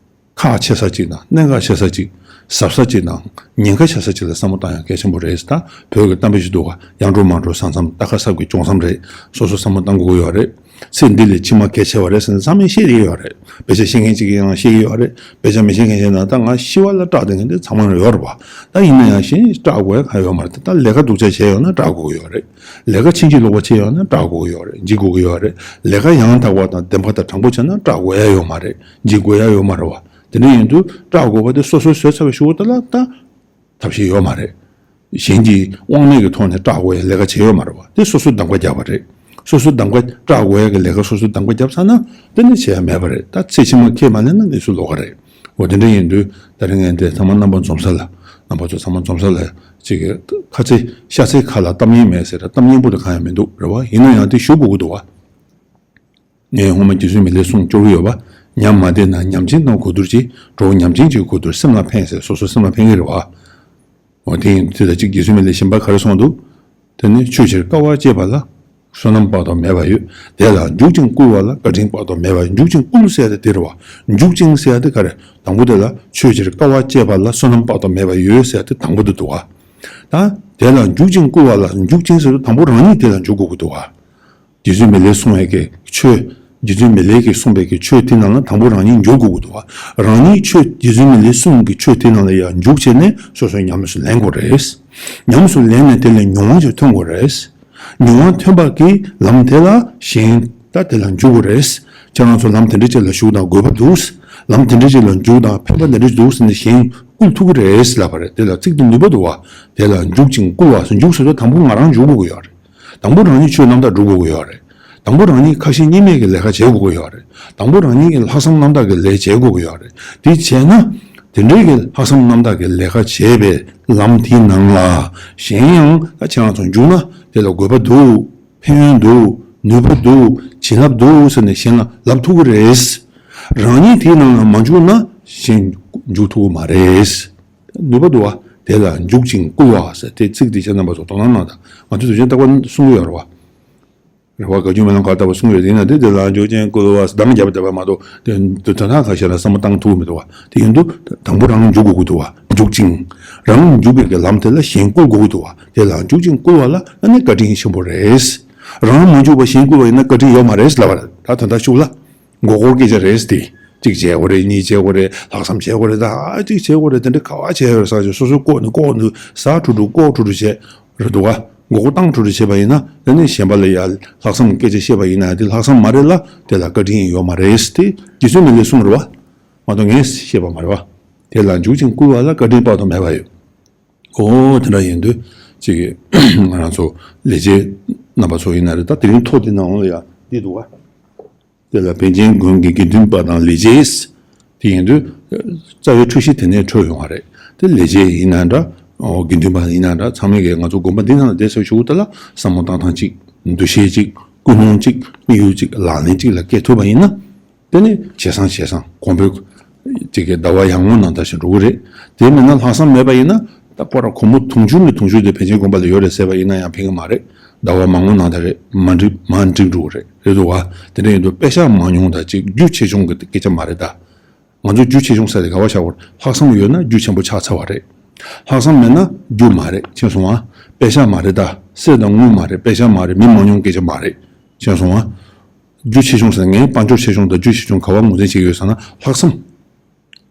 ཁག་ཆེ་ས་ཅིག་དང་། གནད་འགག་ཆེ་ས་ཅིག། གཟབ་ས་ཅིག་དང་། ཉེན་ཁ་ཆེ་ས་ཅིག་ལ་བསམ་བློ་བཏང་ཡ་གལ་ཆེན་པོ་རེད། ད་བོད་ཀྱི་གཏམ་དཔེ་ཞིག་འདུག་ག་ཡར་འགྲོ་མར་འགྲོ་ས་མཚམས། རྟ་ཁ་སྲབ་ཀྱིས་སྐྱོང་མཚམས་རེད། སོ་སོ་བསམ་བློ་བཏང་དགོས་ཀྱི་ཡོད་རེད། ཚེ་འདི་ལས་ཕྱི་མ་གལ་ཆེ་བ་རེད་ཟེར་ནས་ཚང་མས་བཤད་ཀྱི་ཡོད་རེད། དཔེ་ཆ་ཤེས་མཁན་ཅིག་གིས་ཡང་བཤད་ཀྱི་ཡོད་རེད། དཔེ་ཆ་མི་ཤེས་མཁན་ཤེས་ན་ད་ང་ཤི་བ་ལ་སྐྲག་བསྡད་མཁན་དེ་ཚང་མ་ཡོད་རེད་བ། ད་ཡིན་ན་ཡང་གཞན་སྐྲག་དགོས་ཡ་གང་ཡོད་མ་རེད། ད་ལས་ཀ་སྡུག་ཅག་བྱས་ཡོད་ན་སྐྲག་དགོས་ཀྱི་ཡོད་རེད། ལས་ཀ་ཕྱིན་ཅི་ལོག་པ་བྱས་ཡོད་ན་སྐྲག་དགོས་ཀྱི་ཡོད་རེད། འཇིགས་དགོས་ཀྱི་ཡོད་རེད། ལས་ཀ་ཡང་དག་པ་དང་བདེན་པ་དང་དྲང་པོ་བྱས་ན་སྐྲག་དགོས་ཡ་ཡོད་མ་རེད། འཇིགས་དགོས་ཡ་ཡོད་མ་རེད་བ། དེ་འདྲ་ཡིན་དུས་སྐྲག་དགོས་པ་དེ་སོ་སོས་བཟོས་ཚར་བའི་གཞུག་གུ་དེ་ལ་ད་ཐབས་ཤེས་ཡོད་མ་རེད། གཞན་གྱིས་དབང་མེད་ཀྱི་ཐོག་ནས་སྐྲག་དགོས་ཡ་ལས་ཀ་བྱས་ཡོད་མ་རེད་བ། དེ་སོ་སོས་གདམ་ག་བརྒྱབ་པ་རེད། སོ་སོས་གདམ་ག་སྐྲག་དགོས་ཡ་གི་ལས་ཀ་སོ་སོས་གདམ་ག་བརྒྱབ་ཚར་ན་དེ་ནི་བྱེད་ཡ་མེད་པ་རེད། ད་ཚེ་ཕྱི་མ་ཁས་མ་ལེན་ན་གནས་ཚུལ་ལོགས་ཀ་རེད། འོ་དེ་འདྲ་ཡིན་དུས་ད་རིང་ངས་འདི་ཚང་མ་རྣམ་པ་འཛོམས་ས་ལ། རྣམ་པ་ཚོ་ཚང་མ་འཛོམས་ས་ལ་ཅིག་ཁ་ཚེ་ཤ་ཚའི་ཁ་ལ་གཏམ་སྙན་མེད་ཟེར། གཏམ་སྙན་པོ་དེ་གང་ཡང་མི་འདུག་རེད་བ། ཡིན་ན་ཡང་དེ་ཞུ་དགོས་ཀྱི་འདུག་བ། ངས་སྔོན་མ་རྗེ་བཙུན་མི་ལའི་གསུང་སྐྱོར་གྱི་ཡོད་པ། ཉམས་མ་བདེ་ན་ཉམས་ཆེན་དང་གོ་བསྡུར་གྱིས། གྲོགས་ཉམས་ཆེན་གྱིས་གོ་བསྡུར་སེམས་ལ་ཕན་ཟེར། སོ་སོ་སེམས་ལ་ཕན་གྱི་རེད་བ། འོ་དེ་ཡིན་དུས་ད་ཅིག་རྗེ་བཙུན་མི་ལའི་གཞན་པ་ག་རེ་གསུངས་འདུག་དེ་ནི་ཆོས་ཕྱིར་དཀའ་བ་སྤྱད་པ་ལ་བསོད་ནམས་དཔག་ཏུ་མེད་པ་ཡོད། དེ་ལ་འཇུག་ཅིང་བསྐུལ་བ་ལ་བཀའ་དྲིན་དཔག་ཏུ་མེད་པ་ཡོད། འཇུག་ཅིང་བསྐུལ་ཟེར་ཡ་དེ་དེ་རེད་བ། འཇུག་ཅིང་ཟེར་ཡ་དེ་ག་རེ། དང་པོ་དེ་ལ་ཆོས་ཕྱིར་དཀའ་བ་སྤྱད་པ་ལ་བསོད་ནམས་དཔག་ཏུ་མེད་པ་ཡོད་ཟེར་ཡ་དེ་དང་པོ་དེ་འདུག་བ། ད་དེ་ལ་འཇུག་ཅིང་བསྐུལ་བ་ལ། འཇུག་ཅིང་ཟེར་དུས་དང་པོ་རང་ཉིད་དེ་ལ་འཇུག་དགོས་ཀྱི་འདུག་བ། རྗེ་བཙུན་མི་ལས་གསུངས་པའི་གི་ཆོས། རྗེ་བཙུན་མི་ལས་ཀྱིས་གསུངས་པའི་གི་ཆོས་དེ་རྣམས་ལ་དང་པོ་རང་ཉིད་འཇུག་དགོས་ཀྱི་འདུག་བ། རང་ཉིད་ཆོས། རྗེ་བཙུན་མི་ལས་གསུངས་ཀྱི་ཆོས་དེ་རྣམས་ལ་ཡང་འཇུག་བྱས་ནས་སོ་སོས་ཉམས་སུ་ལེན་དགོས་རེད། ཉམས་སུ་ལེན་ནས་དེ་ལས་མྱོང་བ་ཅིག་ཐོན་དགོས་རེད། མྱོང་བ་ཐོན་པ་གི་ལམ་དེ་ལ་གཞན་ད་དེ་ལ་འཇུག་དགོས་རེད། ཁྱེད་རང་ཚོ་ལམ་དེ་འདྲ་ཅིག་ལ་ཞུགས་དང་དགོས་པ་འདུག། ལམ་དེ་འདྲ་ཅིག་ལ་འཇུག་དང་ཕན་པ་འདི་འདྲ་འདུག་ཟེར་ནས་གཞན་བསྐུལ་ཐུབ་ཀྱི་རེད་ལབ་པ་རེད། དེ་ལ་ཚིག་དེ་ནུས་པ་འདུག་བ། དེ་ལ་འཇུག་ཅིང་བསྐུལ་བ་ཟེར། འཇུག་ཟེར་དུས་དང་པོ་ང་རང་འཇུག་དགོས་ཀྱི་ཡོད་རེད། དང་པོ་རང་ཉིད་ཆོས་རྣམ་དག་སྒྲུབ་དགོས་ཀྱི་ཡོད་རེད། དང་པོ་རང་ཉིད་ཁ་ཞེ་གཉིས་མེད་ཀྱི་ལས་ཀ་བྱེད་དགོས་ཀྱི་ཡོད་རེད། དང་པོ་རང་ཉིད་ཀྱི་ལྷག་བསམ་རྣམ་དག་གི་ལས་བྱེད་དགོས་ཀྱི་ཡོད་རེད། དེ་བྱས་ན་དེ་འདྲའི་གི་ལྷག་བསམ་རྣམ་དག་གི་ལས་ཀ་བྱེད་པའི་ལམ་དེའི་ནང་ལ་གཞན་ཡང་ད་ཁྱེད་རང་ཚོ་འཇུག་ན་དེ་ལ་དགོས་པ་འདུག། ཕན་ཡོན་འདུག། ནུས་པ་འདུག། བྱིན་རླབས་འདུག་ཟེར་ནས་གཞན་ལ་ལབ་ཐུབ་ཀྱི་རེད། རང་ཉིད་དེའི་ནང་ལ་མ་འཇུག་ན་གཞན་འཇུག་ཐུབ་ཀྱི་མ་རེད། ནུས་པ་འདུག་བ། དེ་ལ་འཇུག་ཅིང་བསྐུལ་བ་ཟེར་དེ་ཚིག་དེ་ཁྱེད་རྣམ་པ་ཚོ་དོ་སྣང་གནང་དང་། ང་ཚོས་དུས་ཆེན་རྟག་པར་གསུང་གི་ཡོད་རེད་བ། རེ་བ་དགའ་སྐྱོ་སྨོན་ལམ་ག་ལྟ་བུ་གསུང་ཡོད་ཡིན་ན་དེ་དེ་ལ་འཇུག་ཅིང་བསྐུལ་བ་ཟེར་གདངས་བརྒྱབ་བསྡད་པ་མ་གཏོགས་དེ་དོན་དག་ཁ་ཤས་ལ་བསམ་བློ་བཏང་ཐུབ་ཀྱི་མི་འདུག་བ། དེ་ཡིན་དུས་དང་པོ་རང་འཇུག་དགོས་ཀྱི་འདུག་བ། འཇུག་ཅིང་། རང་འཇུག་པའི་གི་ལམ་དེ་ལ་གཞན་བསྐུལ་དགོས་ཀྱི་འདུག་བ། དེ་ལ་འཇུག་ཅིང་བསྐུལ་བ་ལ་ཨ་ནི་བཀའ་དྲིན་ཆེན་པོ་རེད། རང་མ་འཇུག་པ་གཞན་བསྐུལ་བ་ཡིན་ན་བཀའ་དྲིན་ཡོད་མ་རེད་ལབ་པ་རེད། ད་དོན་དག་ཤུགས་ལ། མགོ་སྐོར་སྐད་ཆ་རེད་དེ། གཅིག་བྱས་དགོས་རེད། གཉིས་བྱས་དགོས་རེད། ལྷག་བསམ་བྱས་དགོས་རེད། ད་ཨ་གཅིག་བྱས་དགོས་རེད། དེ་འདྲ་ག་བ་བྱས་ཡོད་རེད་ཟེར་ཅིག་སོ་སོའི་ལྐོག་ནས་ལྐོག་ནས་ཟ་ཁྲུ་ཁྲུ་ལྐོག་ཁྲུ་ཁྲུ་བྱས་རེད་འདུག་བ། མགོ་སྐོར་བཏང་ཁྲུ་ཁྲུ་བྱས་པ་ཡིན་ན་དེ་ནས་གཞན་པ་ལ་ཡ་ལྷག་བསམ་སྐད་ཆ་བཤད་པ་ཡིན་ན་དེ་ལྷག་བསམ་མ་རེད་ལ་དེ་ལ་བཀའ་དྲིན་ཡོད་མ་རེད་དེ། རྗེ་བཙུན་མི་ལས་གསུངས་རེད་བ། མ་གཏོགས་ངས་བཤད་པ་མ་རེད་བ། དེ་ལ་འཇུག་ཅིང་བསྐུལ་བ་ལ་བཀའ་དྲིན་དཔག་ཏུ་མེད་པ་ཡོད། ཨོ་དེ་འདྲ་ཡིན་དུས་ཅིག་ང་རང་ཚོ་ལས་བྱེད་རྣམ་པ་ཚོ་ཡིན་ན་རེད། ད་དེ་རིང་ཐོག་དེ་ནང་ལ་ཡ་འདི་འདུག་བ། དེ་ལ་པཎ་ཆེན་དགོན་གྱི་དགེ་འདུན་པ་དང་ལས་བྱེད། དེ་ཡིན་དུས་རྩ་བའི་འཁྲུལ་གཞི་དེ་ནས་འཕྲོས་ཡོང་བ་རེད། དེ་ལས་བྱེད་ཡིན་ན་འདྲ། ཨོ་དགེ་འདུན་པ་ཡིན་ན་འདྲ། ཚང་མས་ཀྱི་ང་ཚོ་དགོན་པ་འདི་ནང་ལ་བསྡད་ཟེར་ཞུ་གི་འདུག་ལ། བསམ་བློ་བཏང་སྟངས་གཅིག། འདུ་ཤེས་གཅིག། ཀུན་སློང་གཅིག། དམིགས་ཡུལ་གཅིག། ལག་ལེན་གཅིག་ལ་བསྐྱེད་ཐུབ་པ་ཡིན་ན། དེ་ནི་ཇེ་བཟང་ཇེ་བཟང་གོང་འཕེལ་གཅིག་གི་ཟླ་བ་ཡར་ངོ་ནང་ལྟར་ཞིག་འགྲོ་གི་རེད། དེ་མིན་ན་ལྷག་བསམ་མེད་པ་ཡིན་ན་ད་སྐོར་ར་སྒོར་མོ་དུང་ཕྱུར་ནས་དུང་ཕྱུར་དེ་པཎ་ཆེན་དགོན་པ་ལ་ཡོད་རེད་ཟེར་བ་ཡིན་ན་ཡང་ཕན་གི་མ་རེད། ཟླ་བ་མང་པོ་ནང་ལྟར་རེད། མ་འགྲིག་མ་འགྲིག་འགྲོ་གི་རེད། རེད་འདུག་བ། དེ་འདྲ་ཡིན་དུས་པེ་ཤག་མང་ཉུང་དང་གཅིག་རྒྱུ་ཆེ་ཆུང་གི་སྐད་ཆ་མ་རེད་ད། ང་ཚོ་རྒྱུ་ཆེ་ཆུང་ཟེར་དེ་ག་བ་བཞག་དགོས་རེད། ལྷག་བསམ་ཡོད་ན་རྒྱུ་ཆེན་པོ་ཆགས་ཚར་བ་རེད། ལྷག་བསམ་མེད་ན་རྒྱུ་མ་རེད། མཁྱེན་སོང་ང་། པེ་ཤག་མ་རེད་ད། གསེར་དང་དངུལ་མ་རེད། པེ་ཤག་མ་རེད། མི་མང་ཉུང་སྐད་ཆ་མ་རེད། མཁྱེན་སོང་ང་། རྒྱུ་ཆེ་ཆུང་ཟེར་ངས་དཔལ་འབྱོར་ཆེ་ཆུང་དང་རྒྱུ་ཆེ་ཆུང་ག་བ་ངོས་འཛིན་བྱེད་ཀྱི་ཡོད་ཟེར་ན་ལྷག་བསམ།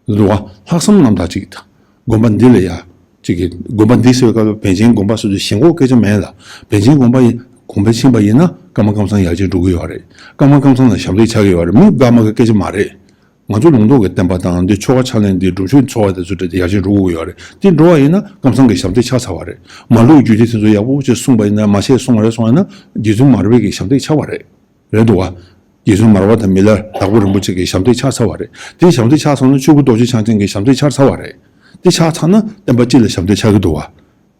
འདུག་བ། ལྷག་བསམ་རྣམ་དག་ཅིག་དང་། དགོན་པ་འདི་ལ་ཡ། ཅིག་གི་དགོན་པ་འདི་ཟེར་བའི་སྐབས་ལ་པཎ་ཆེན་དགོན་པ་ཟེར་དུས་ཞེན་ཁོག་སྐད་ཆ་མེད་ལ། པཎ་ཆེན་དགོན་པ་ཡིན་གོང་འཕེལ་ཕྱིན་པ་ཡིན་ན་ཀརྨ་ཀམ་ཚང་ཡར་རྒྱས་འགྲོ་གི་ཡོད་རེད། ཀརྨ་ཀམ་ཚང་ལ་ཞབས་འདེགས་ཆགས་ཀྱི་ཡོད་རེད། མི་དགའ་མ་གི་སྐད་ཆ་མ་རེད། ང་ཚོ་ལུང་རྟོགས་ཀྱི་བསྟན་པ་དང་འདི་ཆོ་ག་ཕྱག་ལེན་འདི་སྒྲུབ་མཆོད་འཚོ་བ་དེ་ཚོ་འདྲ་དེ་ཡར་རྒྱས་འགྲོ་དགོས་ཀྱི་ཡོད་རེད། དེ་འགྲོ་བ་ཡིན་ན་ཀམ་ཚང་གི་ཞབས་འདེགས་ཆགས་ཚར་བ་རེད། མ་ལུས་རྒྱུད་སྡེ་དེ་ཚོ་ཡག་པོ་ཅིག་གསུངས་པ་ཡིན་ན་མ་བཤད་གསུང་རེ་སོང་ཡིན་ན་རྗེ་བཙུན་མར་པའི་གི་ཞབས་འདེགས་ཆགས་པ་རེད། རེད་འདུག་བ། རྗེ་བཙུན་མར་པ་དང་མི་ལ་དྭགས་པོ་རིན་པོ་ཆེ་གི་ཞབས་འདེགས་ཆགས་ཚར་བ་རེད། དེ་ཞབས་འདེགས་ཆགས་ཚར་ན་ཆོས་སྐུ་རྡོ་རྗེ་འཆང་ཆེན་གྱི་ཞབས་འདེགས་ཆགས་ཚར་བ་རེད། དེ་ཆགས་ཚར་ན་བསྟན་པ་སྤྱི་ལ་ཞབས་འདེགས་ཆགས་ཀྱི་འདུག་བ།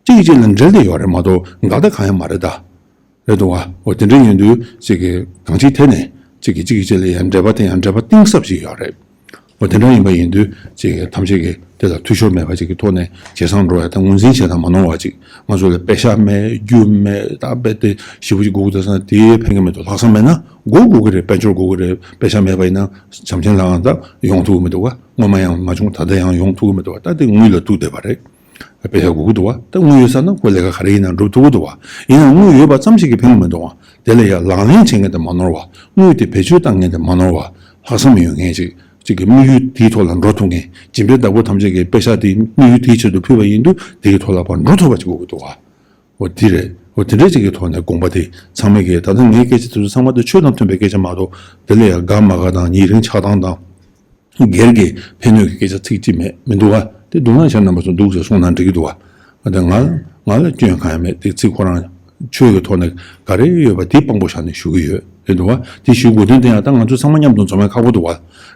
གཅིག་གིས་གཅིག་ལ་འབྲེལ་ཏེ་ཡོད་རེད་མ་གཏོགས་འགལ་ཟླ་གང་ཡང་མ་རེད་ད། རེད་འདུག་བ། འོ་དེ་འདྲ་ཡིན་དུས་གཅིག་གིས་གང་ཅིའི་ཐད་ནས་གཅིག་གིས་གཅིག་གིས་གཅིག་ལ་ཡང་འབྲེལ་པ་དེ་ཡང་འབྲེལ་པ་གཏིང་ཟབ་ཞིག་ཡོད་རེད། འོ་དེ་འདྲ་ཡིན་པ་ཡིན་དུས་ཅིག་ཐམས་ཅད་ཀྱིས་དེ་ལ་འཐུས་ཤོར་མེད་པ་ཅིག་གི་ཐོག་ནས་ཇེ་བཟང་འགྲོ་ཡ་དང་ངོས་འཛིན་བྱེད་དང་མ་ནོར་བ་ཅིག། ང་ཚོ་ལ་པེ་ཤ་མེད་རྒྱུ་མེད་ད་རྦད་དེ་ཞེ་པོ་ཅིག་དགོས་ཀྱི་འདུག་ཟེར་ན་དེ་ཕན་གྱི་མི་འདུག། ལྷག་བསམ་མེད་ན་དགོས་དགོས་ཀྱི་རེད། དཔལ་འབྱོར་དགོས་ཀྱི་རེད། པེ་ཤ་མེད་པ་ཡིན་ན་བྱམས་ཆེན་ལའང་ད་ཡོང་ཐུབ་ཀྱི་མི་འདུག་ག། སྔོན་མ་ཡང་མ་བྱུང་ད་ལྟ་ཡང་ཡོང་ཐུབ་ཀྱི་མི་འདུག་ག། ད་དེ་དངུལ་ལ་ཐུག་བསྡད་པ་རེད། པེ་ཤ་དགོས་ཀྱི་འདུག་བ། ད་དངུལ་ཡོད་ས་ན་ཁོ་ལས་ཀ་ག་རེ་ཡིན་ན་འགྲུབ་ཐུབ་ཀྱི་འདུག་བ། ཡིན་ན་དངུལ་ཡོད་པ་ཙམ་ཞིག་གིས་ཕན་གྱི་མི་འདུག་བ། དེ་ལ་ཡང་ལག་ལེན་བྱེད་མཁན་དེ་མ་ནོར་བ། དངུལ་དེ་བེད་སྤྱོད་བཏང་མཁན་དེ་མ་ནོར་བ། ལྷག་བསམ་ཡོད་མཁན་ཅིག་ཅིག་གི་དམིགས་ཡུལ་དེའི་ཐོག་ལ་འགྲོ་ཐུབ་མཁན། སྦྱིན་པའི་བདག་པོ་ཐམས་ཅད་ཀྱིས་པེ་ཤ་དེ་དམིགས་ཡུལ་དེའི་ཆེད་དུ་ཕུལ་བ་ཡིན་དུས་དེའི་ཐོག་ལ་ཕར་འགྲོ་ཐུབ་པ་ཅིག་དགོས་ཀྱི་འདུག་བ། འོ་དེ་རེད། འོ་དེ་འདྲ་ཅིག་གི་ཐོག་ནས་དགོངས་པ་དེ་ཚང་མས་ཀྱིས་ད་ལྟ་ངའི་སྐད་ཆ་དེ་ཚོ་ཚང་མ་དེ་ཆོས་དང་མཐུན་པའི་སྐད་ཆ་མ་གཏོགས་དེ་ལ་ཡང་དགའ་མ་དགའ་དང་ཉེ་རིང་ཆགས་སྡང་དང་། སྒེར་གྱི་ཕན་གནོད་ཀྱི་སྐད་ཆ་ཚིག་གཅིག་མེད་མི་འདུག་ག། དེ་འདུག་ན་ཁྱེད་རྣམ་པ་ཚོ་འདུག་ཟེར་གསུངས་ན་འགྲིག་གི་འདུག་ག། ད་ང་ང་ལ་སྐྱོན་གང་ཡང་མེད། དེ་ཚིག་ཁོ་རང་ཆོས་ཀྱི་ཐོག་ནས་ག་རེ་ཡོད་པ་དེ་དཔང་པོ་བཞག་ནས་ཞུ་གི་ཡོད་རེད་འདུག་ག། དེ་ཞུ་དགོས་དོན་དེ་ཡང་ད་ང་ཚོ་ཚང་མ་མཉམ་དུ་འཛོམས་ཡ་ཁག་པོ་འདུག་ག།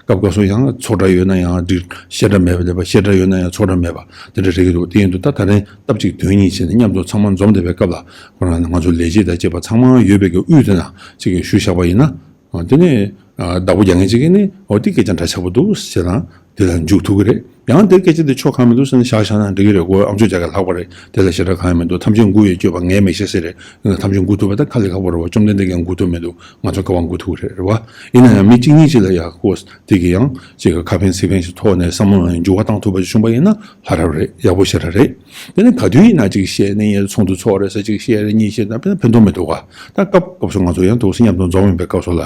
སྐབས་སྐབས་སུ་ཡང་ཚོགས་གྲྭ་ཡོད་ན་ཡང་འགྲིག། བཤད་གྲྭ་མེད་པ་ལས་པ། བཤད་གྲྭ་ཡོད་ན་ཡང་ཚོགས་གྲྭ་མེད་པ་དེ་འདྲ་རེད་ཀྱི་འདུག། དེ་ཡིན་དུས་ད་ད་རིང་སྟབས་གཅིག་དོན་གཉིས་བྱས་ནས་མཉམ་དུ་ཚང་མ་འཛོམས་བསྡད་པའི་སྐབས་ལ་ཁོ་རང་ང་ཚོ་ལས་བྱེད་དང་བཅས་པ་ཚང་མ་ཡོད་པའི་གི་དབུས་དེ་ན་ཅིག་གིས་ཞུ་བཞག་པ་ཡིན་ན། དེ་ནས་བདག་པོ་རྒྱག་མཁན་ཅིག་གིས་ནི་འོ་དེ་སྐད་ཆ་འདྲ་ཆགས་པོ་འདུག་ཟེར་ན་དེ་ལ་འཇུག་ཐུབ་ཀྱི་རེད། ཡང་དེ་སྐད་ཆ་དེ་ཆོ་ག་མི་འདུག་ཟེར་ན་བཞག་བཞག་ན་འགྲིག་གི་རེད། སྒོ་ཨམ་ཅོག་རྒྱག་གི་ལྷག་པ་རེད། དེ་ལ་ཞེ་དྲག་གང་ཡང་མི་འདུག་ཐམས་ཅད་མགུ་ཡི་སྤྱོད་པ་ངས་མི་ཤེས་ཟེར་རེད། ཐམས་ཅད་མགུ་ཐུབ་པ་ད་ཁ་ལས་ཁག་པོ་རེད་བ། བཅོམ་ལྡན་འདས་ཀྱང་མགུ་ཐུབ་མི་འདུག་ང་ཚོ་ག་བ་མགུ་ཐུབ་རེད་རེད་བ། ཡིན་ན་ཡང་མི་གཅིག་གཉིས་གཅིག་ལ་ཡག་གོ་དེ་གི་ཡང་ཅིག་གི་ཁ་ཕན་ཚིག་ཕན་ཞིག་ཐོག་ནས་བསམ་བློ་ནང་འགྱུར་བ་བཏང་ཐུབ་པ་ཞིག་བྱུང་པ་ཡིན་ན་ལྷ་རབ་རེད། ཡག་པོ་ཞེ་དྲག་རེད། དེ་ནས་ག་དུས་ཡིན་ན་ཅིག་བཤད་ནས་ཡང་ཚོགས་འདུ་ཚོགས་རེད་ཟེར་ཅིག་བཤད་རེད་གཉིས་བཤད་ན་ཕན་ཕན་ཐོགས་མི་འདུག་ག་ད་སྐབས་སྐབས་སུ་ང་ཚོ་ཡང་དུ་སེ་མཉམ་དུ་འཛོམས་ཡིན་པའི་སྐབས་སུ་ལ་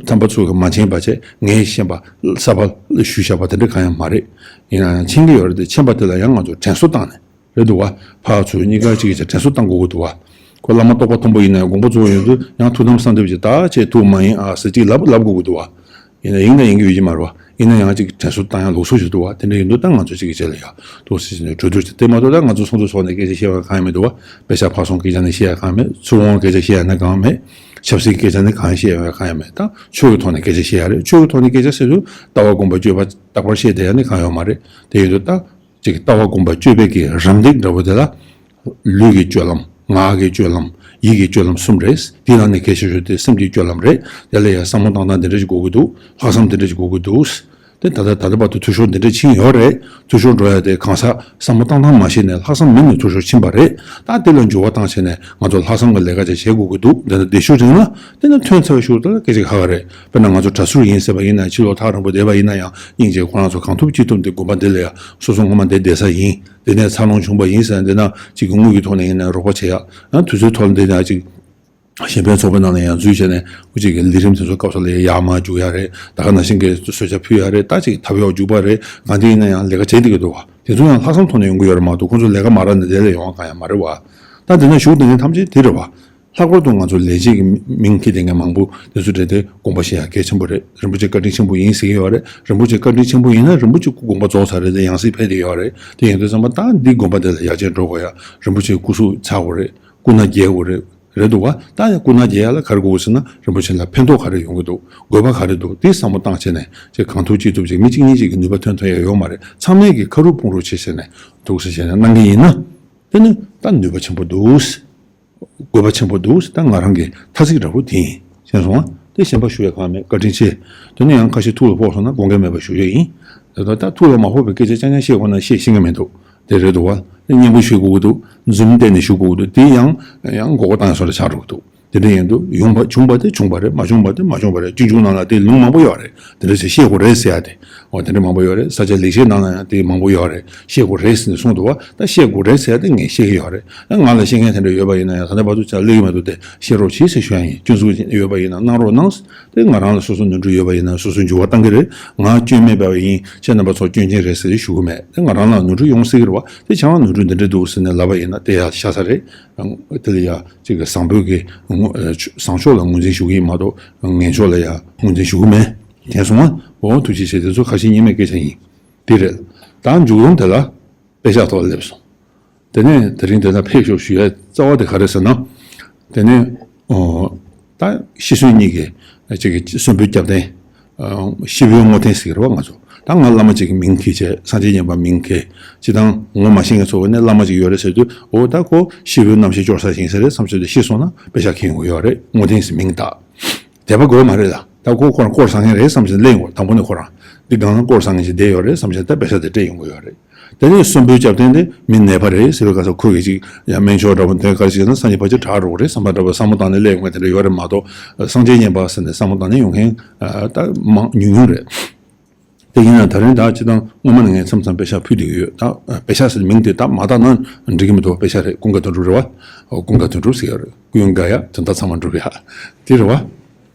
ཐམ་པ་ཚོ་གི་མ་མཁྱེན་པ་བྱས་ངས་ཤེས་པ་གསར་པ་ཞུས་བཞག་པ་དེ་འདྲ་གང་ཡང་མ་རེད། ཡིན་ན་ཡང་མཁྱེན་གྱི་ཡོད་རེད་དེ་མཁྱེན་པ་དེ་ལ་ཡང་ང་ཚོ་དྲན་གསོ་བཏང་ནས། རེད་འདུག་བ། ཕར་ཚུར་གཉིས་ཀ་གཅིག་གིས་དྲན་གསོ་བཏང་དགོས་ཀྱི་འདུག་བ། ཁོ་བླ་མ་རྟོགས་པ་མཐོན་པོ་ཡིན་ན་ཡང་དགོངས་པ་རྫོགས་ཡོང་དུས་ཡང་ཐུགས་དམ་གསལ་འདེབས་ཀྱི་ད་ཆེས་ཐུགས་མ་ཡིན་ཨ་ཟེར་གཅིག་ལབ་ལབ་དགོས་ཀྱི་འདུག་བ། ཡིན་ན་ཡིན་ན་ཡིན་གྱི་ཡོད་ཀྱི་མ་རེད་བ། ཡིན་ན་ཡང་གཅིག་དྲན་གསོ་བཏང་ཡང་ལུགས་སྲོལ་ཞིག་འདུག་བ། དེ་འདྲ་ཡིན་དུས་ད་ང་ཚོ་གཅིག་གི་རྗེས་ལ་ཡང་དུ་སྲིད་ནས་གྲོས་བསྡུར་བྱས་དེ་མ་གཏོགས་ད་ང་ཚོ་ཚོགས་འདུ་ཚོགས་ནས་སྐད་ཆ་བཤད་པ་གང་ཡང་མི་འདུག་བ། དཔེ་ཆ་ཕར་ཚུར་སྐད་ཆ་ནས་བཤད་ཡ་གང་མེད། ཚུར་འོང་སྐད་ཆ་བཤད་ཡ་ནི་གང་མེད། ཆབ་སྲིད་སྐད་ཆ་ནི་གང་བཤད་ཡ་གང་ཡང་མེད། ད་ཆོས་ཀྱི་ཐོག་ནས་སྐད་ཆ་བཤད་ཡ་རེད། ཆོས་ཀྱི་ཐོག་ནས་སྐད་ཆ་ཟེར་དུས་ལྟ་བ་སྒོམ་པ་སྤྱོད་པ་རྟག་པར་བཤད་བསྡད་ཡ་ནི་གང་ཡང་མ་རེད། དེ་ཡིན་དུས་ད། ཅིག་ལྟ་བ་སྒོམ་པ་སྤྱོད་པའི་གི་རམ་འདེགས་འདྲ་བོ་དེ་ལ། ལུས་ཀྱི་སྤྱོད་ལམ། ངག་གི་སྤྱོད་ལམ། ཡིད་ཀྱི་སྤྱོད་ལམ་གསུམ་རེད། དེའི་ནང་ནས་གལ་ཆེ་ཤོས་དེ་སེམས་ཀྱི་སྤྱོད་ལམ་རེད། དེ་ལ་ཡང་བསམ་བློ་བཏང་སྟངས་འདི་འདྲ་ཞིག་དགོས་ཀྱི་འདུག་ལྷག་བསམ་འདི་འདྲ་ཞིག་དགོས་ཀྱི་འདུག་དེ་ད་ལྟ་ད་ལྟ་བར་དུ་འཐུས་ཤོར་འདི་འདྲ་ཕྱིན་ཡོད་རེད། འཐུས་ཤོར་འགྲོ་ཡ་དེ་གང་ཟག་བསམ་བློ་བཏང་སྟངས་མ་ཤེས་ནས་ལྷག་བསམ་མེད་ནས་འཐུས་ཤོར་ཕྱིན་པ་རེད། ད་དེ་ལ་འགྱུར་བ་བཏང་བྱས་ནས་ང་ཚོ་ལྷག་བསམ་གྱི་ལས་ཀ་ཅིག་བྱེད་དགོས་ཀྱི་འདུག་འདི་ལ་འདི་ཤུགས་རིང་ན་དེ་ནི་ཐོན་ཚར་བའི་ཤུགས་དེ་ལ་སྐད་ཆ་ཁ་ཁ་རེད། དཔེར་ན་ང་ཚོ་གྲྭ་ཟུར་ཡིན་ཟེར་བ་ཡིན་ན་ཕྱི་ལོགས་ཐག་རིང་པོ་བསྡད་པ་ཡིན་ན་ཡང་སྙིང་རྗེ་ཁོ་རང་ཚོ་གང་ཐུབ་ཅི་ཐུབ་འདི་དགོན་པ་འདི་ལ་ཡང་སོ་སོ་སྔོན་མ་འདི་བསྡད་ས་ཡིན། འདི་ནས་འཚར་ལོངས་བྱུང་པ་ཡིན་ཟེར་ན་འདི་ན་གཅིག་གི་དངུལ་གྱི་ཐོག་ནས་ཡིན་ན་རོགས་པ་བྱེད་ཡག་ཡང་དུས་ཚོད་ཐོག་ལ་འདི་ན་གཅིག་གཞན་ཕན་ཚོགས་པའི་ནང་ལ་ཡང་འཛུལ་བྱས་ནས་ཨུ་གཅིག་གི་ལས་རིམ་དེ་ཚོ་སྐབས་སུ་ལ་ཡར་མར་རྒྱུག་ཡག་རེད། ད་ག་ནང་བཞིན་གྱི་གསོལ་ཇ་ཕུལ་ཡག་རེད། ད་གཅིག་ཐབ་གཡོག་རྒྱུག་པ་རེད། གང་དེ་ཡིན་ན་ཡང་ལས་ཀ་བྱེད་བསྡད་ཀྱི་འདུག་བ། དེ་ཚོ་ཡང་ལྷག་བསམ་ཐོག་ནས་ཡོང་གི་ཡོད་རེད་མ་གཏོགས་ཁོང་ཚོ་ལས་ཀ་མ་རག་ནས་དེ་ལས་ཡོང་བ་གང་ཡང་མ་རེད་བ། ད་དེ་ན་ཞུགས་བསྡད་མཁན་ཐམས་ཅད་དེ་རེད་བ། ལྷག་པར་དུ་ང་ཚོ་ལས་བྱེད་ཀྱི་མིང་འཁྱེར་བསྡད་མཁན་མང་པོ་དེ་ཚོ་གྲས་དེ་དགོངས་པ་བཞེས་ཡག་གལ་ཆེན་པོ་རེད། རིན་པོ་ཆེ་བཀའ་དྲིན་ཆེན་པོ་ཡིན་ཟེར་གྱི་ཡོད་རེད། རིན་པོ་ཆེ་བཀའ་དྲིན་ཆེན་པོ་ཡིན་ན་རིན་པོ་ཆེ་སྐུ་དགོངས་པ་རྫོགས་ཚར་རེད། དེ་ཡང་སྲིད་ཕེབས་བསྡད་ཡོད་རེད། དེ་ཡིན་དུས་ཙམ་པ་ད་འདི་དགོན་པ་དེ་ལ་ཡར་རྒྱས་འགྲོ་དགོས་ཡ། རིན་པོ་ཆེའི་སྐུ་གཟུགས་ཚར་དགོས་རེད། སྐུ་ན་རྒྱལ་དགོས་རེད། རེད་འདུག་བ། ད་ཡང་སྐུ་ན་རྒྱལ་ཡ་ལ་ག་རེ་དགོས་ཟེར་ན་རིན་པོ་ཆེ་ལ་ཕན་ཐོགས་ག་རེ་ཡོང་གི་འདུག་དགོས་པ་ག་རེ་འདུག་དེ་བསམ་བློ་བཏང་བྱས་ནས་ཅིག་གང་ཐུབ་ཅི་ཐུབ་ཅིག་མི་གཅིག་གཉིས་ཅིག་གི་ནུས་པ་ཐོན་ཐུབ་ཡ་ཡོད་མ་རེད། ཚང་མས་ཀྱི་ཁ་རུབ་དཔུང་རུབ་བྱེད་བྱས་ནས་འདུག་ཟེར་བྱས་ནས་གནང་གི་ཡིན་ན། དེ་ནི་ད་ནུས་པ་ཆེན་པོ་འདུག་དགོས་པ་ཆེན་པོ་འདུག་ད་ང་རང་གི་ཐ་ཚིག་འདྲ་པོ་དེ་ཡིན། ཤེས་སོང་ཨ། དེ་གཞན་པ་ཞུ་ཡ་གང་མེད། བཀའ་དྲིན་ཆེ། དེ་ནས་ཡང་ཁ་ཤས་ཐུགས་ལ་ཕོག་སོང་ན་དགོངས་འགལ་མེད་པར་ཞུ་རྒྱུ་ཡིན། དེ་ད་ད་ཐུགས་ལ་མ་ཕོག་པའི་སྐད་ཆ་རྐྱང་རྐྱང་བཤད་དགོས་ན་བཤད་ཤེས་ཀྱི་མི་འདུག་དེ་རེད་འདུག་བ། དེ་སྙན་པོ་ཞུ་དགོས་ཀྱི་འདུག་འཛུམ་བསྟན་ནས་ཞུ་དགོས་ཀྱི་འདུག་དེ་ཡང་ཡང་མགོ་སྐོར་བཏང་ཡ་བཟོ་འདྲ་ཆགས་འགྲོ་གི་འདུག་དེ་འདྲ་ཡིན་དུས་ཡོང་བ་བྱུང་བ་དེ་བྱུང་བ་རེད། མ་བྱུང་བ་དེ་མ་བྱུང་བ་རེད། སྤྱོད་འཇུག་ནང་ལ་དེ་ལུང་མང་པོ་ཡོད་རེད། དེ་འདྲ་ཞིག་བཤད་དགོས་རེད་ཟེར་ཡ་དེ། འོ་དེ་འདྲ་མང་པོ་ཡོད་རེད། ས་སྐྱ་ལེགས་བཤད་ནང་ལ་ཡང་དེ་མང་པོ་ཡོད་རེད། བཤད་དགོས་རེད་ཟེར་ནས་གསུངས་འདུག་བ། ད་བཤད་དགོས་རེད་ཟེར་ཡ་དེ་ངས་བཤད་ཀྱི་ཡོད་རེད། ད་ང་ལ་བཤད་མཁན་དེ་འདྲ་ཡོད་པ་ཡིན་ན་ཡང་ད་ལྟ་བར་དུ་ཅང་སླེབས་ཀྱི་མ་འདུག་དེ་བཤད་རོགས་གྱིས་ཟེར་ཞུ་ཡ་ཡིན། སྐྱོན་འཛུགས་ཡོད་པ་ཡིན་ན་གནང་རོགས་གནང་། དེ་ང་རང་ལ་སོ་སོ་ནོར་འཁྲུལ་ཡོད་པ་ཡིན་ན་སོ་སོ་འགྱུར་བ་གཏང་གི་རེད། ང་སྐྱོན་མེད་པ་ཡིན། ཁྱེད་རྣམ་པ་ཚོ་སྐྱོན་ཅན་རེད་ཟེར་ཞུ་གི་མེད། དེ་ང་རང་ལ་ནོར་འཁྲུལ་ཡོང་སྲིད་ཀྱི་རེད་བ། དེ་ཁྱེད་རང་ནོར་འཁྲུལ་འདི་འདྲ་འདུག་ཟེར་ནས་ལབ་པ་ཡིན་ན་དེ་ཡ་ཤ་ཚ་རེད། དེ་ལ་ཡ་གཅིག་གི་བཟང་པོའི་གི་ངོ་ཨ་བཟང་ཕྱོགས་ལ་ངོས་འཛིན་ཞུ་གི་ཡིན་མ་གཏོགས་ངན་ཕྱོགས་ལ་ཡ་ངོས་འཛིན་ཞུ་གི་མེད། མཁྱེན་སོང་ང་། འོ་ཐུགས་རྗེ་ཆེ། དེ་ཚོ་ཁ་ཞེ་གཉིས་མེད་སྐད་ཆ་ཡིན། དེ་རེད། ད་མཇུག་རུང་དེ་ལ་དཔེ་ཆ་ཐོག་སླེབས་སོང་། དེ་ནས་དེ་རིང་དེ་ལ་ཕེབས་ཤོག་ཞུ་ཡ་རྩ་བ་དེ་ག་རེ་ཟེར་ན། དེ་ནས་ཨོ་ད་ཤི་གསོན་གཉིས་ཀྱི་གཅིག་གི་གསོན་པོའི་སྐྱབས་རྟེན། ཨ་ཤི་བོའི་བསྔོ་རྟེན་ཟེར་གི་རེད་བ་ང་ཚོ། ད་ང་བླ་མ་གཅིག་གི་མིང་འཁྱེར་བྱས། སངས་རྒྱས་མཉན་པ་མིང་འཁྱེར། སྤྱིར་བཏང་ངོ་མ་ཤེས་མཁན་ཚོ་ནས་བླ་མ་གཅིག་ཡོད་རེད་ཟེར་དུས་འོ་ད་ཁོ་ཤི་བོའི་རྣམ་ཤེས་སྐྱོར་ས་ཞིག་ཡིན་ས་རེད་བསམ་ཚོད་དུ་ཤི་སོང་ན་དཔེ་ཆ་འཁྱེར་ཡོང་གི་ཡོད་རེད། བསྔོ་རྟེན་ཟེར་མིང་བཏགས། དད་པ་དགོས་མ་རེད་ལ། ད་ཁོ་ཁོ་རང་དཀོར་བཟང་མཁན་རེད་བསམ་བྱས་ལེན་དགོས། དང་པོ་ནས་ཁོ་རང་འདི་སྒང་ལ་དཀོར་བཟང་མཁན་ཞིག་བསྡད་ཡོད་རེད་བསམ་བྱས་ད་དཔེ་ཆ་དེ་སྤྲད་ཡོང་གི་ཡོད་རེད། དེ་ནས་གསོན་པོའི་སྐྱབས་རྟེན་དེ་མི་ནད་པ་རེད་ཟེར་བའི་སྐབས་སུ་ཁོ་གིས་ཅིག་ཡང་སྨན་མཆོག་འདྲ་པོ་འདོན་ག་རེ་བྱས་ན་སངས་རྒྱས་ཕལ་ཆེར་དྲག་འགྲོ་གི་རེད་བསམ་པ་འདྲ་པོ་བསམ་བློ་བཏང་ནས་སླེབས་ཡོང་མཁན་དེ་འདྲ་ཡོད་རེད་མ་གཏོགས་སངས་རྒྱས་མཉན་པ་ཟེར་ནས་བསམ་བློ་བཏང་ནས་ཡོང་མཁན་ད་མང་ཉུང་ཉུང་རེད། དེ་ཡིན་ན་ད་རིང་ད་སྤྱིར་བཏང་སྔོན་མ་ནས་ངས་མཚམས་མཚམས་དཔེ་ཆ་ཕུལ་བསྡད་ཀྱི་ཡོད། ད་དཔེ་ཆ་ཟེར་མིང་དེ་ད་མ་བཏགས་ན་འགྲིག་གི་མི་འདུག་དཔེ་ཆ་རེད། ཀུན་དགའ་དོན་གྲུབ་རེད་བ། ཀུན་དགའ་དོན་གྲུབ་ཟེར་ཡོད་རེད། ཀུན་དགའ་ཡ་དོན་དག་ཚང་མ་འགྲུབ་ཡ། དེ་རེད་བ།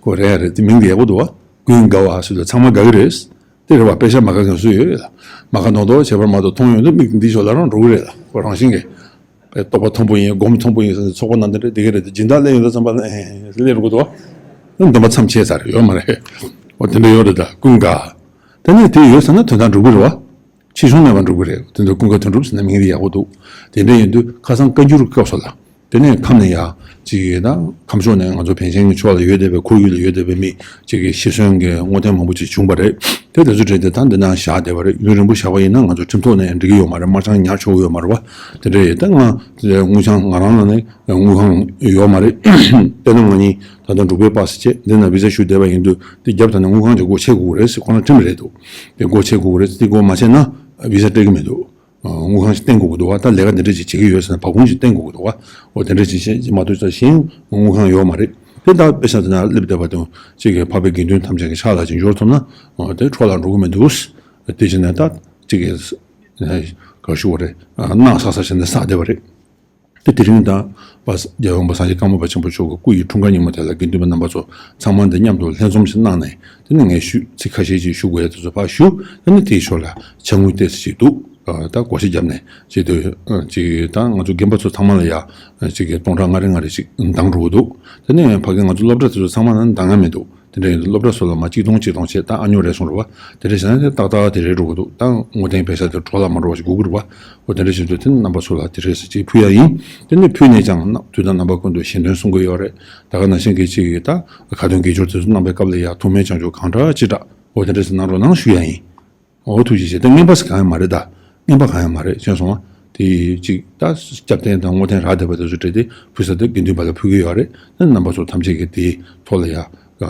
ཁོ་རེད་ཡ་རེད། དེ་མིང་དེ་ཡག་པོ་འདུག་བ། ཀུན་དགའ་བ་ཟེར་དུས་ཚང་མ་དགའ་གི་རེད། དེ་རེད་བ། དཔེ་ཆ་མ་དགའ་མཁན་སུ་ཡོད་ལ། མ་དགའ་མདོག་མདོག་བྱས་པར་མ་གཏོགས་མཐོང་ཡོང་དུས་མིག་འདི་ཕྱོགས་ལ་རང་འགྲོ་གི་རེད་ལ། ཁོ་རང་བཞིན་གྱིས། རྟོགས་པ་མཐོན་པོ་ཡིན། སྒོམ་མཐོན་པོ་ཡིན་ཟེར་ནས་ཚོགས་པ་ནང་དེ་འདྲ་བསྡད་ཀྱི་རེད་དེ་སྦྱིན་བདག་སླེབས་ཡོང་དུས་ཙམ་པ་ལ་ཨེ་སླེབས་འགྲོ་གི་འདུག་བ། འདོན་པ་མཚམས་ཆད་ཚར་ཡོད་མ་རེད། འོ་དེ་འདྲ་ཡོད་རེད། ད་ཀུན་དགའ། དེ་ནས་དེ་ཡོད་ཟེར་ན་དོན་དག་འགྲུབ་ཀྱི་རེད་བ། ཕྱི་གཞུང་ནས་མ་འགྲུབ་ཀྱི་རེད། དེ་ཚོ་ཀུན་དགའ་དོན་གྲུབ་ཟེར་ན་མིང་དེ་ཡག་པོ་འདུག་དེ་འདྲ་ཡིན་དུས་ཁ་སང་བཀའ་འགྱུར་སྐབས་སུ་ལ། དེ་ནས་ཁམས་ནས་ཡ་གཅིག་ཡོད་ན་ཁམས་ཕྱོགས་ནས་ང་ཚོ་བན་ཆེན་གྱི་ཕྱོགས་ལ་ཡོད་བསྡད་པའི་ཁོར་ཡུག་ལ་ཡོད་བསྡད་པའི་མི་གཅིག་གིས་ཤི་གསོན་གྱི་བསྔོ་རྟེན་མང་པོ་ཅིག་བྱུང་བ་རེད། དེ་དེ་ཚོ་བྲིས་ཏེ་ད་འདི་ན་བཞག་བསྡད་པ་རེད། ཡུན་རིང་པོ་བཞག་པ་ཡིན་ན་ང་ཚོ་ཁྲིམས་ཐོག་ནས་འགྲིག་གི་ཡོད་མ་རེད། དམར་བྱང་ཉར་ཆོག་གི་ཡོད་མ་རེད་བ། དེ་འདྲ་ཡོད། ད་ང་དངུལ་བྱང་ང་རང་ལ་ནི་དངུལ་ཁང་ཡོད་མ་རེད། དེ་ནང་ང་གཉིས་ད་ལྟ་འབྲུག་པའི་པ་སི་བྱས་འདི་ན་བི་ཟ་ཞུ་བསྡད་པ་ཡིན་དུས་དེ་རྒྱབ་ད་ནི་དངུལ་ཁང་གི་སྒོ་ཕྱེ་དགོས་རེད་ཟེར། ཁོ་རང་ཁྲིམས་རེད་འདུག་དེ་སྒོ་ཕྱེ་དགོས་རེད་ཟེར། དེ་སྒོ་མ་ཕྱེ་ན་ བི་ཟ་སྤྲད་ཀྱི་མི་འདུག་དངུལ་ཁང་ཞིག་བསྟན་དགོས་ཀྱི་འདུག་བ། ད་ལས་ཀ་འདི་འདྲ་ཅིག་བྱེད་ཀྱི་ཡོད་ཟེར་ན་བ་ཁུངས་ཤིག་བསྟན་དགོས་ཀྱི་འདུག་བ། འོ་དེ་འདྲ་ཅིག་བྱེད་མ་ཐུབ་ཙང་གཞན་དངུལ་ཁང་ཡོད་མ་རེད། དེ་ད་དཔེ་ཆ་དེ་ན་སླེབས་བསྡད་པ་དང་གཅིག་གིས་འཕགས་པའི་དགེ་འདུན་ཐམས་ཅད་ཀྱི་ཕྱག་ལ་ཅིག་འབྱོར་ཐུབ་ན་དེ་འཕྲོ་བརླག་འགྲོ་གི་མི་འདུག་དེ་བྱས་ནས་ད་གཅིག་གིས་ག་ཞུ་བ་རེད། སྣག་བསགས་བསགས་བྱས་ནས་བསགས་བསྡད་པ་རེད། དེ་དེ་རིང་ད་པ་རྒྱལ་བ་རིན་པོ་ཆེ་སངས་རྒྱས་ཀརྨ་པ་ཆེན་པོ་མཆོག་གི་སྐུ་ཡི་འཁྲུངས་སྐར་ཉིན་མོ་དེ་ལ་དགེ་འདུན་པ་རྣམ་པ་ཚོ་ཚང་མ་འདི་མཉམ་དུ་ལྷན་འཛོམས་ཤིག་གནང་ནས། དེ་ནས་ངས་ཞུ་ཚིག་ཁ་ཤས་ཅིག་ཞུ་དགོས་ཡ་དེ་ཚོ་ཕར་ཞུ། དེ་ནས་དེའི་ཞོར་ལ་ཕྱག་དངུལ་ཏོག་ཙམ་ཅིག་འདུག་ད་བགོ་བཤའ་བརྒྱབ་ནས་བྱེད་དུས་ཅིག་ད་ང་ཚོ་རྒན་པ་ཚོ་ཚང་མ་ལ་ཡ་ཅིག་གི་སྟོང་ཕྲག་ལྔ་རེ་ལྔ་རེ་ཅིག་འདང་འགྲོ་གི་འདུག་དེ་ནས་ཕ་གི་ང་ཚོ་སློབ་གྲྭ་དེ་ཚོ་ཚང་མ་ལ་འདང་ཡ་མི་འདུག་དེ་འདྲ་ཡིན་དུས་སློབ་གྲྭ་སོགས་ལ་མ་གཅིག་སྟོང་གཅིག་སྟོང་བྱས་ད་ཨ་ཉོ་རེ་སོང་རེད་བ། དེ་འདྲ་བྱས་ན་ཏག་ཏག་དེ་རེད་འགྲོ་གི་འདུག་ད་དངུལ་རྟེན་པེ་ས་དེ་འགྲོ་ལ་མ་འགྲོ་བ་ཞིག་དགོས་ཀྱི་རེད་བ། འོ་དེ་འདྲ་བྱེད་དུས་དེ་ནི་རྣམ་པ་ཚོ་ལ་དེ་རེད་ཟེར་ཅིག་ཕུལ་ཡ་ཡིན། དེ་ནི་ཕུལ་ནས་ཀྱང་དུས་དང་རྣམ་པ་ཀུན་ཏུ་གཞན་དོན་གསུང་གི་ཡོད་རེད། ད་ག་ནང་བཞིན་གྱི་ཅིག་ད་ཁ་ཏོན་དགེ་སྦྱོར་དེ་ཚོ་གནང་པའི་སྐབས་ལ་ཡ་ཐུགས་སྨོན་བྱང་ཆུབ་གང་དྲག་ཅི་དྲག་འོ་དེ་འདྲ་ཟེར་གནང་རོགས་གནང་ཞུ་ཡ་ཡིན། འོ་ཐུགས་རྗེ་ཆེ། ད་རྔན་པ་ཟེར་གང་ཡང་མ་རེད་ད། རྔན་པ་གང་ཡང་མ་རེད་ཤེས་སོང་ང་། དེ་ཅིག་ད་སྐྱབས་རྟེན་དང་བསྔོ་རྟེན་རག་བསྡད་པ་དེ་ཚོ་སྤྲད་དེ་ཕུལ་ས་དེ་དགེ་འདུན་པ་ལ་ཕུལ་གི་ཡོད་རེད། ད་རྣམ་པ་ཚོ་ཐམས་ཅད་ཀྱིས་དེའི་ཐོག་ལ་ཡ་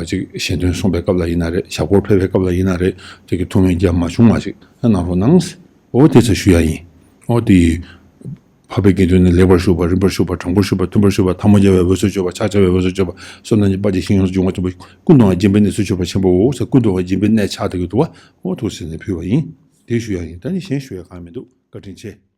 ཅིག་ཞལ་འདོན་གསུང་པའི་སྐབས་ལ་ཡིན་ན་རེད། ཞབས་སྐོར་ཕེབས་པའི་སྐབས་ལ་ཡིན་ན་རེད། དེ་གི་ཐུགས་སྨོན་རྒྱབ་མ་བྱུང་མ་ཞིག་ད་གནང་རོགས་གནང་། འོ་དེ་ཚོ་ཞུ་ཡ་ཡིན། འོ་དེ་འཕགས་པའི་དགེ་འདུན་ནི་ལེགས་པར་བཞུགས་པ། རིམ་པར་བཞུགས་པ། དྲང་པོར་བཞུགས་པ། ཐལ་མོ་སྦྱར་བའི་འོས་སུ་གྱུར་པ། ཕྱག་བྱ་བའི་འོས་སུ་གྱུར་པ། བསོད་ནམས་ཀྱི་དཔལ་གྱིས་ཞིང་ཡོངས་སུ་འབྱུང་བར་གྱུར་པ། ཀུན་ཏུ་ཡང་སྦྱིན་པའི་གནས་སུ་གྱུར་པ་ཆེན་པོའོ་ཟེར། ཀུན་ཏུ་ཡང་སྦྱིན་པའི་གནས་ཆགས་བསྡད་ཀྱི་འདུག་བ། འོ་ཐུགས་སེམས་ནས་ཕུལ་བ་ཡིན། དེ་ཞུ་ཡ་ཡིན། ད་ནི་གཞན་ཞུ་ཡ་གང་ཡང་མི་འདུག་བཀའ་དྲིན་ཆེ།